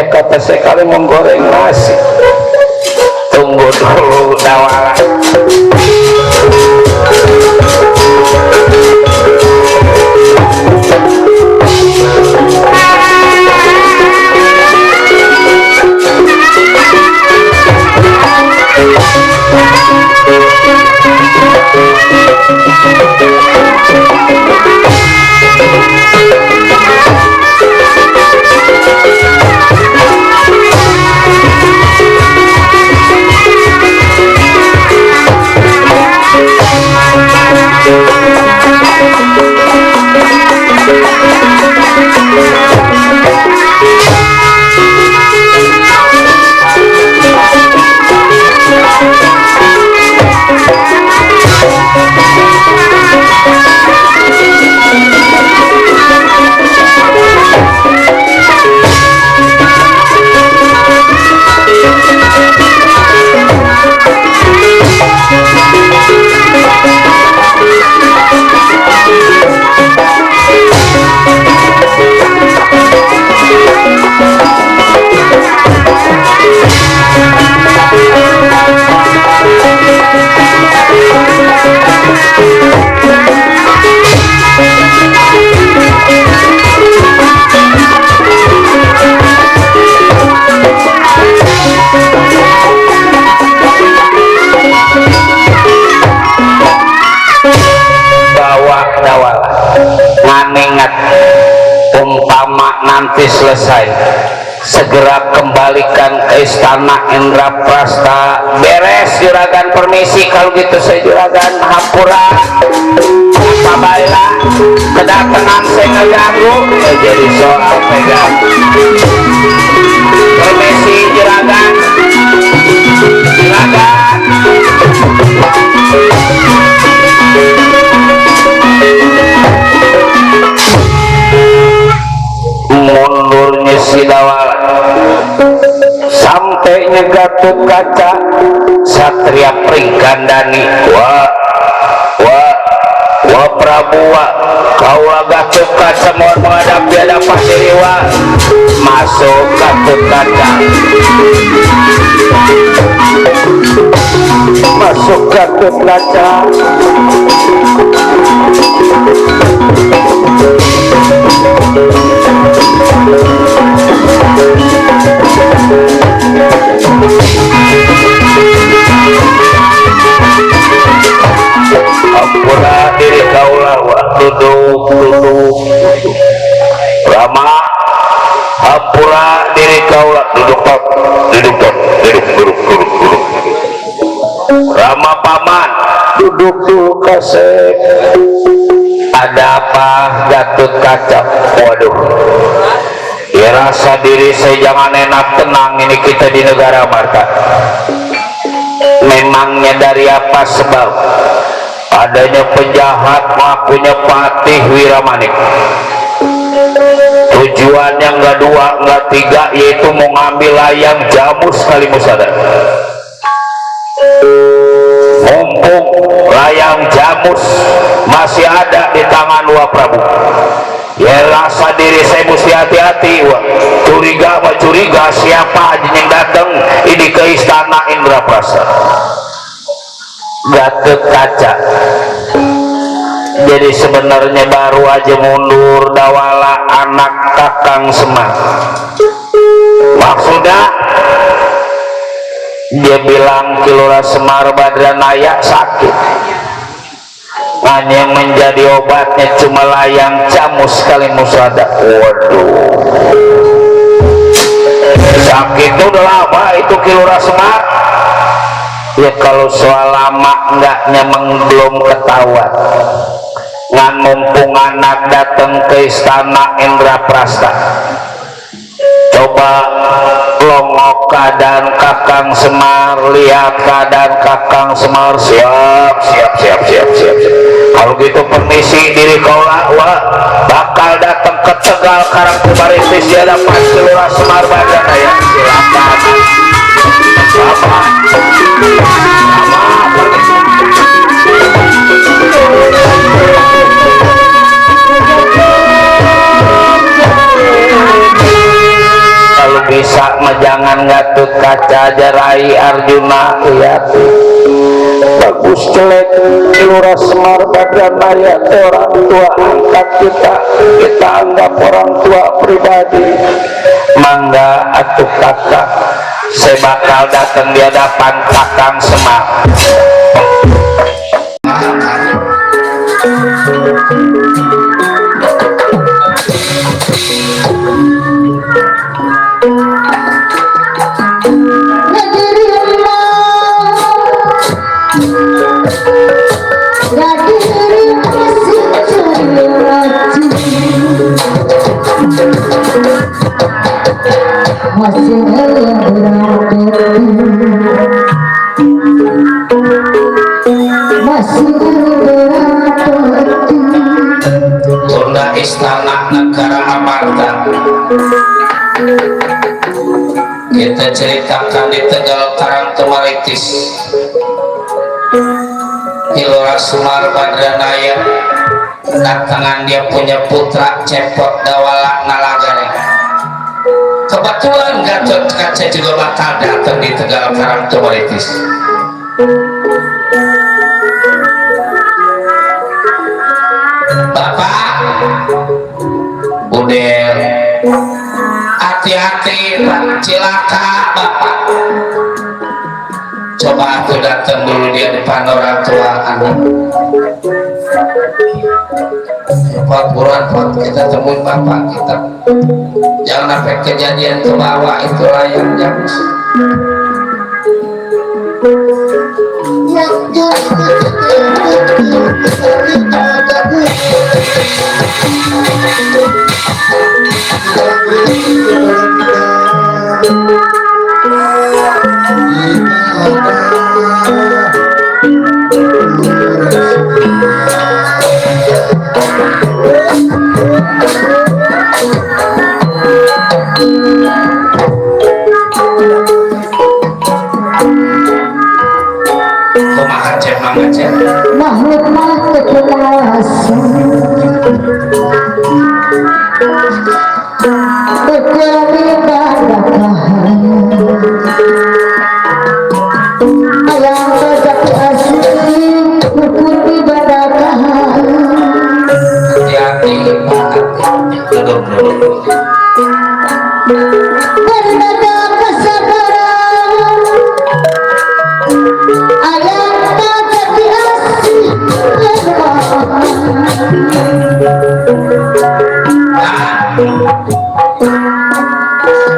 kata sekali mau goreng nasi tunggu dulu dawal nanti selesai segera kembalikan ke istana Indraprasta beres juragan permisi kalau gitu saya juragan hampura apa baiklah kedatangan saya ngeganggu jadi soal pegang permisi juragan mundurnya si dawal sampainya Gatot Kaca Satria Pringgandani wa Prabu wa kaulah Gatot Kaca mohon menghadapi hadapan diri wa masuk Gatot Kaca masuk Gatot Kaca ampura diri kaulah wa duduk Rama ampura diri kaulah duduk Rama paman duduk dulu kasih ada apa Gatot Kaca waduh ya rasa diri saya jangan enak tenang ini kita di negara Marta memangnya dari apa sebab adanya penjahat mengakunya Patih Wiramanik tujuannya enggak dua enggak tiga yaitu mau ngambil layang jamus kali musada mumpung layang jamus masih ada di tangan Wak Prabu ya rasa diri saya mesti hati-hati curiga siapa aja yang datang ini ke istana Indraprasta Gatot Kaca jadi sebenarnya baru aja mundur dawala anak Kakang Semar maksudnya dia bilang Kilora Semar Badranaya sakit hanya menjadi obatnya cuma layang camus kali musada. Waduh, sakit itu udah lama itu Kilura Semar ya. Kalau soal lama enggaknya belum ketahuan. Ngan mumpung anak datang ke istana Indraprasta, coba longok keadaan Kakang Semar, lihat keadaan Kakang Semar. Siap. Kalau gitu permisi diri kaula, wah bakal datang ke Tegal Karang Tumaritis di hadapan Kilura Semar Badanaya. Silakan. Sama kalau bisa mah jangan ngatut kaca jarai Arjuna. Lihat bagus jelek Kilura Semar Badanaya orang tua angkat kita anggap orang tua pribadi. Mangga atuh kakak, saya bakal datang di hadapan Kakang Semar. Tunda Istana Negara Amarta kita ceritakan di Tegal Karang Tumaritis. Kilura Semar Badanaya datangan dia punya putra Cepot Dawala Nalagare. Kebetulan Gatot Kaca juga bakal datang di Tegal Karang Tumaritis. Bapak Budel, hati-hati cilaka Bapak. Coba aku datang dulu dia depan orang tua anak. Pot buruan pot kita temuin Bapak kita. Jangan sampai kejadian ke bawah itu layang jangan.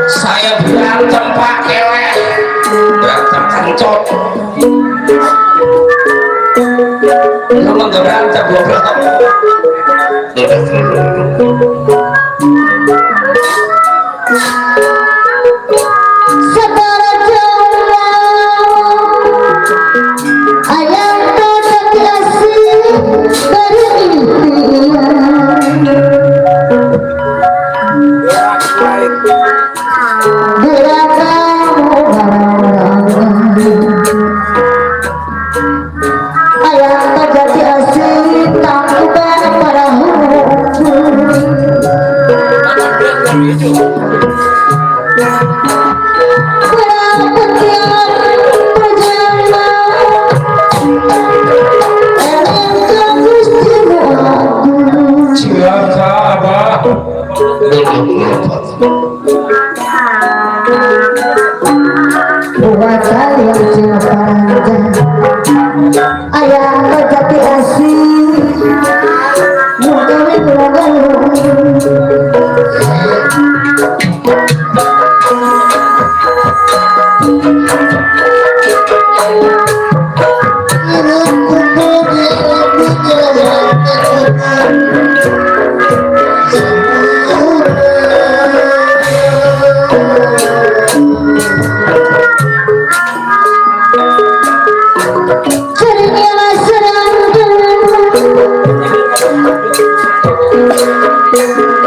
Saya berantem Pak Kelek, berantem kencot. Kamu nggak berantem, gue berantem. Ayah jati asih Thank you.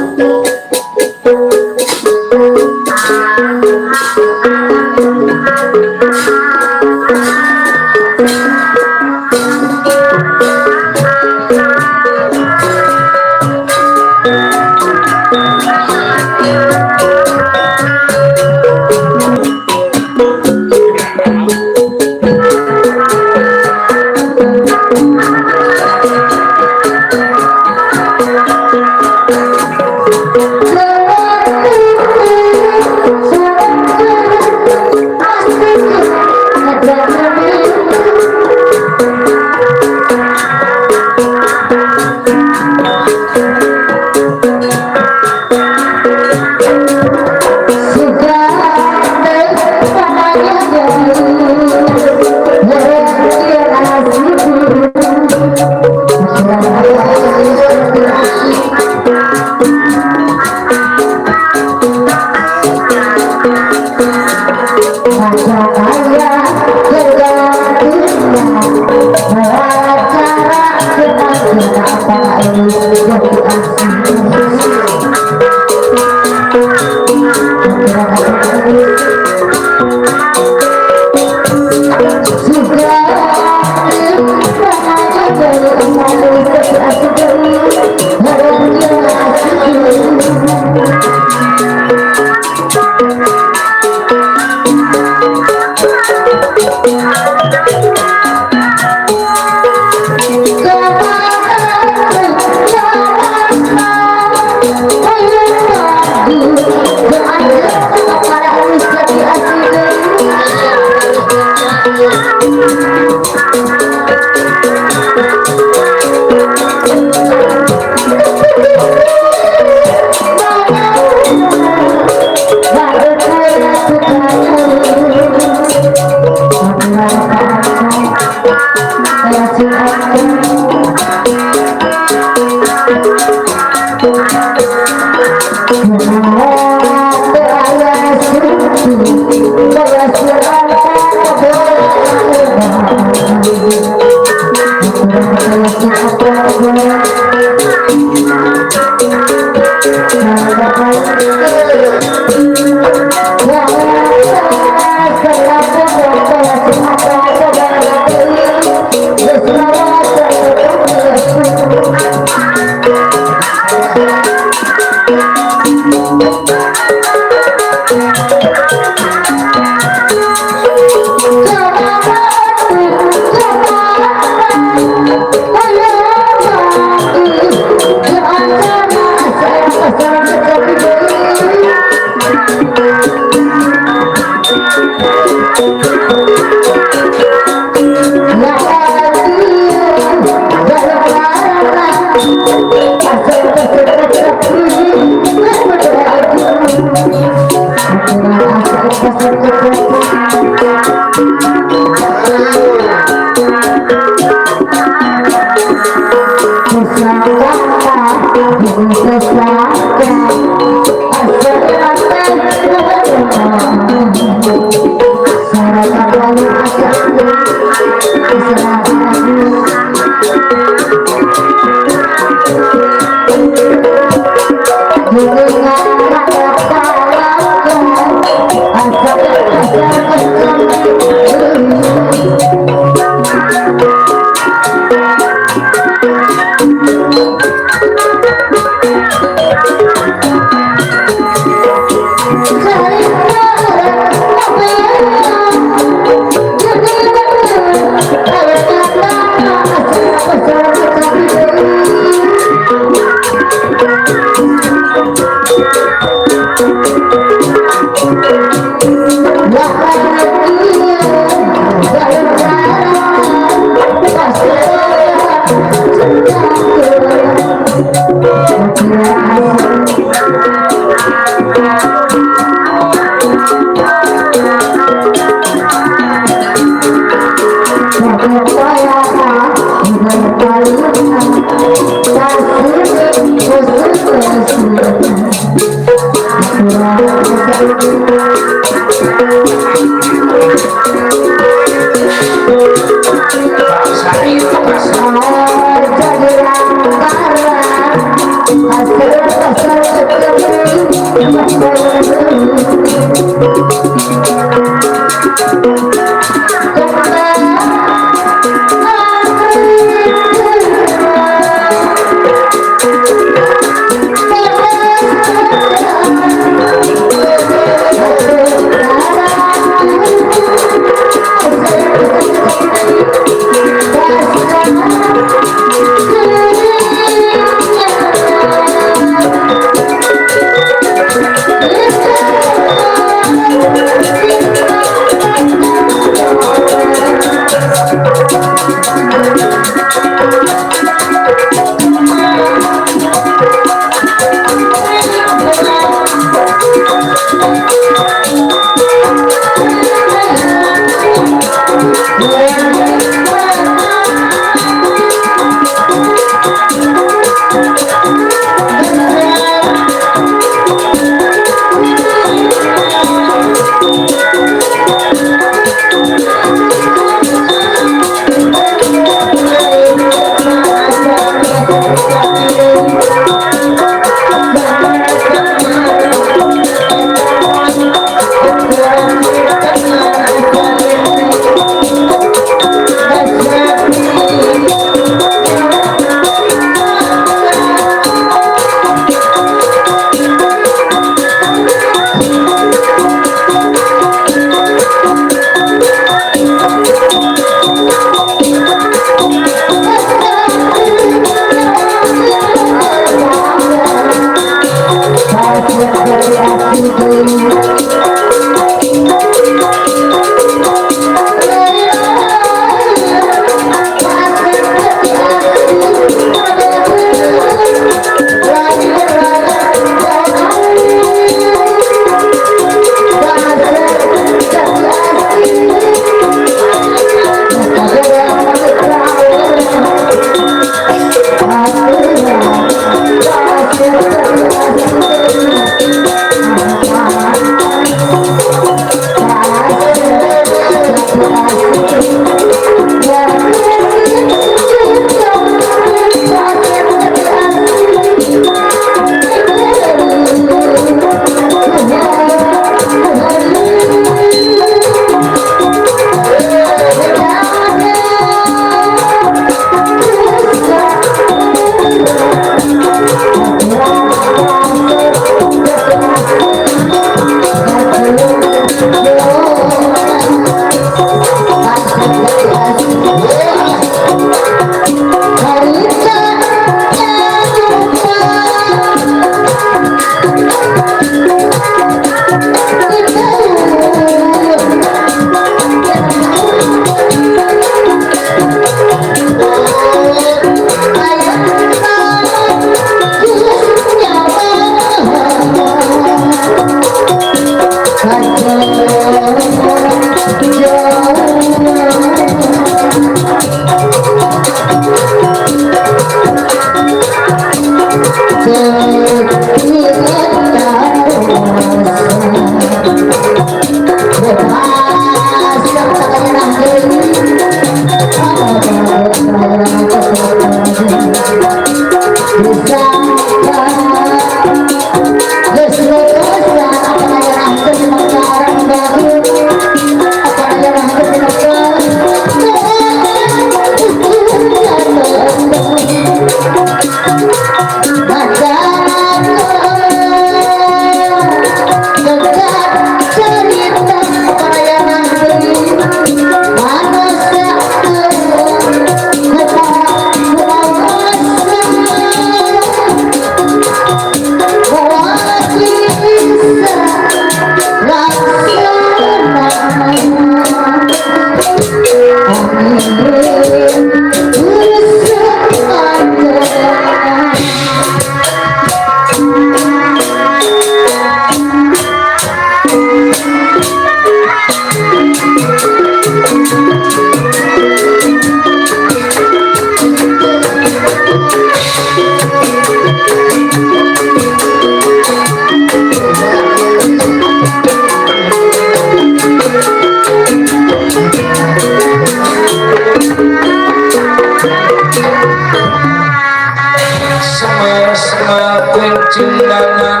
cundangan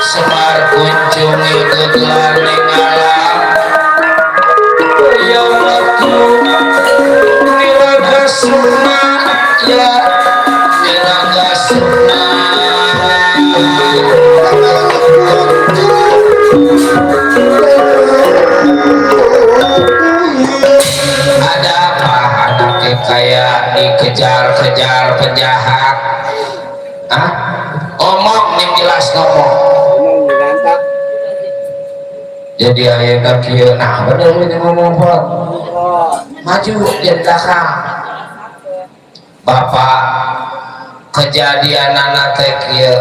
Semar kunjungi gegar ningalam yang waktu niraga sukma ya niraga sukma ada apa anaknya kayak dikejar-kejar penjahat omong nih jelas ngomong jadi ayah kieu nah bener ini ngomong Pak maju di belakang Bapak kejadian anak teh kieu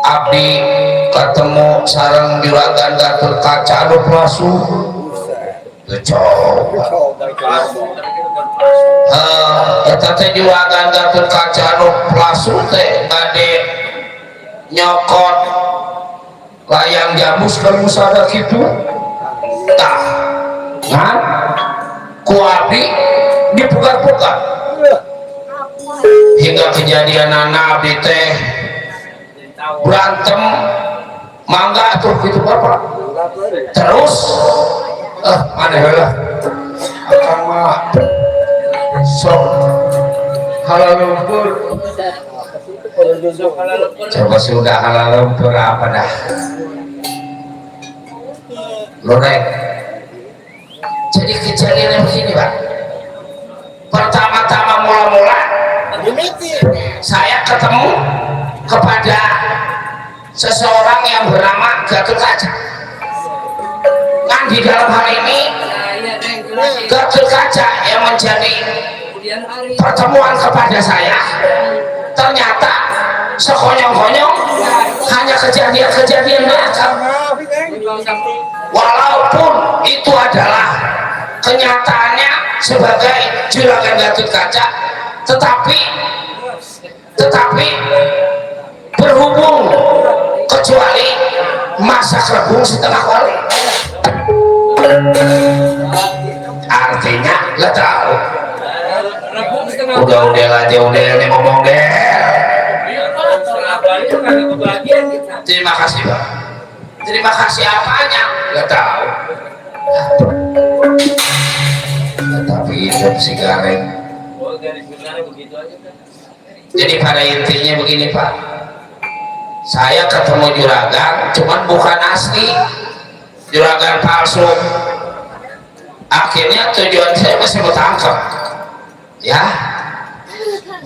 abdi ketemu sareng juragan Gatot Kaca anu pelasu teu coba eta teh juragan Gatot Kaca anu pelasu teh bade nyokot layang jamus kalau musada gitu tah kan ku abdi dipugar-pugar hingga kejadian anak abdi teh berantem mangga tuh gitu Bapak terus aneh lah akan mah sok halal lumpur coba sudah halal lumpur apa dah lorek jadi kejadiannya begini Pak pertama-tama mula-mula saya ketemu kepada seseorang yang bernama Gatot Kaca kan di dalam hal ini Gatot Kaca yang menjadi pertemuan kepada saya ternyata sekonyong-konyong hanya kejadian-kejadian belakang walaupun itu adalah kenyataannya sebagai juragan Gatot Kaca tetapi berhubung kecuali masak rebung setengah kali artinya nggak tahu udah aja udah nih ngomong deh terima kasih Pak terima kasih apanya nggak tahu tapi hidup si gareng jadi pada intinya begini Pak saya ketemu juragan cuman bukan asli juragan palsu akhirnya tujuan saya masih mau tangkap ya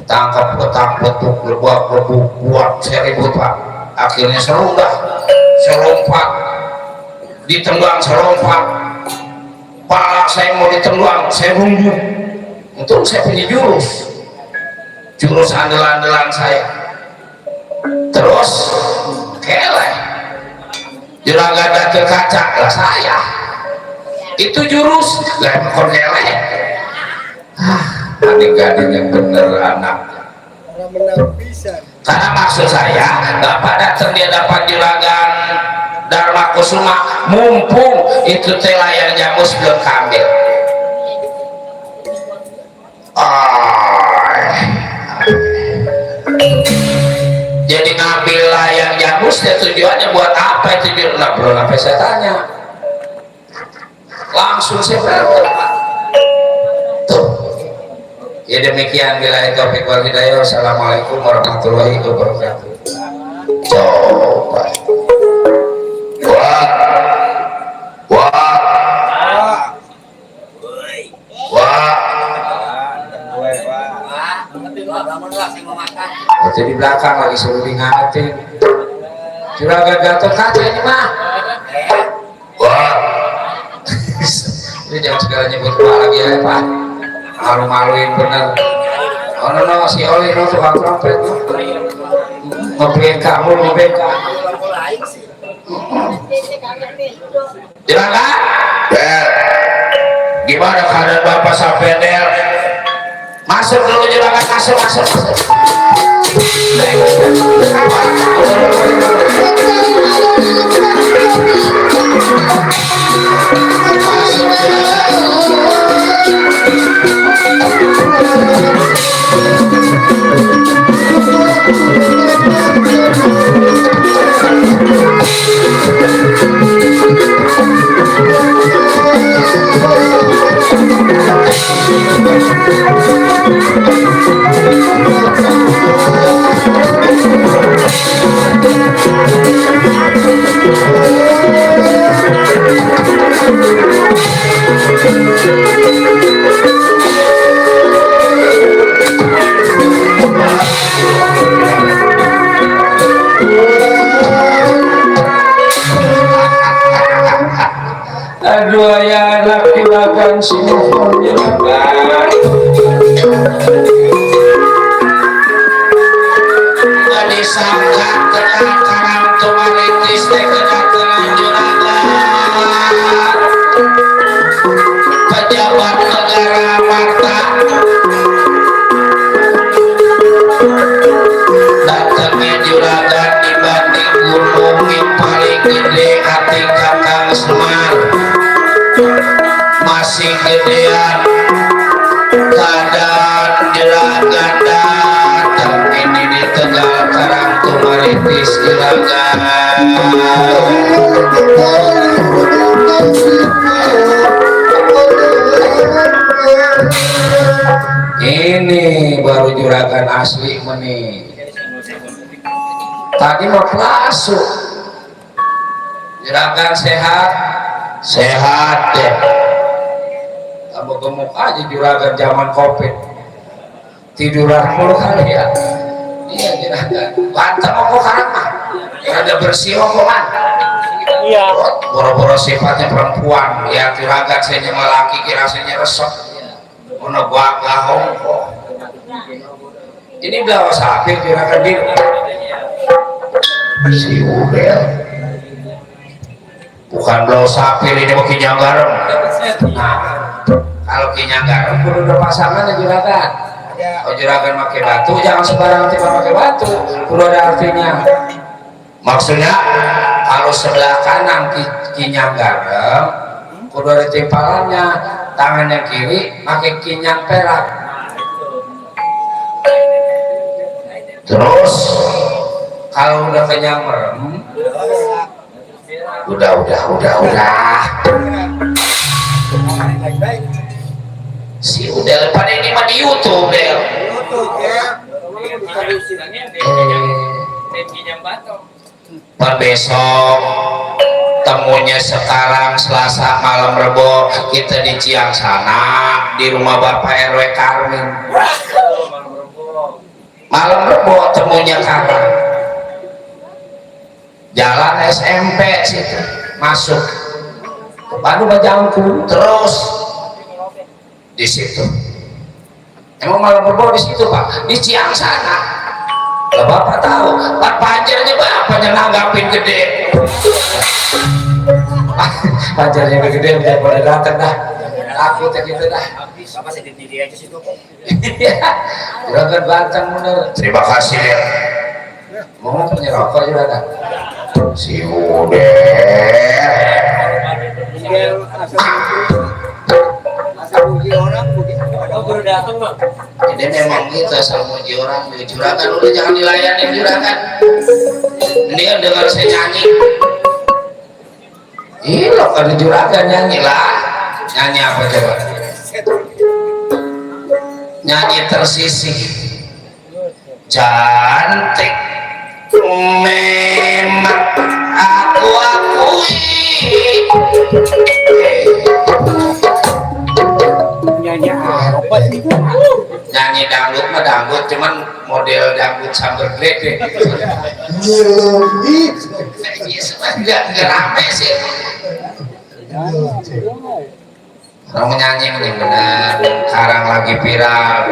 tangkap betuk lebuk buat saya ribut Pak akhirnya serompak ditenggang serompak pala saya mau ditenggang saya runjuk untuk saya punya jurus andalan saya terus keleh juragan Gatot Kaca lah saya itu jurus lah kok keleh adik-adik yang bener anak karena maksud saya Bapak datang dia dapat juragan Dharma Kusuma mumpung itu teh layang jamus belum kambil jadi ngambil layang jamus ya tujuannya buat apa itu jurnal belum apa saya tanya langsung saya berantem tuh ya demikian bila taufiq wal hidayah wassalamualaikum warahmatullahi wabarakatuh coba jadi belakang lagi suruh diingatin juragan Gatot Kaca ini mah wah ini jangan segala nyebut lagi ya Pak malu-maluin bener no si Oli no tukang trompet ngebeka juragan gimana keadaan Bapak sampai Del masuk dulu juragan masuk Thank you. Aduh ya anak juragan sini juragan nggak disangka terang tumaritis teh kedatangan juragan pejabat negara Marta datangnya juragan dibanding gunung yang paling gede hati Kakang Semar masih gedean keadaan juragan datang ini di Tegal Karang Tumaritis juragan ini baru juragan asli meni tadi mau pelasu juragan sehat deh kamu gemuk aja juragan zaman covid tiduran mulu kali ya iya juragan banteng kok karang mah ada bersih omongan iya boro-boro sifatnya perempuan ya juragan saya nyama laki kira saya resok ono gua lahong kok ini belah sakit juragan di si Udel bukan belau sapir ini mau kinyang garam nah kalau kinyang garam kudu ada pasangan ya juragan kalau juragan pakai batu jangan sembarangan tiba pakai batu kudu ada artinya maksudnya kalau sebelah kanan kinyang garam kudu ada timpalannya tangan yang kiri pakai kinyang perak terus kalau udah kenyang merem udah si Udel pada ini mah di YouTube Del per besok temunya sekarang Selasa malam Rebo kita di Ciang sana di rumah Bapak RW Karmin malam Rebo temunya Karang jalan SMP situ masuk baru Bajangku terus di situ emang malam Rebo di situ Pak di Ciang sana lah Bapak tahu Pak pajarnya Bapaknya nanggapin gede pajarnya gede udah pada datang dah takut ya gitu dah Bapak sedih diri aja situ juragan banteng bener terima kasih ya mau punya rokok juragan si ini memang gitu asal muji orang juragan udah jangan dilayani juragan ini kan dengar saya nyanyi ih lo kan juragan nyanyi lah nyanyi apa coba nyanyi tersisih cantik memang aku akui nyanyi apa sih nyanyi dangdut mah dangdut cuman model dangdut sambil gede nggak rame sih orang menyanyi benar Karang lagi viral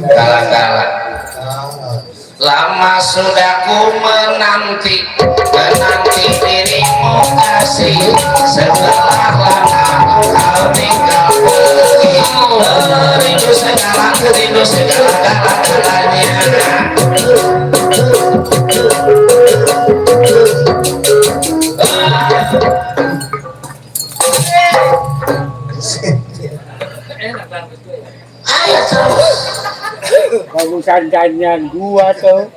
galak-galak lama sudah ku menanti dirimu kasih setelah lama kau tinggal pergi rindu segala galanya ayo terus bagusan danyan gua tuh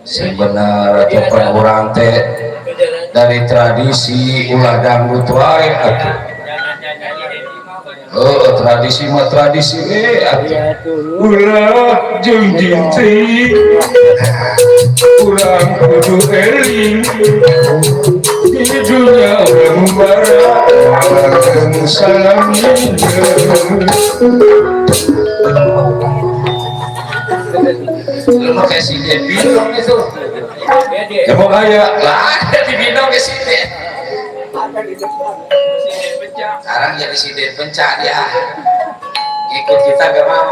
sebenarnya atau orang teh dari tradisi ulah dangdut wae atuh oh tradisi mah tradisi atuh ulah jeung jinting urang kudu eling di dunia membara salam lu mau kasih dia binong itu emang kayak lah ada di binong kasih dia sekarang jadi siden pencak dia ikut kita gak mau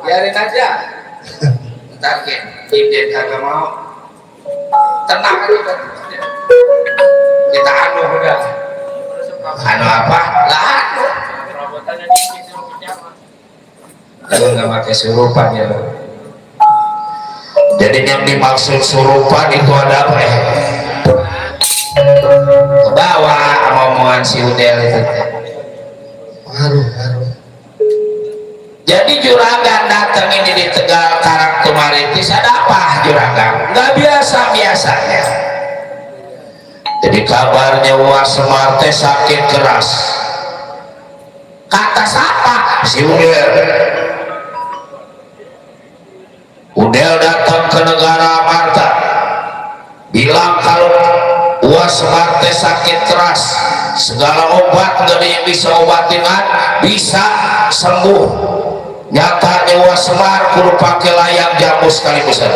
biarin aja ntar siden kagak mau tenang aja kita anu udah anu apa lah anu kalau nggak pakai surupan ya jadi yang dimaksud surupan itu ada apa ya ke bawah omongan si Udel itu jadi juragan datang ini di Tegal Karang Tumaritis ada apa juragan nggak biasanya jadi kabarnya Wah Semar teh sakit keras kata siapa si Udel datang ke negara Amarta bilang kalau Wah Semar teh sakit keras segala obat nggak ada yang bisa obatingan bisa sembuh nyatanya Wah Semar kudu pakai layang jamu sekali besar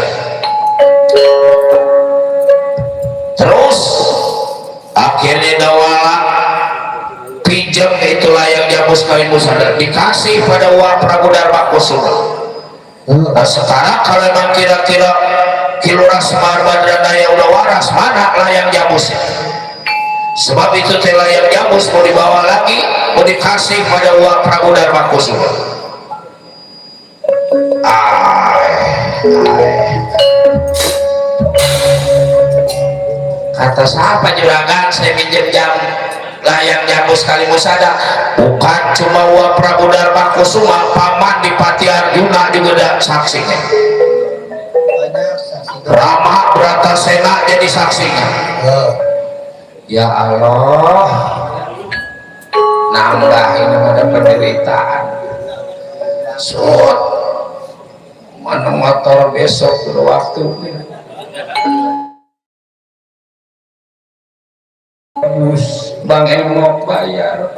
terus akhirnya Dawala pinjam itu layang jamu sekali besar dikasih pada Wah Prabu Darma Kusuma. Nah sekarang kalau memang kira-kira Kilurah Semar Badranaya udah waras mana layang jamusnya sebab itu teh layang jamus mau dibawa lagi mau dikasih pada Wah Prabu Darma Kusuma. Kata siapa juragan saya minjem jam layang jamus sekali musada bukan cuma Wah Prabu Darma Kusuma paman di Pati Arjuna juga saksinya Rama Bratasena jadi saksinya ya Allah nambah ini ada penderitaan mana motor besok waktu Bang Emok bayar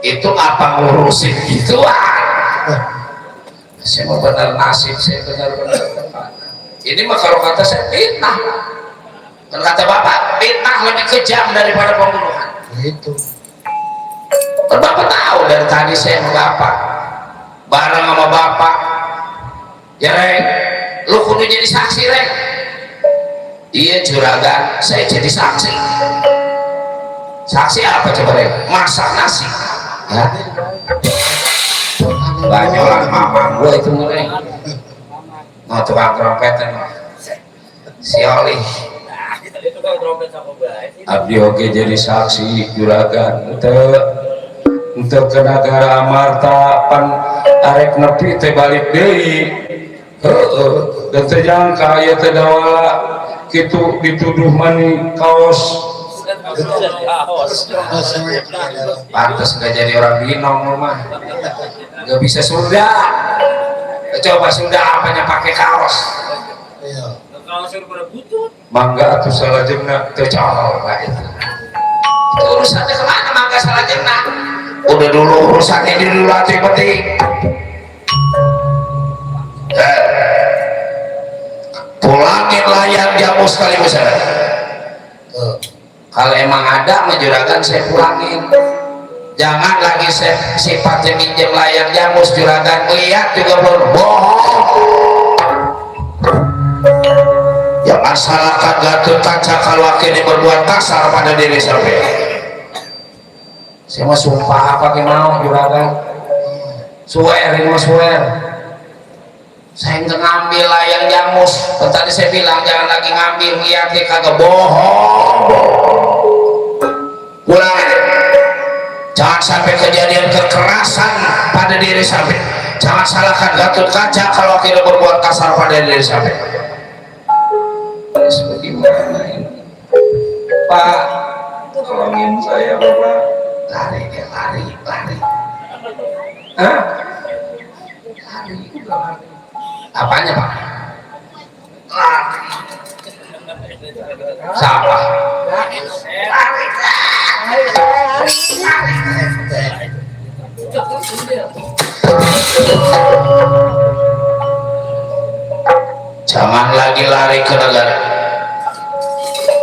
itu apa ngurusin gituan saya mau benar nasib saya benar-benar ini mah kalau kata saya fitnah kalau kata bapak fitnah lebih kejam daripada pembunuhan itu kan bapak tahu dari tadi saya sama bapak bareng sama bapak ya Reng lu kudu jadi saksi Reng iya juragan saya jadi saksi apa coba Reng masak nasi ya banyolan mamang gue itu mulai mau tukang trompetan si Oli abdi oke jadi saksi juragan untuk ke negara Amarta pan arek nepi teh balik deui dan terjangka ya teh Dawala kitu dituduh mani kaos pantas gak jadi orang binong mah gak bisa Sunda coba Sunda apanya pakai kaos mangga tuh salah jengna tercolok itu urusannya kemana mangga salah jengna udah dulu urusannya di dulu yang penting pulangin layang jamu sekali besar kalau emang ada menjuragan saya pulangin jangan lagi sifatnya minjem layang jamus juragan lihat juga belum bohong jangan salahkan Gatot Kaca kalau akhirnya berbuat kasar pada diri sampai saya mau sumpah apa mau juragan swear ini mau swear saya nggak ngambil layang jamus tadi saya bilang jangan lagi ngambil lihatnya kagak bohong pulang aja jangan sampai kejadian kekerasan pada diri sampai jangan salahkan Gatot Kaca kalau akhirnya berbuat kasar pada diri sampai bagaimana ini Pak tolongin saya Bapak lari hah? lari apanya Pak? lari Siapa? Jangan lagi lari ke negara,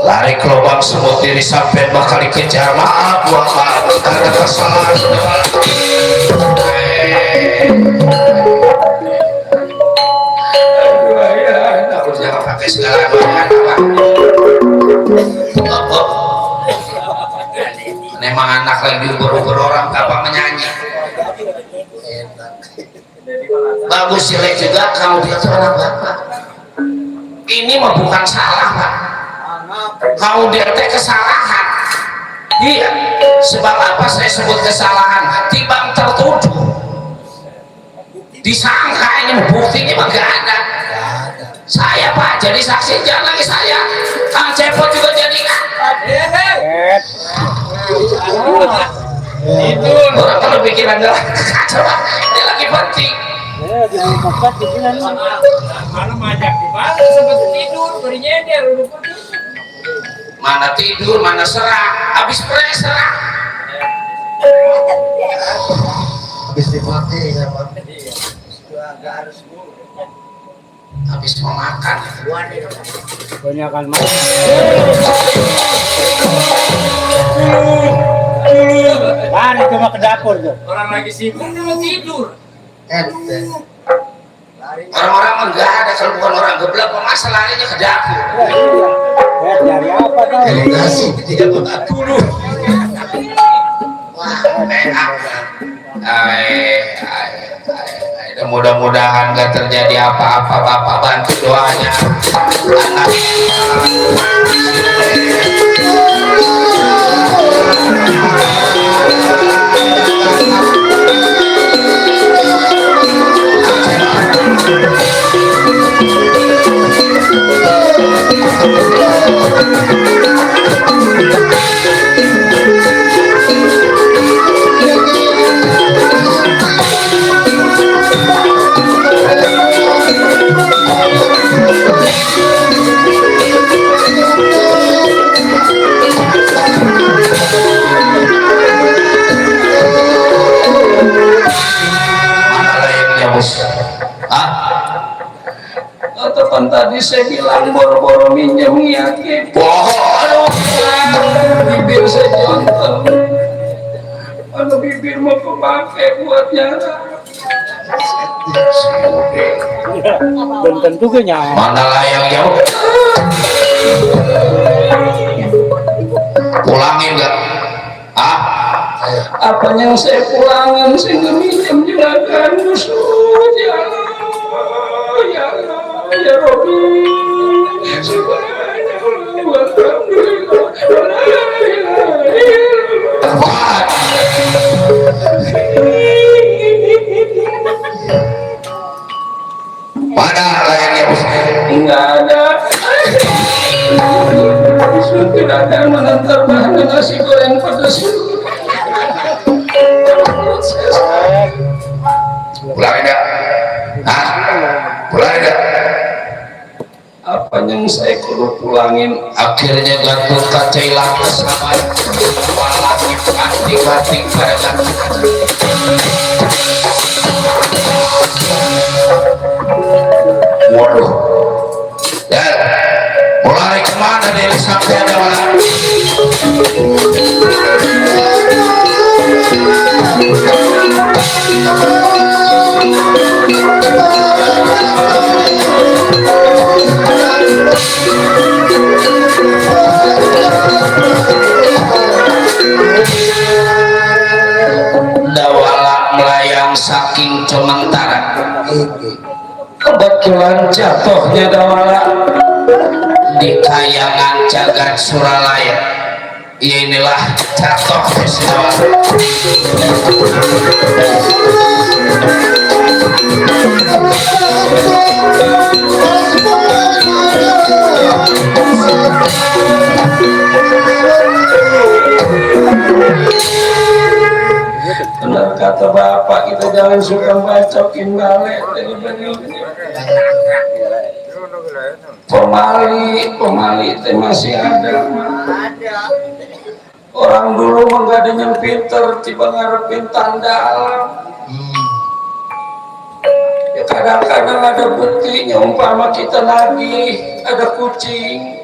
lari ke lubang semut diri sampai bakal dikejar. Maaf karena kesalahan. Aku jangan pakai segala macam. Memang anak lagi ubur-ubur orang gampang menyanyi. Bagus jelek juga kalau dia seorang bapak. Ini mah bukan salah, Pak. Kalau dia teh kesalahan. Iya. Sebab apa saya sebut kesalahan? Timbang tertuduh. Disangka ini buktinya mah gak ada. Saya Pak jadi saksi, jangan lagi saya. Kang Cepot juga jadi kan. Itu orang kalau pikiran kacau, ini lagi penting. Malam ajak di mana sempat tidur, bernyender. Mana tidur, mana serak, habis pres serak. Habis dipakai kan Pak. Habis mau makan. Banyakan makan. Kan itu mah ke dapur tuh. Orang lagi sibuk dia tidur. Orang-orang mah enggak ada, kalau bukan orang geblek masalahnya ke dapur. Dari apa tuh? Delegasi dia bukan dulu. Wah, mudah-mudahan gak terjadi apa-apa. Bapak bantu doanya. Ataupun tadi saya bilang boro-boro minjem yakin bohong, bibir saya jontel, kalau bibir mau kepake buat nyara. Belum tentu ke nyawa. Mana layang jauh, pulangin gak? Apa yang saya pulangin sehingga minjem juragan musuh. Ya Allah, ya Allah, ya Rabbi, subhanallah walhamdulillah, la ilaha illallah. Mana layangnya? Enggak ada. Tidak ada yang mengantar bahan nasi goreng pedas. Pulang enggak? Pulang enggak? Apa yang saya kudu pulangin? Akhirnya gantung kacai lantas sama malah batik-batik pada waduh. Ya, mulai kemana dari sampai ada mana? Dawala melayang saking cementara. Kebetulan jatuhnya Dawala di kayangan jagat Suralaya. Inilah jatuh Dawala. Benar kata bapak, kita jangan suka bacokin balik. Pemali itu masih ada. Orang dulu mah gak ada yang pinter, tiba ngarepin tanda. Ya kadang-kadang ada buktinya, umpama kita lagi ada kucing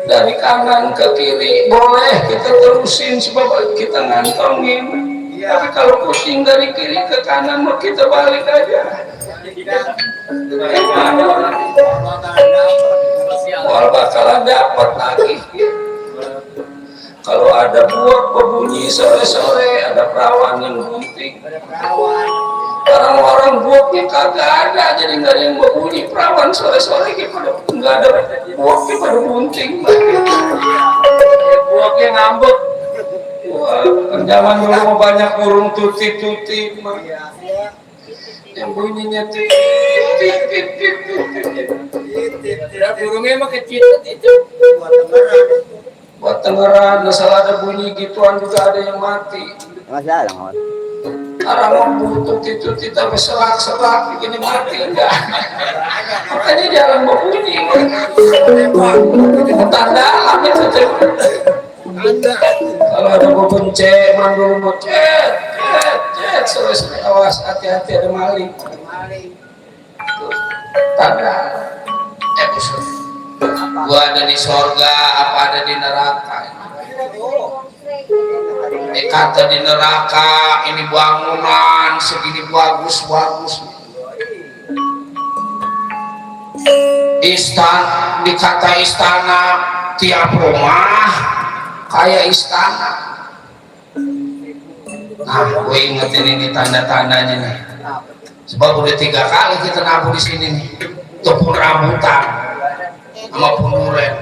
dari kanan ke kiri, boleh kita terusin sebab kita ngantongin. Tapi kalau kucing dari kiri ke kanan mah kita balik aja. Wal bakalan dapat lagi. Kalau ada buah berbunyi sore-sore, ada perawan yang gunting. Orang-orang buahnya kagak ada, jadi nggak ada yang berbunyi. Perawan sore-sore gitu, nggak ada buahnya pada gunting. Buahnya ngambek. Wah, zaman dulu banyak burung tuti-tuti. Yang bunyinya Burungnya mah kecil itu. buat tengeran, asal ada bunyi gituan juga ada yang mati. Masih ada kawan. Orang butuh itu kita berserak-serak begini mati enggak? Makanya jarang berbunyi. Tanda alam itu tuh. Kalau ada bebenceng, mandul mau cet, selesai awas hati-hati ada maling. Tanda. Gua ada di sorga, apa ada di neraka? Kata di neraka, ini bangunan segini bagus-bagus. Dikata istana, tiap rumah kayak istana. Nah, gue ingetin ini tanda-tandanya nih. Sebab udah 3 kali kita nabuh di sini nih. Tepung rambutan sama punduren.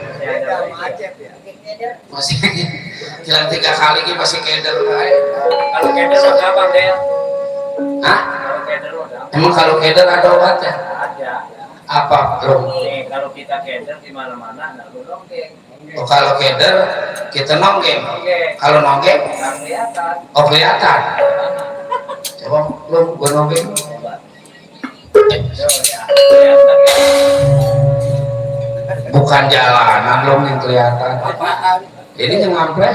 Masih jalan 3 kali ini masih keder. Kalau keder ada apa Del? Hah? Kalau keder ada. Emang kalau keder ada obatnya? Ada. Apa bro? Nih, kalau kita keder di mana-mana nggak lu nonggeng. Oh, kalau keder kita nonggeng. Kalau nonggeng? Nggak kelihatan. Oh kelihatan. Coba belum gua nonggeng. Bukan jalanan belum yang kelihatan. Ini yang ngampleh.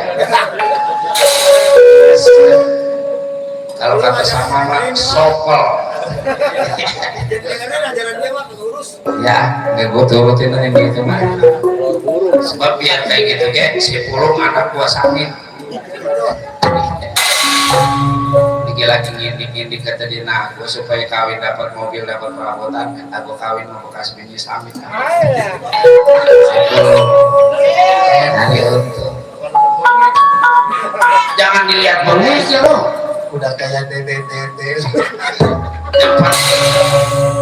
Kalau kata sama mah sopel. Ya, nggak gue turutin aja gitu mah. Sebab biar kayak gitu kayak si pulung anak gua sakit. Lagi gini kata dia, nah gue supaya kawin dapat mobil dapat perabotan, aku kawin mau bekas bini samit. Jangan dilihat bonusnya loh. Udah kayak tete.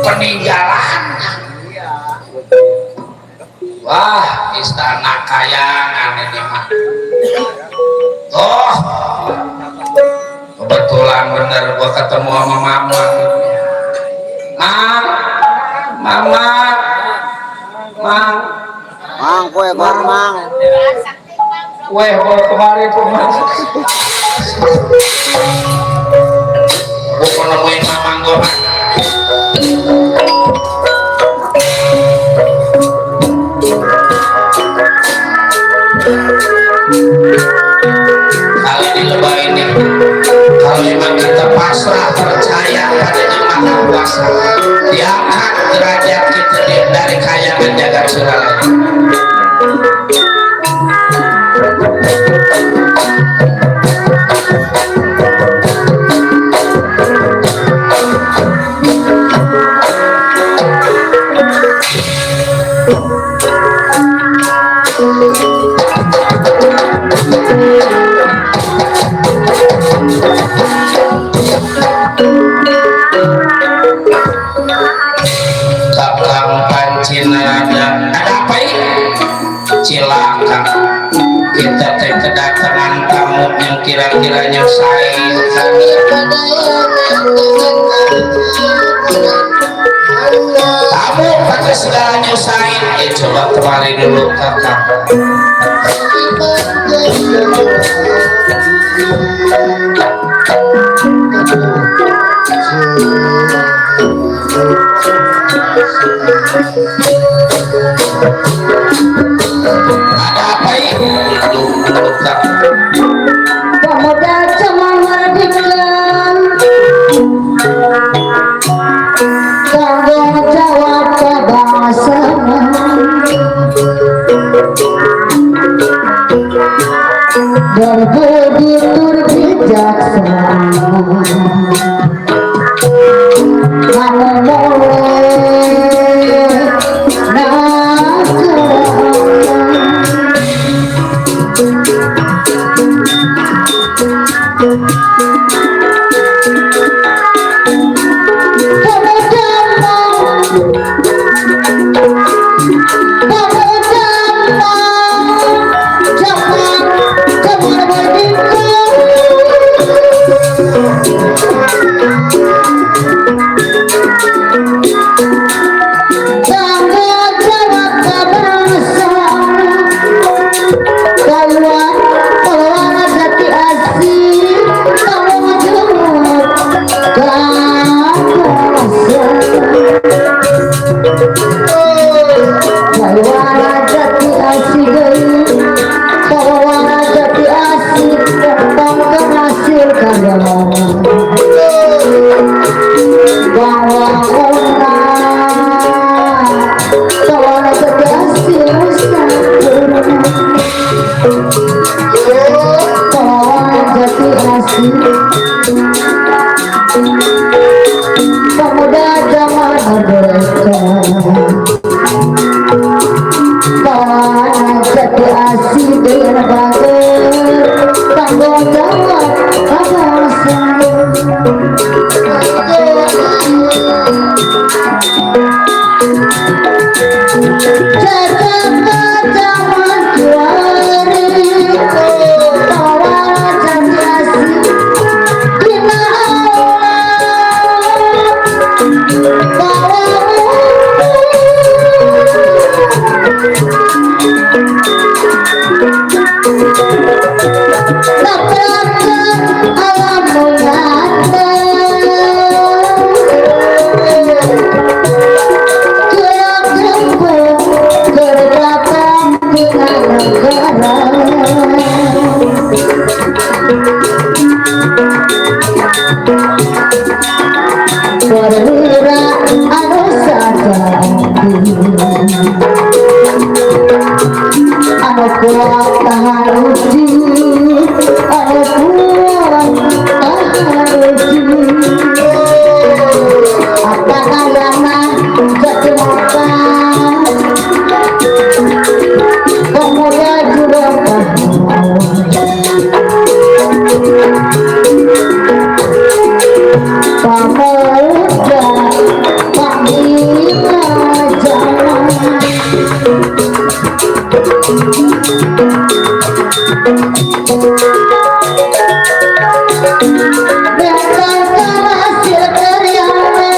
Peninggalannya. Wah, istana kayangan ini mah. Oh, kebetulan bener gua ketemu sama mama. Mang, kue bang, mang. Weh, bawa kemari pun. Gua nemuin mama gua. Kalau di lebah ini, kalau memang kita pasrah percaya pada Yang Maha Kuasa, diangkat derajat kita dari kayangan jagat surala. Kakang Pancinada, ada apa ini? Cilaka, kita kedatangan tamu yang kira-kira nyusahin. Tamu pakai segala nyusahin. Coba kemari dulu kakak. dan begitu bijaksana kamu boleh nak pemuda zaman merdeka kawan jadi asik berbagai tanggung jawab bangsa perwira anu sajati anu kuat tahan uji anu kuat tahan uji apa kayana jadi makan pemuda juga pemuda panglima jalan berdasarkan hasil karyawan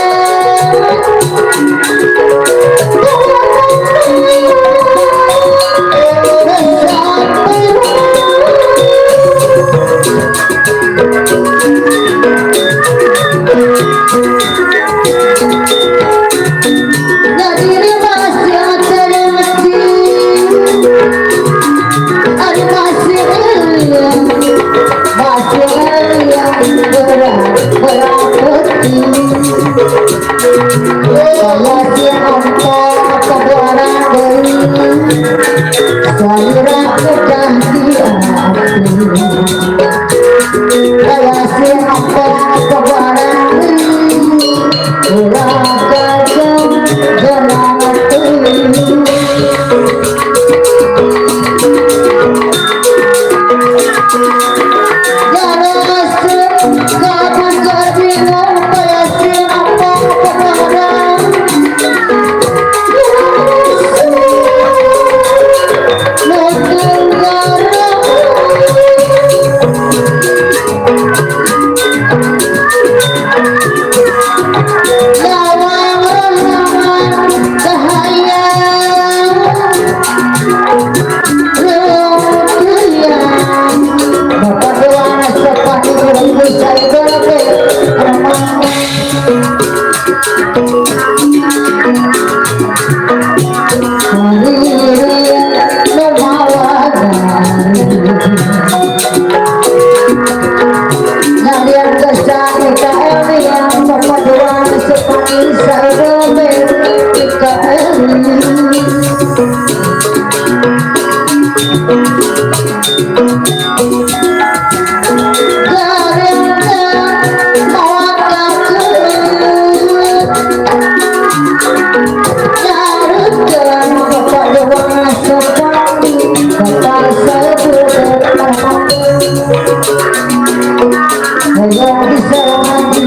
saya bisa maju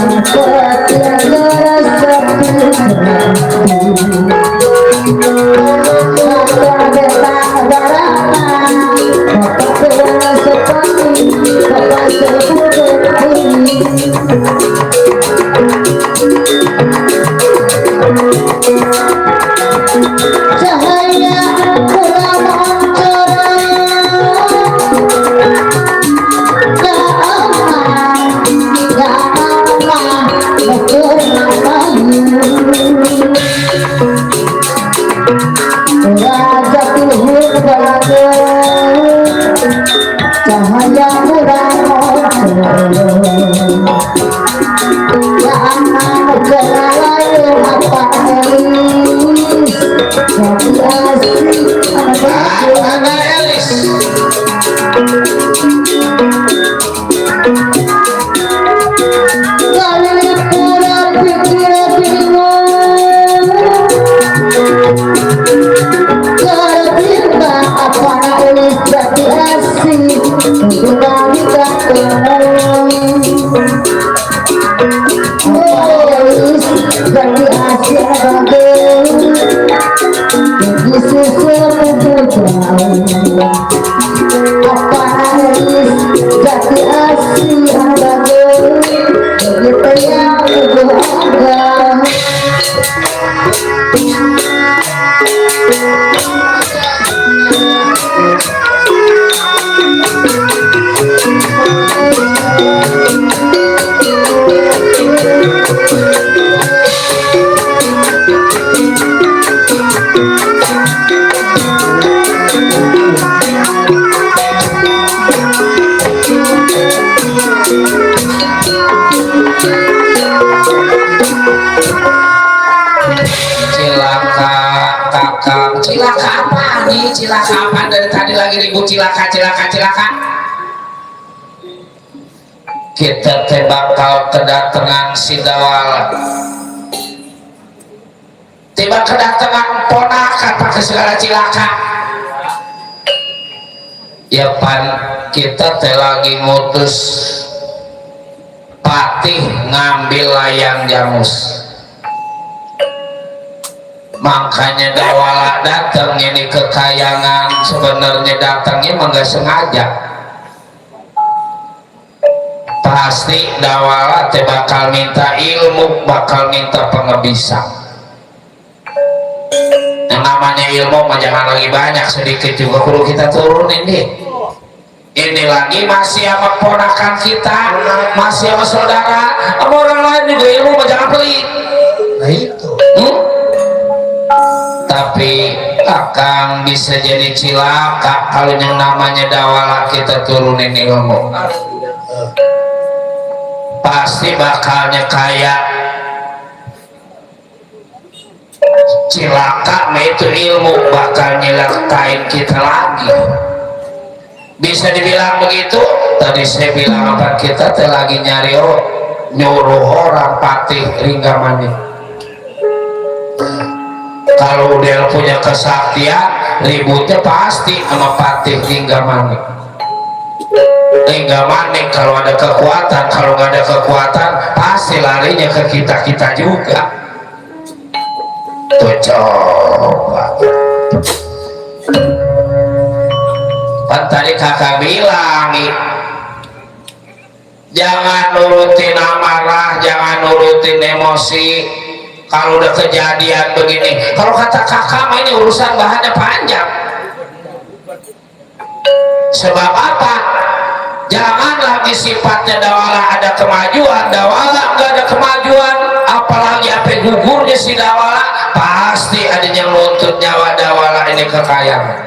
maka tiada rasa maka datang barangan maka tiada seperti maka seperti cahaya kurang cahaya kurang jangan lain apa elis jadi asik ada Elis kali pura pikir bingung ketika apa elis jadi asik sudah kita kenal elis jadi asik jadi sesuatu jauh apa elis jadi asik begitu yang berharga cilaka kakak cilaka apa nih cilaka apa dari tadi lagi ribut cilaka kita teh bakal kedatangan si Dawala tiba kedatangan ponakan pakai segala cilaka ya pan kita teh lagi ngutus patih ngambil layang jamus makanya Dawala datang ini kekayangan sebenarnya datangnya nggak sengaja pasti Dawala teh bakal minta ilmu bakal minta pengebisan yang namanya ilmu mah jangan lagi banyak sedikit juga perlu kita turunin deh ini lagi masih sama ponakan kita masih sama saudara sama orang lain juga ilmu mah jangan pelit Nah itu. Tapi Kakang bisa jadi cilaka kalau yang namanya Dawala kita turunin ilmu pasti bakalnya kayak cilaka itu ilmu bakal nyelakain kita lagi bisa dibilang begitu tadi saya bilang apa kita lagi nyari nyuruh orang patih Ringgamani kalau dia punya kesaktian ributnya pasti sama patih Ringgamani kalau ada kekuatan kalau nggak ada kekuatan pasti larinya ke kita juga tuh coba kan tadi kakak bilang jangan nurutin amarah jangan nurutin emosi kalau udah kejadian begini kalau kata kakak ini urusan bahannya panjang sebab apa jangan lagi sifatnya Dawala ada kemajuan Dawala nggak ada kemajuan apalagi apa gugurnya si Dawala pasti ada yang nuntut nyawa Dawala ini kekayaan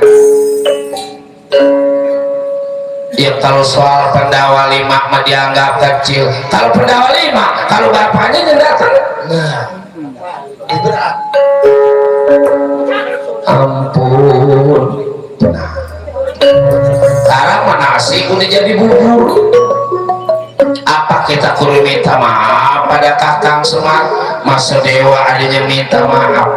ya kalau soal pendawa 5 mah dianggap kecil kalau pendawa 5 kalau bapaknya yang datang Nah, berat. ampun sekarang nasi udah jadi bubur apa kita kudu minta maaf pada Kakang Semar masa dewa adanya minta maaf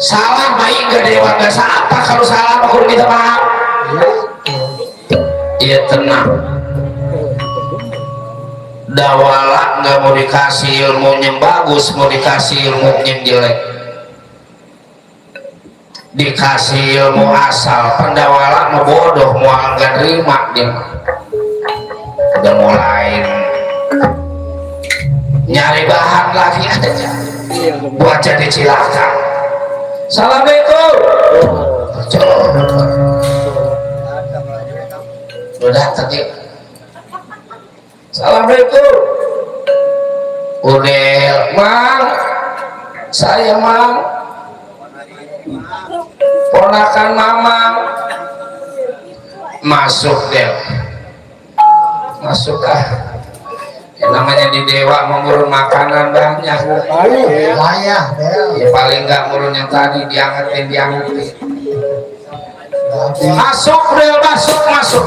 salah baik ke dewa gak apa kalau salah kudu minta maaf Iya tenang. Dawala nggak mau dikasih ilmu yang bagus, mau dikasih ilmu yang jelek. Dikasih ilmu asal, pendawala mau bodoh, mau nggak terima dia. Udah mulai nyari bahan lagi aja buat jadi cilaka. Assalamualaikum. Udah tadi. Assalamualaikum. Udah, Mang. Saya Mang. Ponakan Mamang. Masuk deh. Masuk ah. Yang namanya di dewa mengurun makanan banyak. Layah, Ya paling enggak ngurun yang tadi diangetin. Masuk Del, masuk.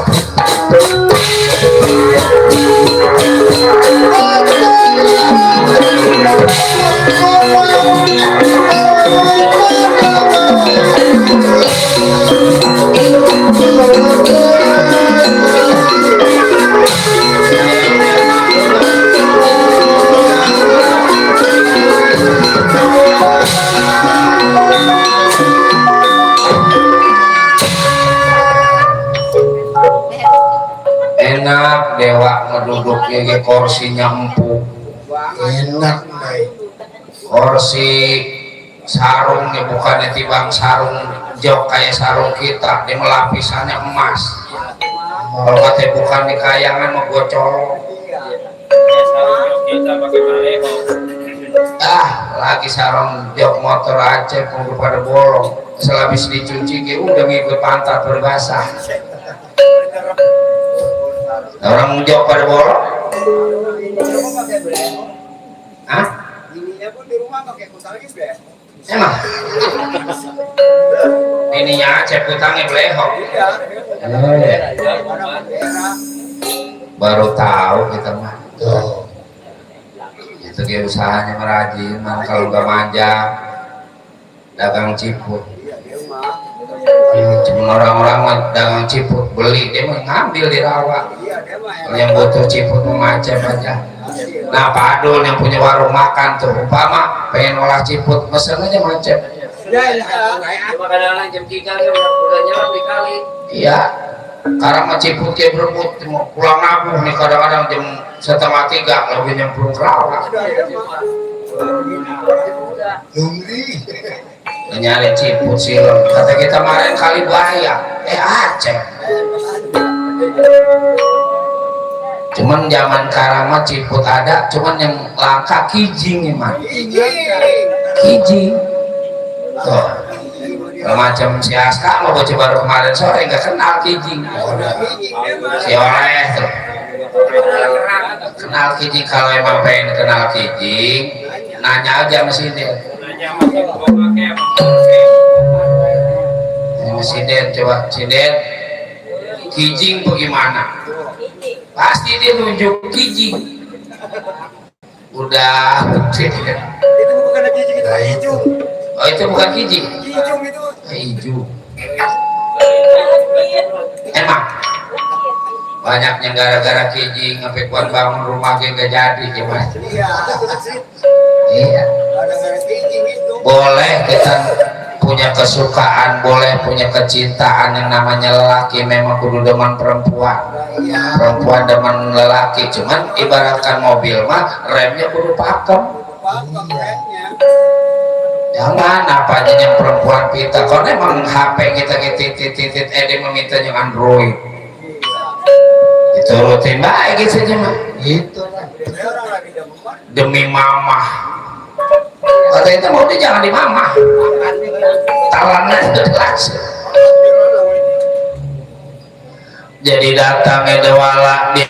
Enak dewa ngeduduknya ke kursinya empuk, enak baik. kursi sarungnya bukannya tibang sarung jok kayak sarung kita, dia melapisannya emas. Kalau katanya bukan di kayangan mau gua colong. Lagi sarung jok motor aja pun pada bolong. Selabis dicuci dia udah ngikut pantat berbasah. Orang jok pada bolong. Hah? Ininya pun di rumah pakai kutang gitu ya. Emang? Ininya aja kutangnya belehok. Baru tahu kita mah. Tuh. Itu dia usahanya merajin, kalau nggak manja dagang ciput. Cuma orang-orang dagang ciput beli, dia mengambil di rawa. Kalau yang butuh ciput memacem aja. Nah Pak Adul yang punya warung makan tuh, umpama pengen olah ciput, mesen aja macem. Kadang-kadang jam 3 udah nyelam di kali. Iya, karena ciput dia berebut mau pulang nabung nih kadang-kadang jam 2:30 lebih nyemplung ke rawa. Nungri. Nyari ciput silem, kata kita kemarin kali bayar, Aceh. Cuman zaman sekarang mah ciput ada, cuman yang langka kijing emang. Kijing. Tuh. Macam si Aska mau coba baru kemarin sore nggak kenal kijing. Si oleh tuh. Kenal kijing, kalau emang pengen kenal kijing, nanya aja mesin dia. Mesin coba Sinden, kijing bagaimana? Pasti dia nunjuk kijing. Udah Itu bukan kijing, itu hijau. Oh itu bukan kijing. Hijau itu. Hijau. Emang banyaknya gara-gara kijing sampai kuat bangun rumah gak jadi gimana? Iya. Ada kijing itu. Boleh kita punya kesukaan, boleh punya kecintaan yang namanya lelaki, memang kudu demen perempuan. Perempuan demen lelaki, cuman ibaratkan mobil mah remnya kudu pakem. Jangan apa aja yang perempuan kita, kalau emang HP kita titit dia meminta yang Android. Diturutin baik gitu aja mah. Gitu lah. Demi mama. Kata itu mau dia jangan di mama. Talannya jelas. Jadi datangnya dewala di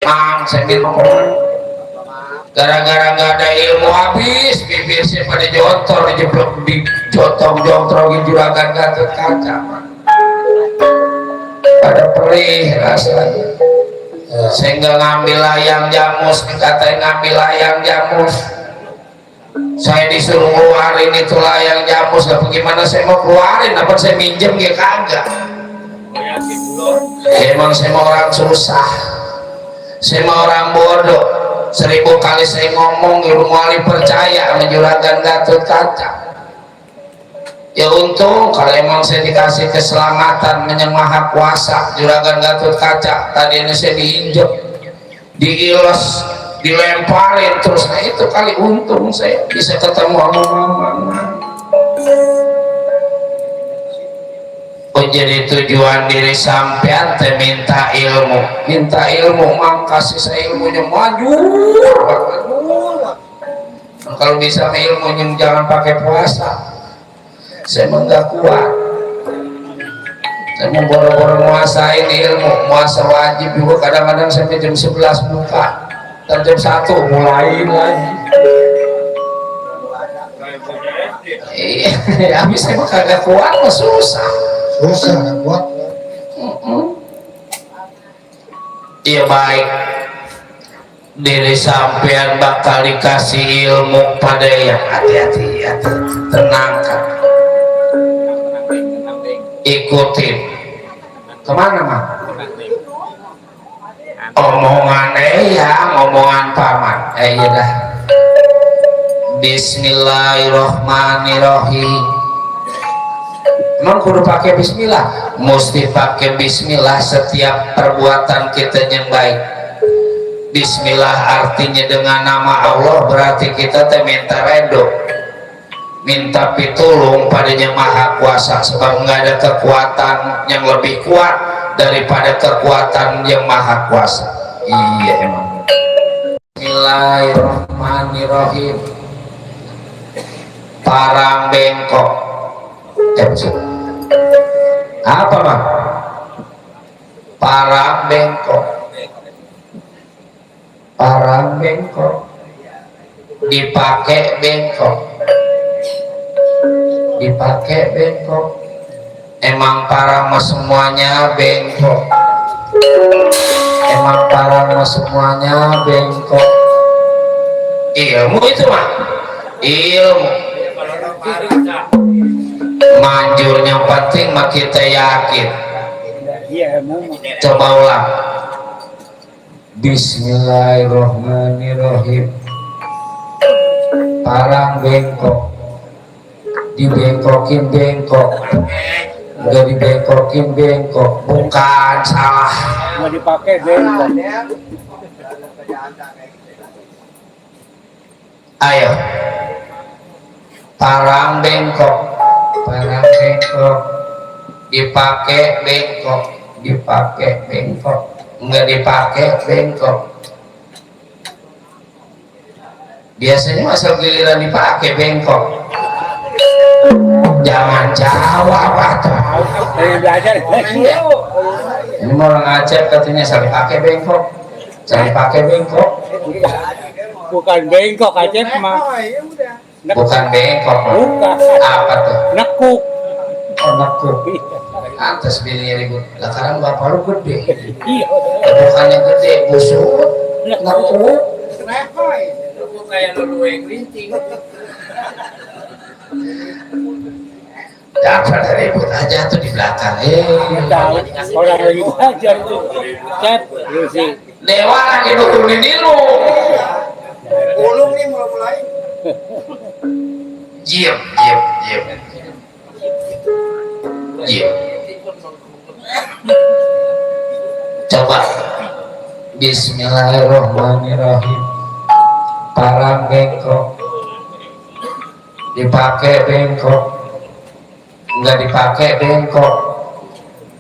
Mang sambil ngomong, gara-gara nggak ada ilmu habis bibirnya pada jontor, dijeblok di jontong-jontrongin juragan Gatot Kaca, pada perih rasanya. Sehingga ngambil layang jamus, dikatain ngambil layang jamus. Saya disuruh keluarin itu layang jamus, lah bagaimana saya mau keluarin, apa saya minjem ya kagak. Emang saya mau orang susah, saya mau orang bodoh. 1000 kali saya ngomong Ilmu Wali percaya sama Juragan Gatot Kaca. Ya untung kalau emang saya dikasih keselamatan Yang Maha Kuasa Juragan Gatot Kaca. Tadi ini saya diinjek, diilos, dilemparin terus. Nah itu kali untung saya bisa ketemu sama mama. Oh jadi tujuan diri sampean teh minta ilmu mang kasih saya ilmunya majur banget. Kalau bisa ilmunya jangan pakai puasa, saya mah nggak kuat. Saya mau boro-boro nguasain ilmu, puasa wajib juga kadang-kadang sampai jam 11 buka, dan jam 1 mulai lagi. Iya, habis saya mah kagak kuat, mah susah. Susah kan buat. Iya baik, diri sampean bakal dikasih ilmu pada yang hati-hati, tenangkan, ikutin. Kemana mah? Omongan ngomongan paman. Iya dah. Bismillahirrohmanirrohim. Emang kudu pakai bismillah? Mesti pakai bismillah setiap perbuatan kita yang baik. Bismillah artinya dengan nama Allah, berarti kita teh minta redo, minta pitulung pada Yang Maha Kuasa, sebab nggak ada kekuatan yang lebih kuat daripada kekuatan Yang Maha Kuasa. Iya emang. Bismillahirrahmanirrahim. Parang bengkok. Apa bang? Parang bengkok. Parang bengkok. Dipakai bengkok. Dipakai bengkok. Emang parang mah semuanya bengkok. Emang parang mah semuanya bengkok. Ilmu itu mah. Ilmu. Manjur yang penting mah kita yakin. Coba ulang. Bismillahirrohmanirrohim. Parang bengkok. Dibengkokin bengkok. Udah dibengkokin bengkok. Bukan, salah. Mau dipakai bengkok. Ayo. Parang bengkok. Parang bengkok. Dipakai bengkok. Dipakai bengkok. Enggak dipakai bengkok. Biasanya masa giliran dipakai bengkok. Jangan jawab atau Belajar. ini mau orang Aceh katanya saya pakai bengkok. Saya pakai bengkok. Bukan bengkok aja mah. Bukan bengkok. Bukan. Apa tuh? Nekuk. Oh, nekuk. Atas bini ribut. Lah sekarang bapak lu gede. Iya. Bukannya gede, busuk. Nekuk. Kayak lulu yang kelinting. Dapat ribut aja tuh di belakang. Tahu orang lagi belajar tuh. Chat, lu sih. Dewa lagi nurunin lu. Ulung nih mulai. Diam. Coba. Bismillahirrohmanirrohim. Parang bengkok. Dipakai bengkok. Enggak dipakai bengkok.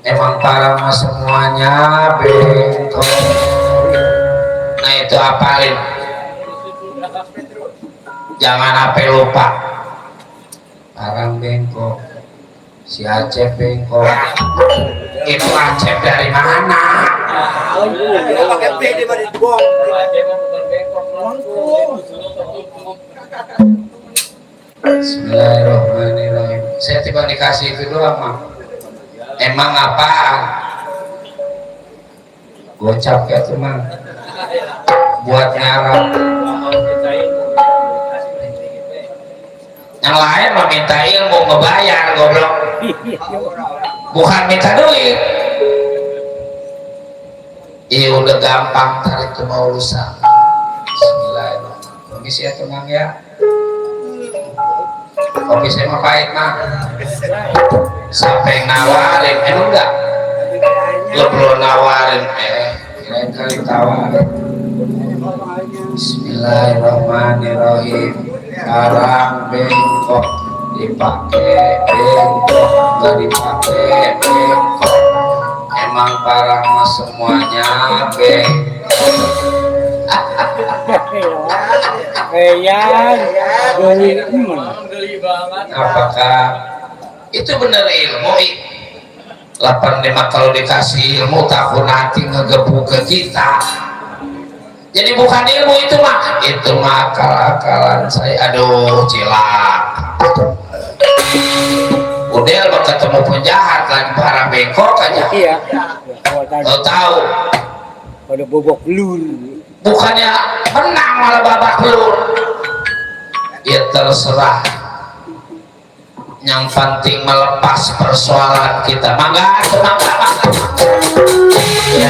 Emang parang mah semuanya bengkok. Nah itu apalin. Jangan sampai lupa. Parang bengkok. Si Aceh bengkok. Itu Aceh dari mana? Pakai P di bawah bom. Bismillahirrahmanirrahim. Saya tiba dikasih itu doang mah. Emang apaan? Gocap kayak itu mah. Buat ngarap. Yang lain mah minta ilmu ngebayar goblok. Bukan minta duit. udah gampang tarik ke bawah lusa. Bismillahirrahmanirrahim. Permisi ya tenang ya. Kopi saya mah pahit mah. Sampai nawarin, enggak? Lo belum nawarin, kirain kali tawarin. Bismillahirrahmanirrahim. Sekarang bengkok dipakai bengkok, nggak dipakai bengkok. Emang parah mah semuanya bengkok. Geli banget. Apakah itu benar ilmu? 85 kalau dikasih ilmu tahun nanti ngegebuk ke kita. Jadi bukan ilmu itu mah akal-akalan saya. Aduh cilak. Udah lo ketemu penjahat lagi para bengkok aja. Iya. Lo tahu? Pada bobok lur. Bukannya menang malah babak belur. Ya terserah. Yang penting melepas persoalan kita. Mangga. Ya,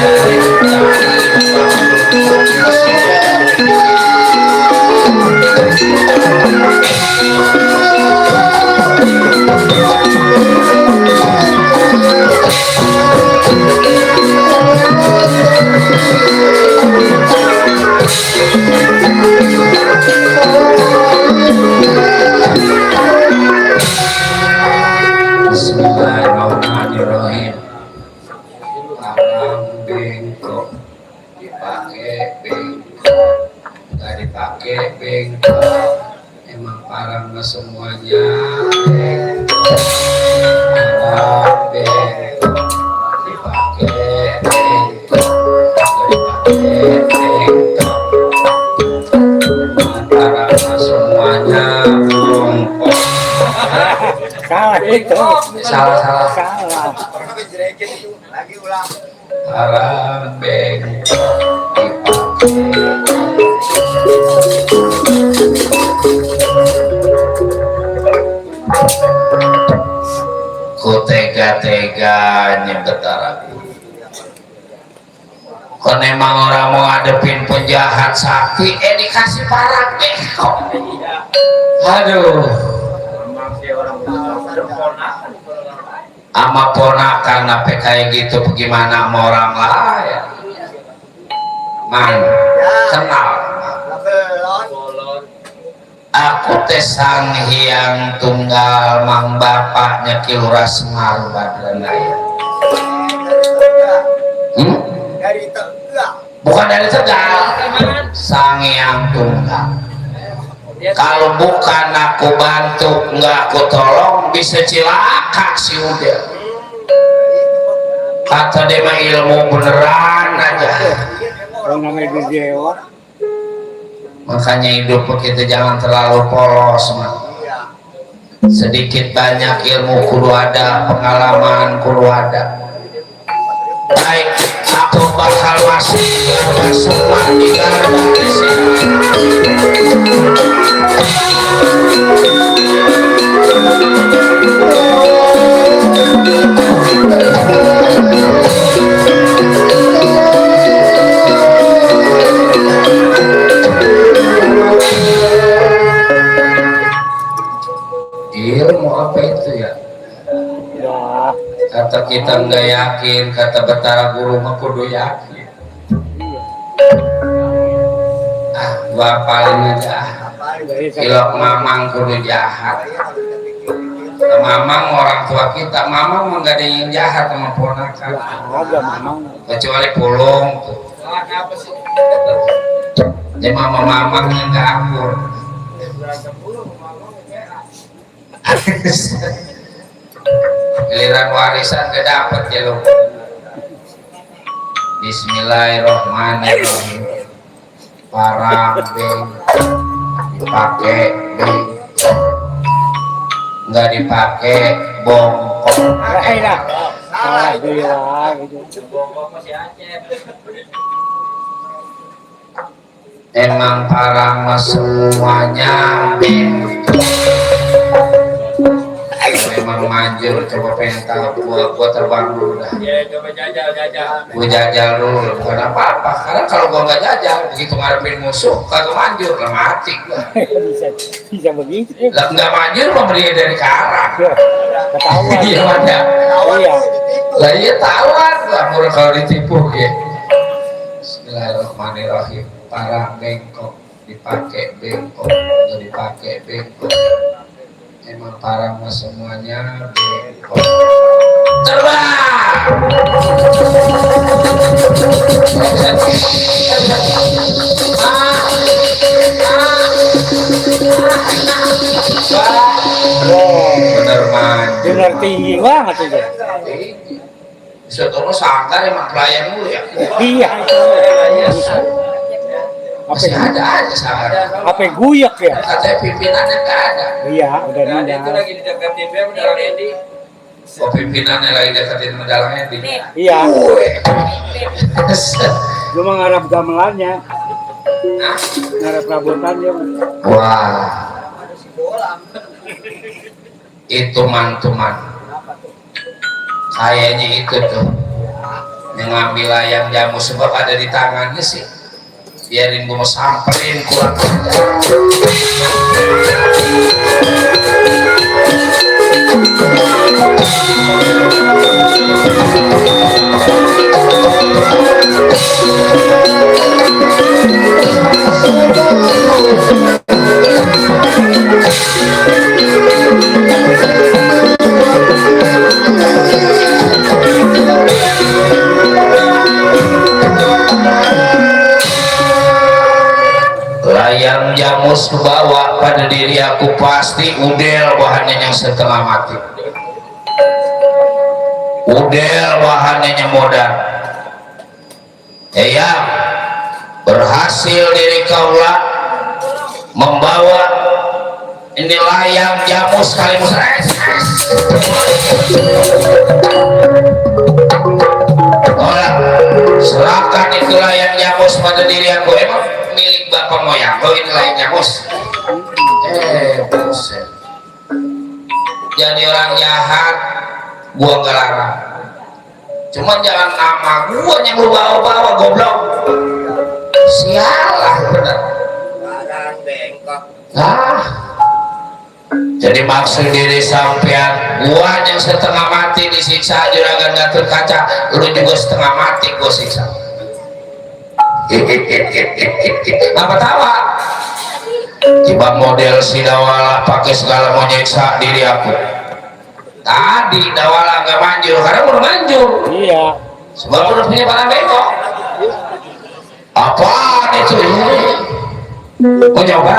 Bismillahirrahmanirrahim. Larang bengkok dipakai bengkok, nggak dipakai bengkok. Emang parah nggak semuanya bengkok. Larang bengkok dipakai bengkok, nggak dipakai bengkok. Emang parah nggak semuanya bongkok. Salah itu. Salah. Orang ngejelekin itu lagi ulang. Larang bengkok dipakai. Ku tega-teganya betaraku. Kon emang orang mau ngadepin penjahat sakti, dikasih parang bengkok. Aduh. Ama ponakan apa kayak gitu bagaimana sama orang lain. Man, kenal. Aku teh Sang Hyang Tunggal Mang bapaknya Ki Lurah Semar Badranaya. Dari Tegal. Bukan dari Tegal. Sang Hyang Tunggal. Kalau bukan aku bantu, nggak aku tolong, bisa cilaka si udah. Kata dia mah ilmu beneran aja. Orang namanya dewa. Makanya hidup kita jangan terlalu polos mah. Sedikit banyak ilmu kudu ada, pengalaman kudu ada. Baik, aku bakal masuk di garda di sini. Ilmu apa itu ya? Ya. Kata kita nggak yakin, kata Betara Guru mah kudu yakin. Gua paling aja. Ilok mamang kudu jahat. Mamang orang tua kita, mamang mah nggak ada yang jahat sama ponakan. Ada mamang. Kecuali pulung. Dia mamang yang nggak akur. Giliran warisan gak dapet ya lo. Bismillahirrahmanirrahim. Parang dipakai nggak dipakai bongkok. Lah. Salah dewa gitu. Emang parang mah semuanya bengkok. Memang maju manjur coba pengen tahu gua terbang dulu dah. Ya coba jajal. Gua jajal dulu bukan apa-apa karena kalau gua nggak jajal begitu ngarepin musuh kagak manjur lah mati gua. Bisa begitu. Lah nggak manjur pemberi dari karang. Ketahuan. Iya ada. Iya. Lah iya tawar lah murah kalau ditipu ya. Bismillahirrahmanirrahim. Parang bengkok dipakai bengkok, nggak dipakai bengkok. Emang parang mah semuanya bengkok. Terbang. Bener man. Benar tinggi banget itu. Bisa tolong sangkar emang pelayan mulu ya. Iya. Masih ada aja sangkar. Apa guyak ya? Katanya pimpinannya nggak ada. Iya, udah Dan itu ninggal. lagi di dekat TV udah ready. Oh pimpinannya lagi deketin medalanya di. Iya. Wih. Lu mah ngarap gamelannya, Nah, ngarap rabutannya. wah. Itu mantuman. Kayaknya itu tuh yang ngambil ayam jamu sebab ada di tangannya sih. Biarin gue mau samperin kurang. Layang jamus bawa pada diri aku pasti udel bahannya yang setengah mati. Udel bahannya modal. Ya berhasil diri kaulah membawa ini layang jamus sekaligus. Orang serahkan itu layang jamus pada diri aku. Emang milik bapak moyang lo ini layang jamus. Buset. Jadi orang jahat gua nggak larang, cuman jangan nama gua yang lu bawa-bawa goblok. Sialah bener. Barang bengkok. Nah, jadi maksud diri sampean gua yang setengah mati disiksa juragan Gatot Kaca, lu juga setengah mati gua siksa. Apa tawa? Coba model si Dawala pakai segala mau nyiksa diri aku. Tadi Dawala nggak manjur karena udah manjur. Iya. Sebab udah punya barang bengkok. Apaan itu? Mau nyoba?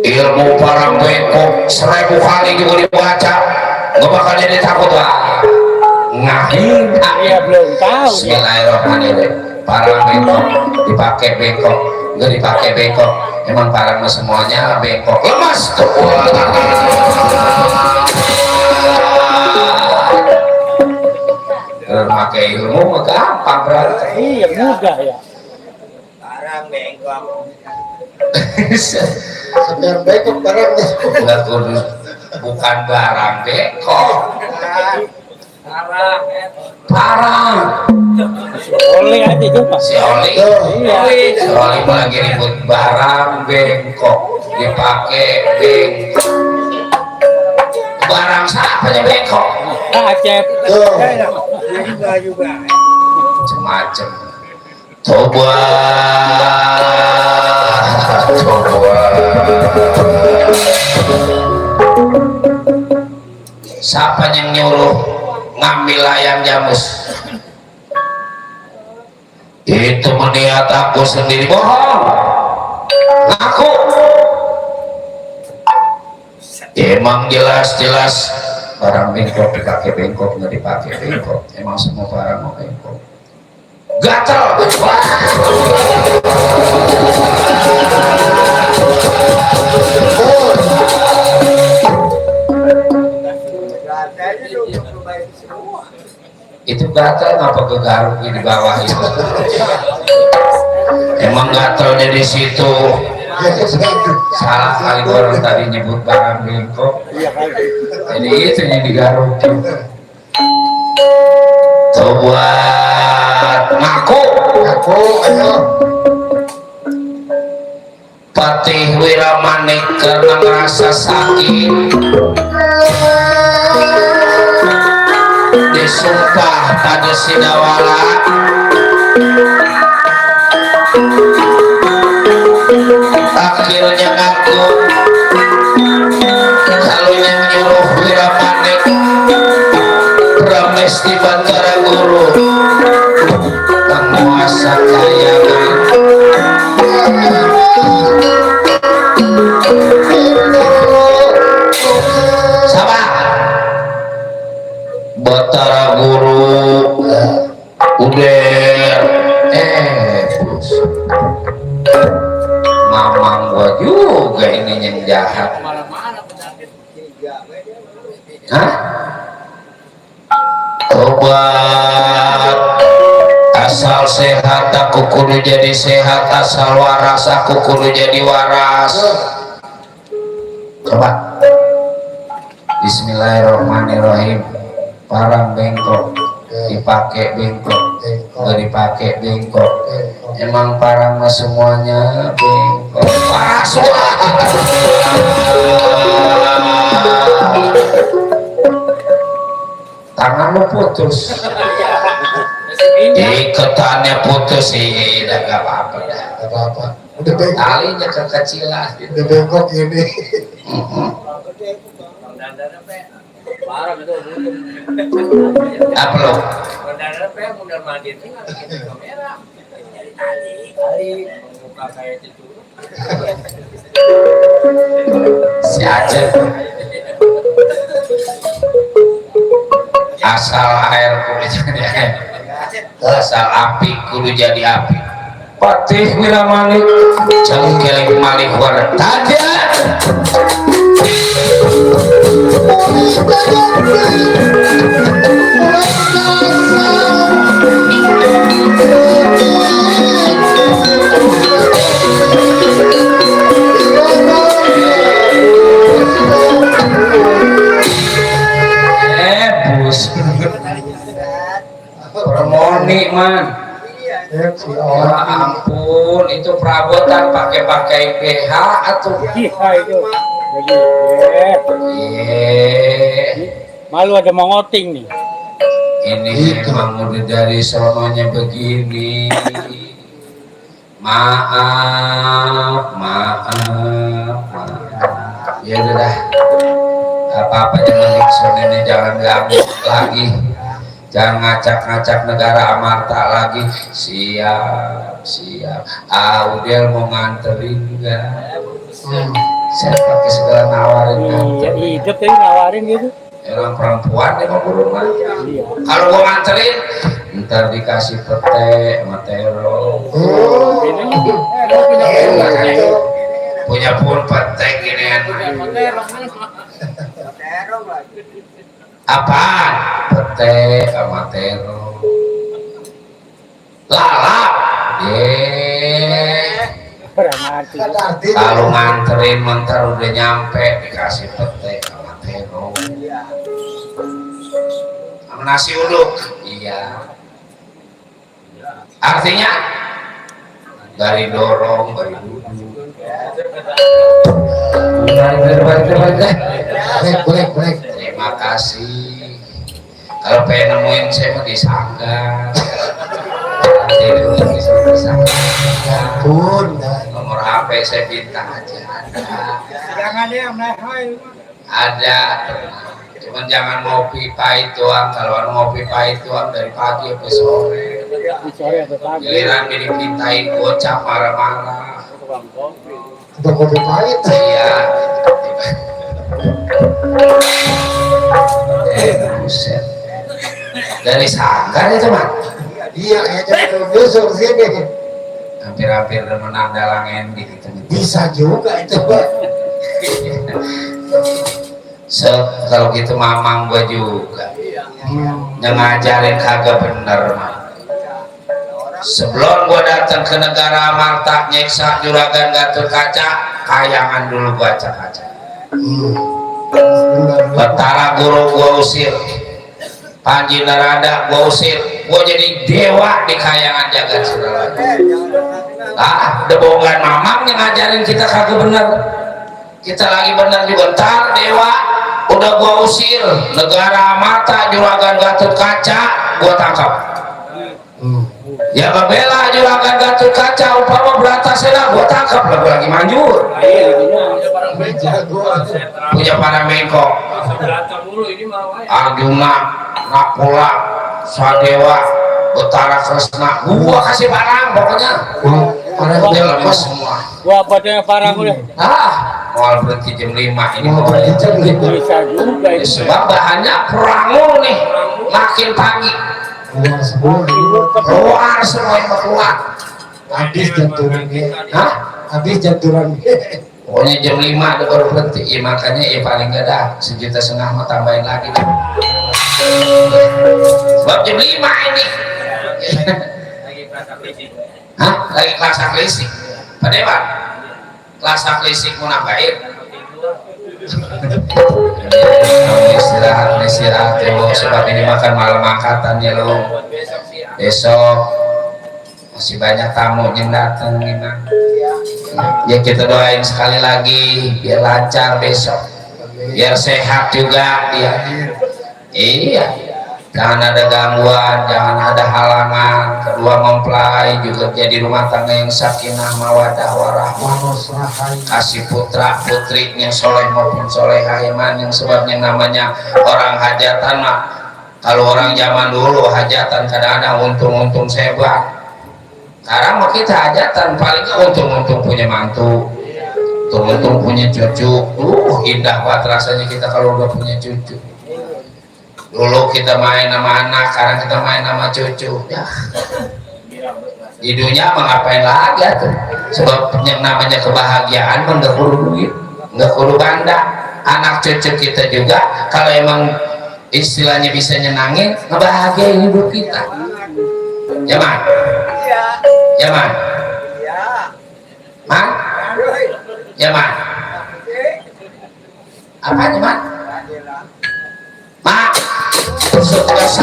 Ilmu barang bengkok 1000 kali juga dibaca, nggak bakal jadi takut lah. Ngahin. Iya belum tahu. Bismillahirrahmanirrahim. Parang bengkok dipakai bengkok, nggak dipakai bengkok. Emang parang semuanya bengkok. Lemas tuh. Pakai ilmu mah gampang berarti. Iya mudah ya. Barang bengkok. Yang bengkok barangnya. Nggak kudu bukan barang bengkok. Parang. Oleh aja coba. Si Oli. Si Oli lagi ribut barang bengkok dipakai bengkok. Barang siapa yang bengkok? Acep. Juga. Macem-macem. Coba. Siapa yang nyuruh ngambil ayam jamus? Itu meniat aku sendiri. Bohong. Aku. Emang jelas-jelas barang bengkok dipakai bengkok, nggak dipakai bengkok. Emang semua barang mau bengkok. Gatel. Katanya lu perbaiki semua. Itu gatel ngapa kegaruk di bawah itu? Emang gatelnya di situ Salah kali orang tadi nyebut barang bengkok. Jadi itu yang digaruk. Buat ngaku ayo Patih Wiramanik karena merasa sakit disumpah pada Sidawala akhirnya ngaku kalau yang nyuruh Wiramanik Prames di Bantara Guru penguasa kayangan sama Bantara Guru udah bos mamang gua juga ini yang jahat. Hah? Obat asal sehat aku kudu jadi sehat, asal waras aku kudu jadi waras. Coba Bismillahirrahmanirrahim. Parang bengkok dipakai bengkok, nggak dipakai bengkok. Emang parang mah semuanya bengkok. Parah semua. Tangan lu putus, iketannya putus sih, udah gak apa-apa dah. Gak apa-apa. Udah bengkok. Talinya kekecilan. Udah bengkok ini. Parah itu. Apa lo? Benar apa yang benar mandi itu nggak pakai kamera. Nyari tali muka kayak itu. Si Aceh. Asal air kudu jadi air, asal api kudu jadi api. Patih Wiramanik cengkelek malih warna tada. Permoni man. Ya ampun, itu perabotan pakai PH atau Iya itu. Malu ada mengoting nih. ini memang udah dari sononya begini. Maaf. Ya udah dah. Apa-apa jangan sonenya jangan ganggu lagi. Jangan ngacak-ngacak negara Amarta lagi. Siap. Udel mau nganterin enggak? Saya pakai segala nawarin nganter. Iya, hidup tadi nawarin gitu. Orang perempuan dia mau rumah. Iya. Kalau gua nganterin, ntar dikasih pete, matero. Punya pun pete gini kan. Apaan? Pete sama tero. Lalap. Kalau nganterin mentar udah nyampe dikasih pete sama tero. Sama nasi uduk. Iya. Artinya dari dorong, dari duduk. Boleh. Terima kasih. Kalau pengen nemuin saya mau disanggar. Nanti dulu disanggar. Pun. Nomor HP saya minta aja. Jangan ya, Ada. Cuman jangan ngopi pahit doang. Kalau ngopi pahit doang dari pagi sampai sore. Giliran dipintain gocap marah-marah. Udah kopi pahit. Iya. Buset. Dari Sanggar itu mah. Iya, kayaknya belum nyusul sini. Hampir-hampir menang dalang Endi gitu. Bisa juga itu, Pak. Kalau gitu mamang gua juga. Yang ngajarin kagak bener mah. sebelum gua datang ke negara Marta nyeksa juragan Gatot-Kaca, kayangan dulu gua acak-acak. Betara guru gua usir, Panji Narada gua usir, gua jadi dewa di kayangan jagat segala. Udah bohongan mamang yang ngajarin kita kagak bener, kita lagi bener juga. Ntar dewa udah gua usir, negara Mata juragan Gatot-Kaca gua tangkap. Ya membela juragan Gatot-Kaca umpama Bratasena gua tangkap lah, gua lagi manjur. Punya para mengko Arjuna, Nakula, Sadewa, Betara Kresna, gua kasih barang pokoknya. Dia lemes semua. Gua apa yang parah udah? Mau berhenti jam 5 ini mau Bisa juga itu. sebab bahannya perangul nih, makin pagi keluar semua yang keluar. Habis janturannya. Habis janturannya. Pokoknya jam 5 udah baru berhenti. Ya makanya ya paling gak dah 1,5 juta mau tambahin lagi deh. Sebab jam 5 ini lagi kelas aklisik Pak Dewa, kelas aklisik mau nambahin istirahat ya lo, sebab ini makan malam angkatan ya lo. Besok masih banyak tamu yang datang gimana ya, kita doain sekali lagi biar lancar besok, biar sehat juga dia. Iya, jangan ada gangguan, jangan ada halangan. Kedua mempelai juga jadi rumah tangga yang sakinah mawadah warahmah, kasih putra putrinya soleh maupun solehah iman, yang sebabnya namanya orang hajatan mah. Kalau orang zaman dulu hajatan kadang-kadang untung-untung sebat. Sekarang mah kita hajatan paling gak untung-untung punya mantu, untung-untung punya cucu. Indah banget rasanya kita kalau udah punya cucu. Dulu kita main sama anak, sekarang kita main sama cucu ya. Di dunia mah ngapain lagi tuh, sebab yang namanya kebahagiaan mah nggak perlu duit, nggak perlu banda. Anak cucu kita juga kalau emang istilahnya bisa nyenangin, ngebahagiain hidup kita ya man, ya man, man, ya man, apanya man, mak sukses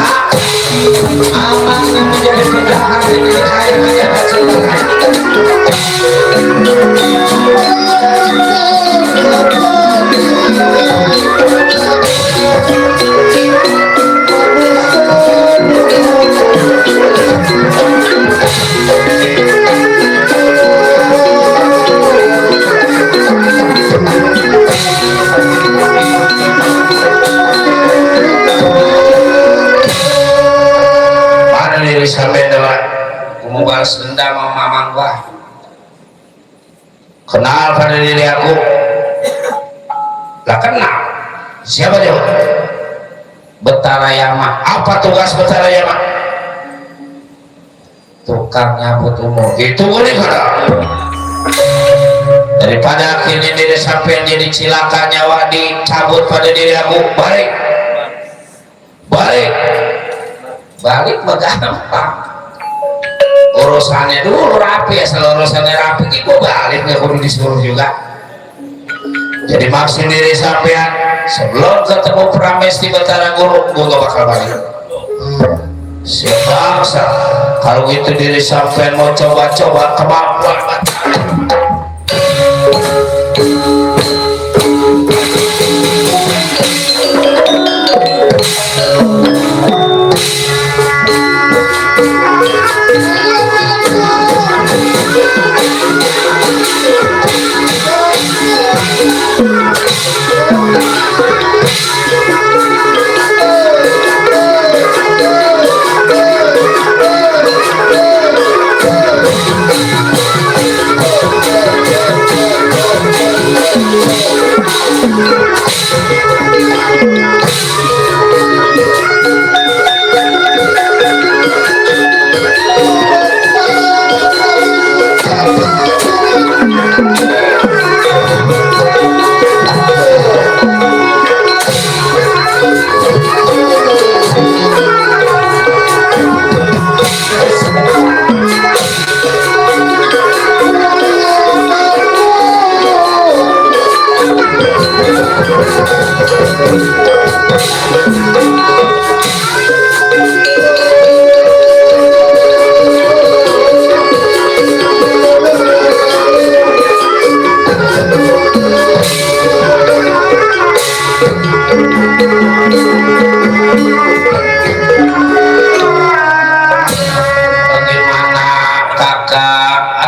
aman yang menjadi penjahat ini kaya sampai dewa mau balas dendam sama mamang gua. Kenal pada diri aku lah, kenal siapa dia? Betara Yama. Apa tugas Betara Yama? Tukang nyabut umur. Itu boleh kada? Daripada akhirnya diri sampai jadi cilaka nyawa dicabut pada diri aku, balik mah gampang. Urusannya dulu rapi, asal urusannya rapi itu balik nggak perlu disuruh juga. Jadi maksud diri sampean sebelum ketemu Pramesti Betara Guru, gue gak bakal balik. Siapa kalau gitu diri sampean mau coba-coba kemampuan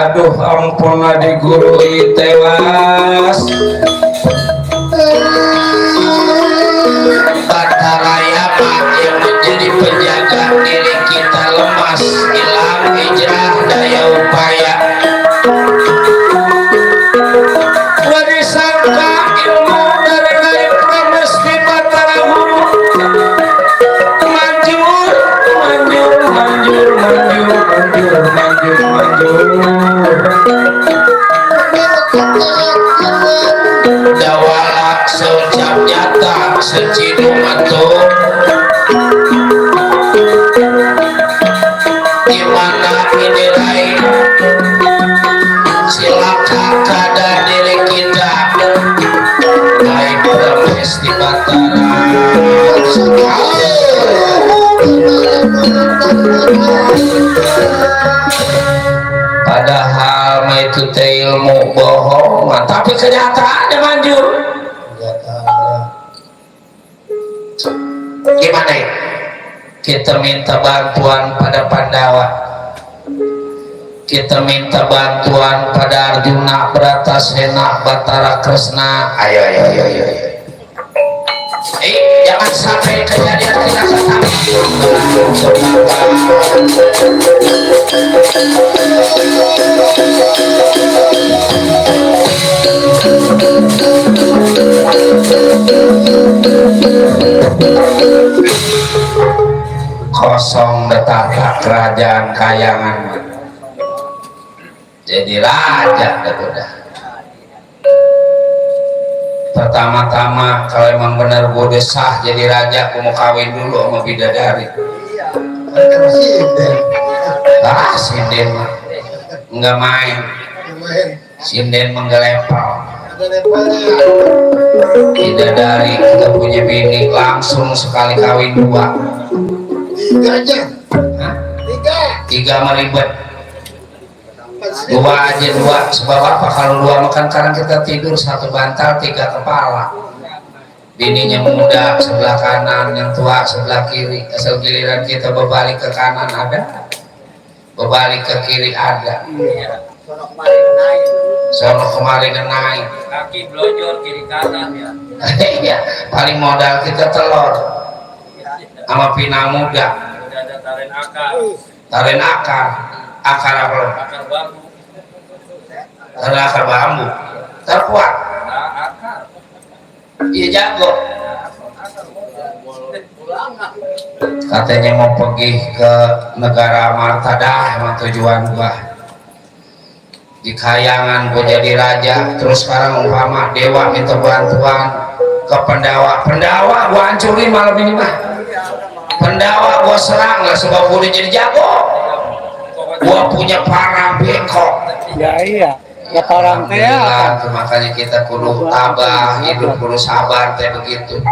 aduh ampun di guru tewas Bataraya Pak yang menjadi penjaga diri kita lemas hilang hijrah daya upaya disangka ilmu dari naik promes di Batara Hulu manjur dawala seucap nyata secidung metu dimana ini lain silaka kada diri kita naik promes di Batara padahal mah itu teh ilmu bohong tapi kenyataannya manjur gimana ya? Kita minta bantuan pada Pandawa kita minta bantuan pada Arjuna Bratasena Batara Kresna ayo jangan sampai kejadian kita ketemu kosong betapa kerajaan Kayangan jadi raja udah pertama-tama kalau emang benar gue desah jadi raja aku mau kawin dulu sama bidadari sinden mah nggak main sinden menggelepal bidadari kita punya bini langsung sekali kawin dua tiga meribet dua aja sebab apa kalau dua makan karena kita tidur satu bantal tiga kepala bininya muda sebelah kanan yang tua sebelah kiri asal giliran kita berbalik ke kanan ada berbalik ke kiri ada sono kemarin naik kaki blojor kiri kanan ya iya paling modal kita telur sama pina muda ada taren akar apa akar bambu akar bambu terkuat akar iya jago katanya mau pergi ke negara Martada emang tujuan gua di Kayangan gua jadi raja terus sekarang umpama dewa minta bantuan ke Pandawa gua hancurin malam ini mah Pandawa gua serang lah sebab gua udah jadi jago gua punya parang bengkok iya ya parang teh makanya kita kudu tabah hidup kudu sabar teh begitu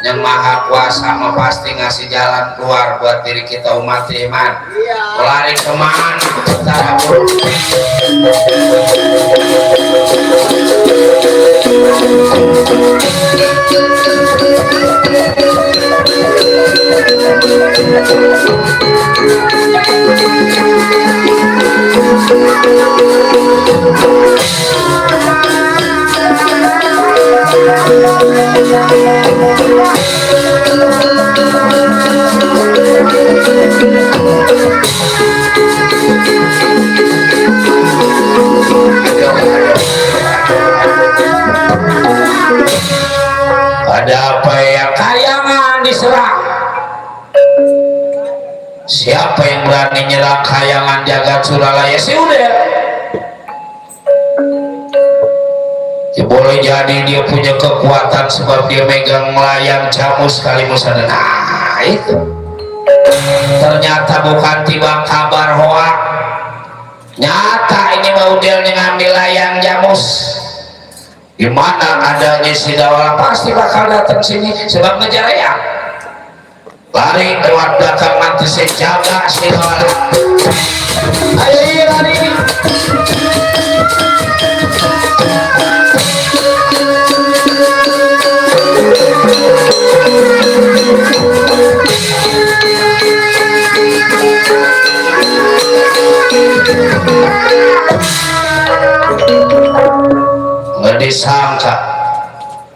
yang maha kuasa mah pasti ngasih jalan keluar buat diri kita umat iman lari kemana kita ada apa ya Kayangan diserang siapa yang berani nyerang Kayangan jagat Suralaya sih udah ya boleh jadi dia punya kekuatan sebab dia megang melayang Camus Kalimus ada nah itu ternyata bukan tiba kabar hoak nyata ini modelnya ngambil layang Camus di mana ada si Dawala pasti bakal datang sini sebab ngejar ayam lari lewat belakang nanti saya jaga si Dawala ayo lari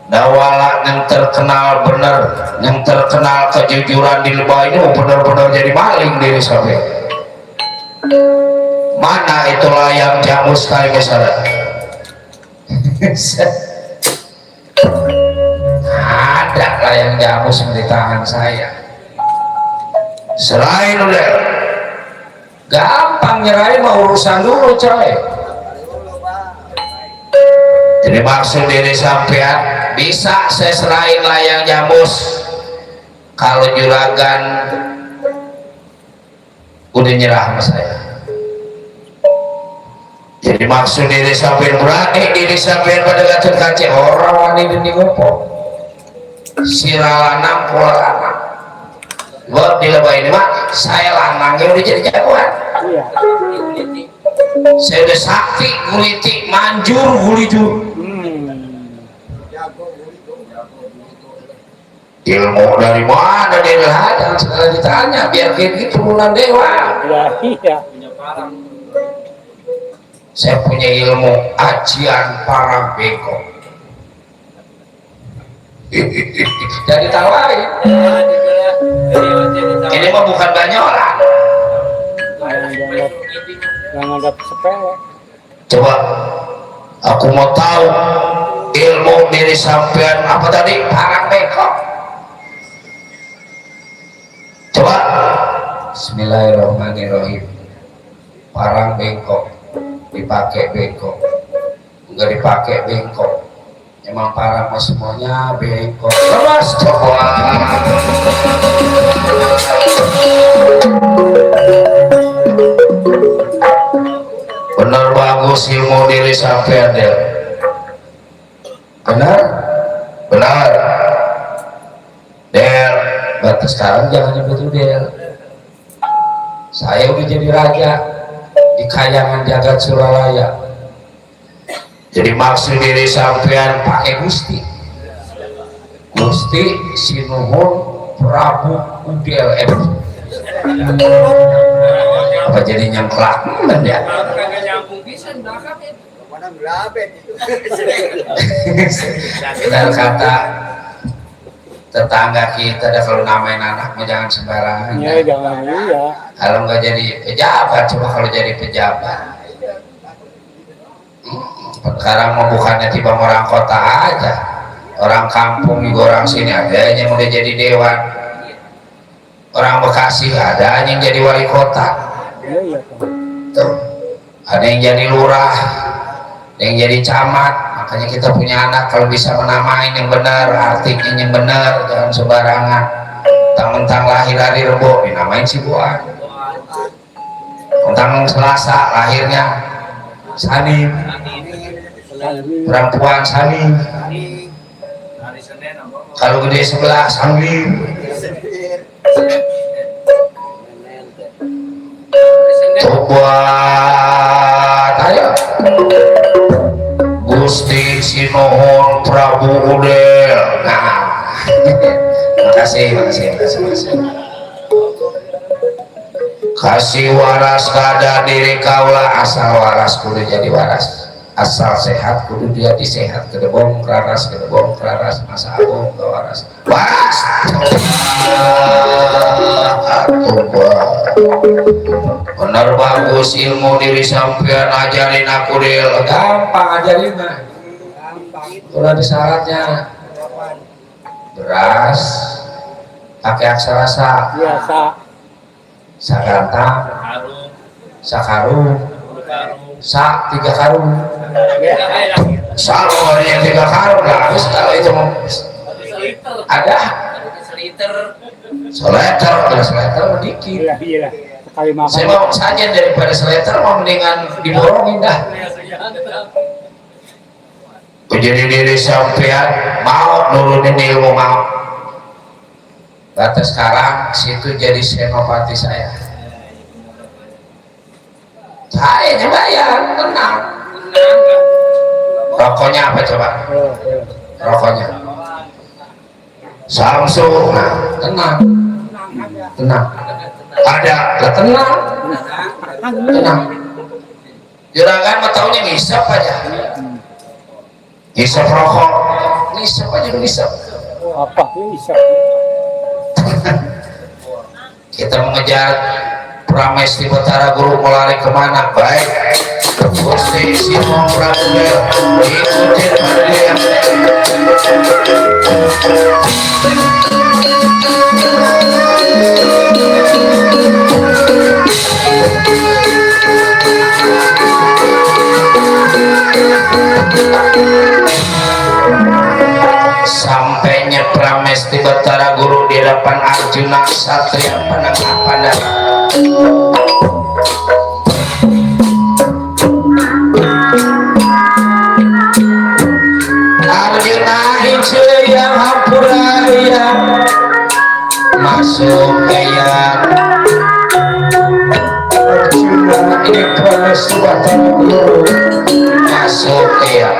dawala yang terkenal bener, yang terkenal kejujuran di lebah ini benar-benar jadi maling diri sampai. Mana itu layang jamu sekali kesana? Ada layang jamu di tangan saya. Selain udah gampang nyerahin mah urusan dulu coy. Jadi maksud diri sampean bisa saya serahin layang jamus kalau juragan udah nyerah sama saya. Jadi maksud diri sampean berani diri sampean pada gacet kace orang wanita di ngopo siralanang pola lanang buat di lebah ini mah saya lanangnya udah jadi jagoan. Saya udah sakti guliti manjur gulijur ilmu dari mana dia ada segala ditanya biar kayak gitu turunan dewa. Iya. Saya punya ilmu ajian parang bengkok. Jadi tawarin ini mah bukan banyak orang. Yang anggap sepele. Coba aku mau tahu ilmu diri sampean apa tadi parang bengkok. Coba Bismillahirrahmanirrahim. Parang bengkok dipakai bengkok enggak dipakai bengkok emang parang mas semuanya bengkok lepas coba benar bagus ilmu diri sampai ada benar Del batas sekarang jangan nyebut Del saya udah jadi raja di kayangan jagat Suralaya. Jadi maksud diri sampean pakai Gusti Sinuhun Prabu Udel apa jadi nyengklak ya Kagak nyambung pisan belakangnya. Mana belabet itu. kita kata tetangga kita ada kalau namain anaknya jangan sembarangan Ya jangan iya. kalau nggak jadi pejabat coba kalau jadi pejabat sekarang mau bukannya tiba orang kota aja orang kampung juga orang sini ada yang udah jadi dewan orang Bekasi ada yang jadi wali kota Iya. tuh ada yang jadi lurah ada yang jadi camat. Makanya kita punya anak kalau bisa menamain yang benar, artinya yang benar, jangan sembarangan. Mentang-mentang lahir hari Rebo dinamain si Buan. Mentang Selasa lahirnya Salim, perempuan Salim. Kalau gede sebelah Salim. Coba ayo. Gusti Sinuhun Prabu Udel. Nah, makasih. Kasih waras kada diri kaula asal waras kudu jadi waras. Asal sehat kudu jadi sehat kedebong keraras masa agung ke waras. Bener bagus ilmu diri sampean ajarin aku Del. Gampang ajarin mah. Udah ada syaratnya. Beras pakai aksara sa. Biasa. Sagantang. Sakarung. Sa 3 karung. Salor yang 3 karung lah. Habis kalau itu mau ada seleter sedikit. Iya. Sekali makan. Saya mau saja daripada seleter mau mendingan diborongin dah. Jadi diri sampean mau nurunin ilmu mau. Kata sekarang situ jadi senopati saya. Saya bayar tenang. Rokoknya apa coba? Rokoknya Samsung. Nah, tenang. Ada lah tenang. Juragan mau taunya ngisap aja. Ngisap rokok ngisep aja dulu ngisep. Apa bisa? Kita mengejar Pramesti Batara Guru mau lari kemana? Baik, Gusti Simon Pramudia ikutin pada dia. Sampainya Pramesti Batara Guru di hadapan Arjuna Satria Panangah Pandana. Arjuna hijau yang hampura ya masuk gaya. Arjuna ini Pramesti Batara Guru masuk gaya.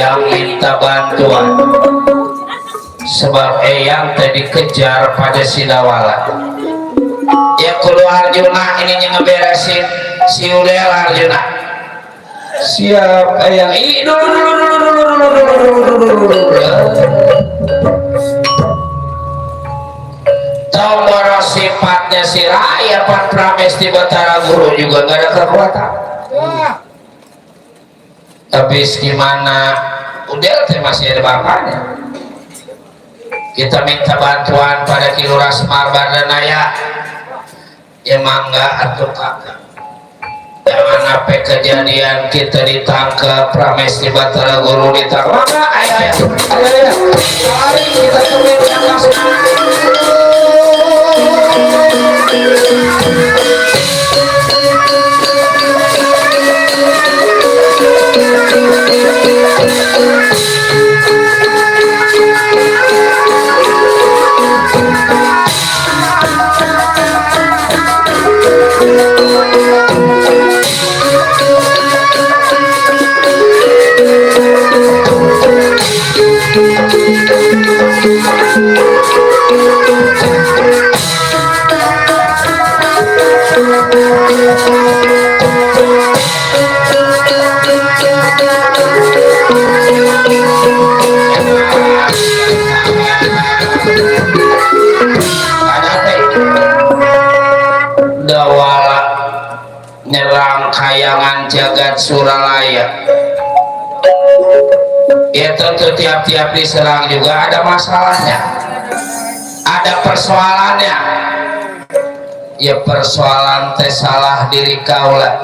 Eyang minta bantuan sebab Eyang tadi kejar pada Sidawala. Ya kudu Arjuna ini yang ngeberesin si Udel Arjuna. Siap Eyang. Tahu bahwa sifatnya si Raya Pan Pramesti Batara Guru juga gak ada kekuatan. Tapi gimana Udel teh masih ada bapaknya. Kita minta bantuan pada Ki Lurah Semar Bandanaya. Ya mangga atuh kakak. Jangan sampai kejadian kita ditangkap Pramesti Batara Guru ditangkap. Mangga ayo mari kita tunggu yang langsung. Dawala nyerang kayangan jagat Suralaya. Ya tentu tiap-tiap diserang juga ada masalahnya, ada persoalannya. Ya persoalan teh salah diri kaula,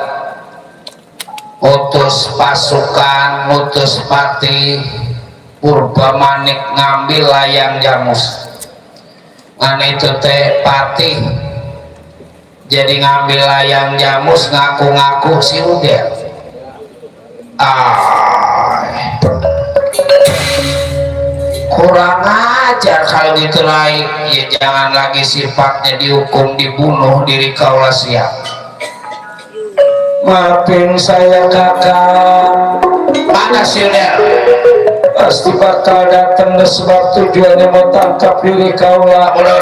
utus pasukan, utus pati Purba Manik ngambil layang Jamus. Ngan itu teh pati jadi ngambil layang Jamus, ngaku-ngaku si Udel. Kurang ajar kalau gitu lain. Ya jangan lagi sifatnya dihukum, dibunuh, diri kaula siap. Maafin saya kakak. Mana si Udel? Pasti bakal datang sebab tujuannya mau tangkap diri kaula. Mundur.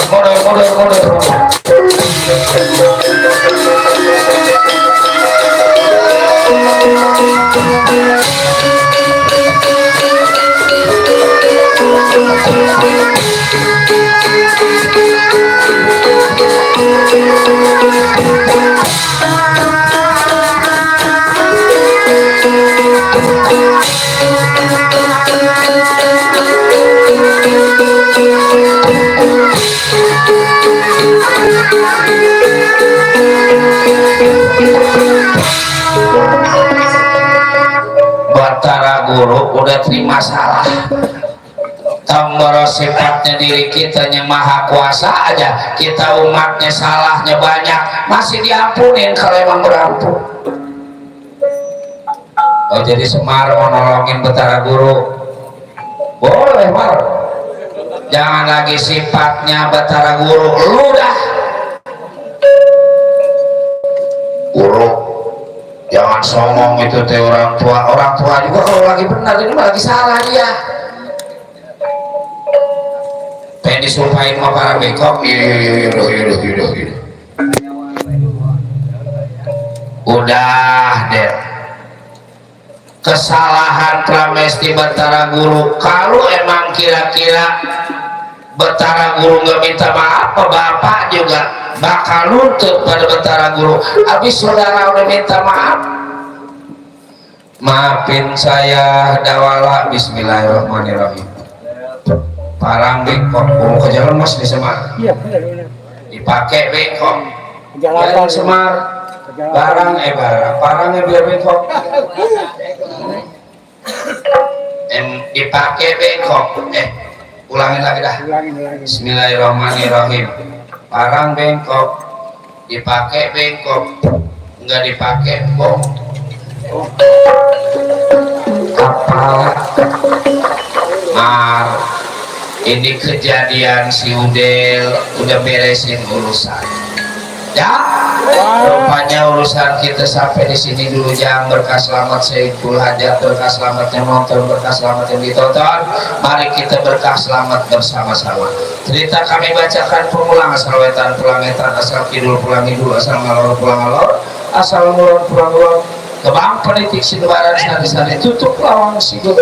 Batara Guru udah terima salah. Tambah sifatnya diri kita yang maha kuasa aja, kita umatnya salahnya banyak, masih diampunin kalau emang berampun. Oh jadi Semar mau nolongin Batara Guru, boleh Mar. Jangan lagi sifatnya Batara Guru, lu dah Guru. Jangan songong itu teh orang tua juga kalau lagi benar ini lagi salah dia. Pengen disumpahin sama para bekok, udah deh. Kesalahan Pramesti Batara Guru, kalau emang kira-kira Batara Guru nggak minta maaf, bapak juga bakal nuntut pada Batara Guru. Habis saudara udah minta maaf, maafin saya Dawala. Bismillahirrahmanirrahim. Parang bengkok mau ke jalan Mas di Semar. Iya benar. Dipakai bengkok. Jalan Semar. Barang parangnya biar bengkok. Dipakai bengkok. Ulangin lagi dah. Bismillahirrahmanirrahim. Parang bengkok, dipakai bengkok, nggak dipakai bong. Kapal Mar, ini kejadian si Udel udah beresin urusan. Ya, Rupanya urusan kita sampai di sini dulu. Jam berkah selamat Saiful Hajat, berkah selamat yang nonton, berkah selamat yang ditonton. Mari kita berkah selamat bersama-sama. Cerita kami bacakan pengulang, asal wetan pulang wetan, asal kidul pulang kidul, asal ngalor pulang ngalor, asal ngulon pulang ngulon. Kebang politik sidoaran sari-sari tutup lawang sigut.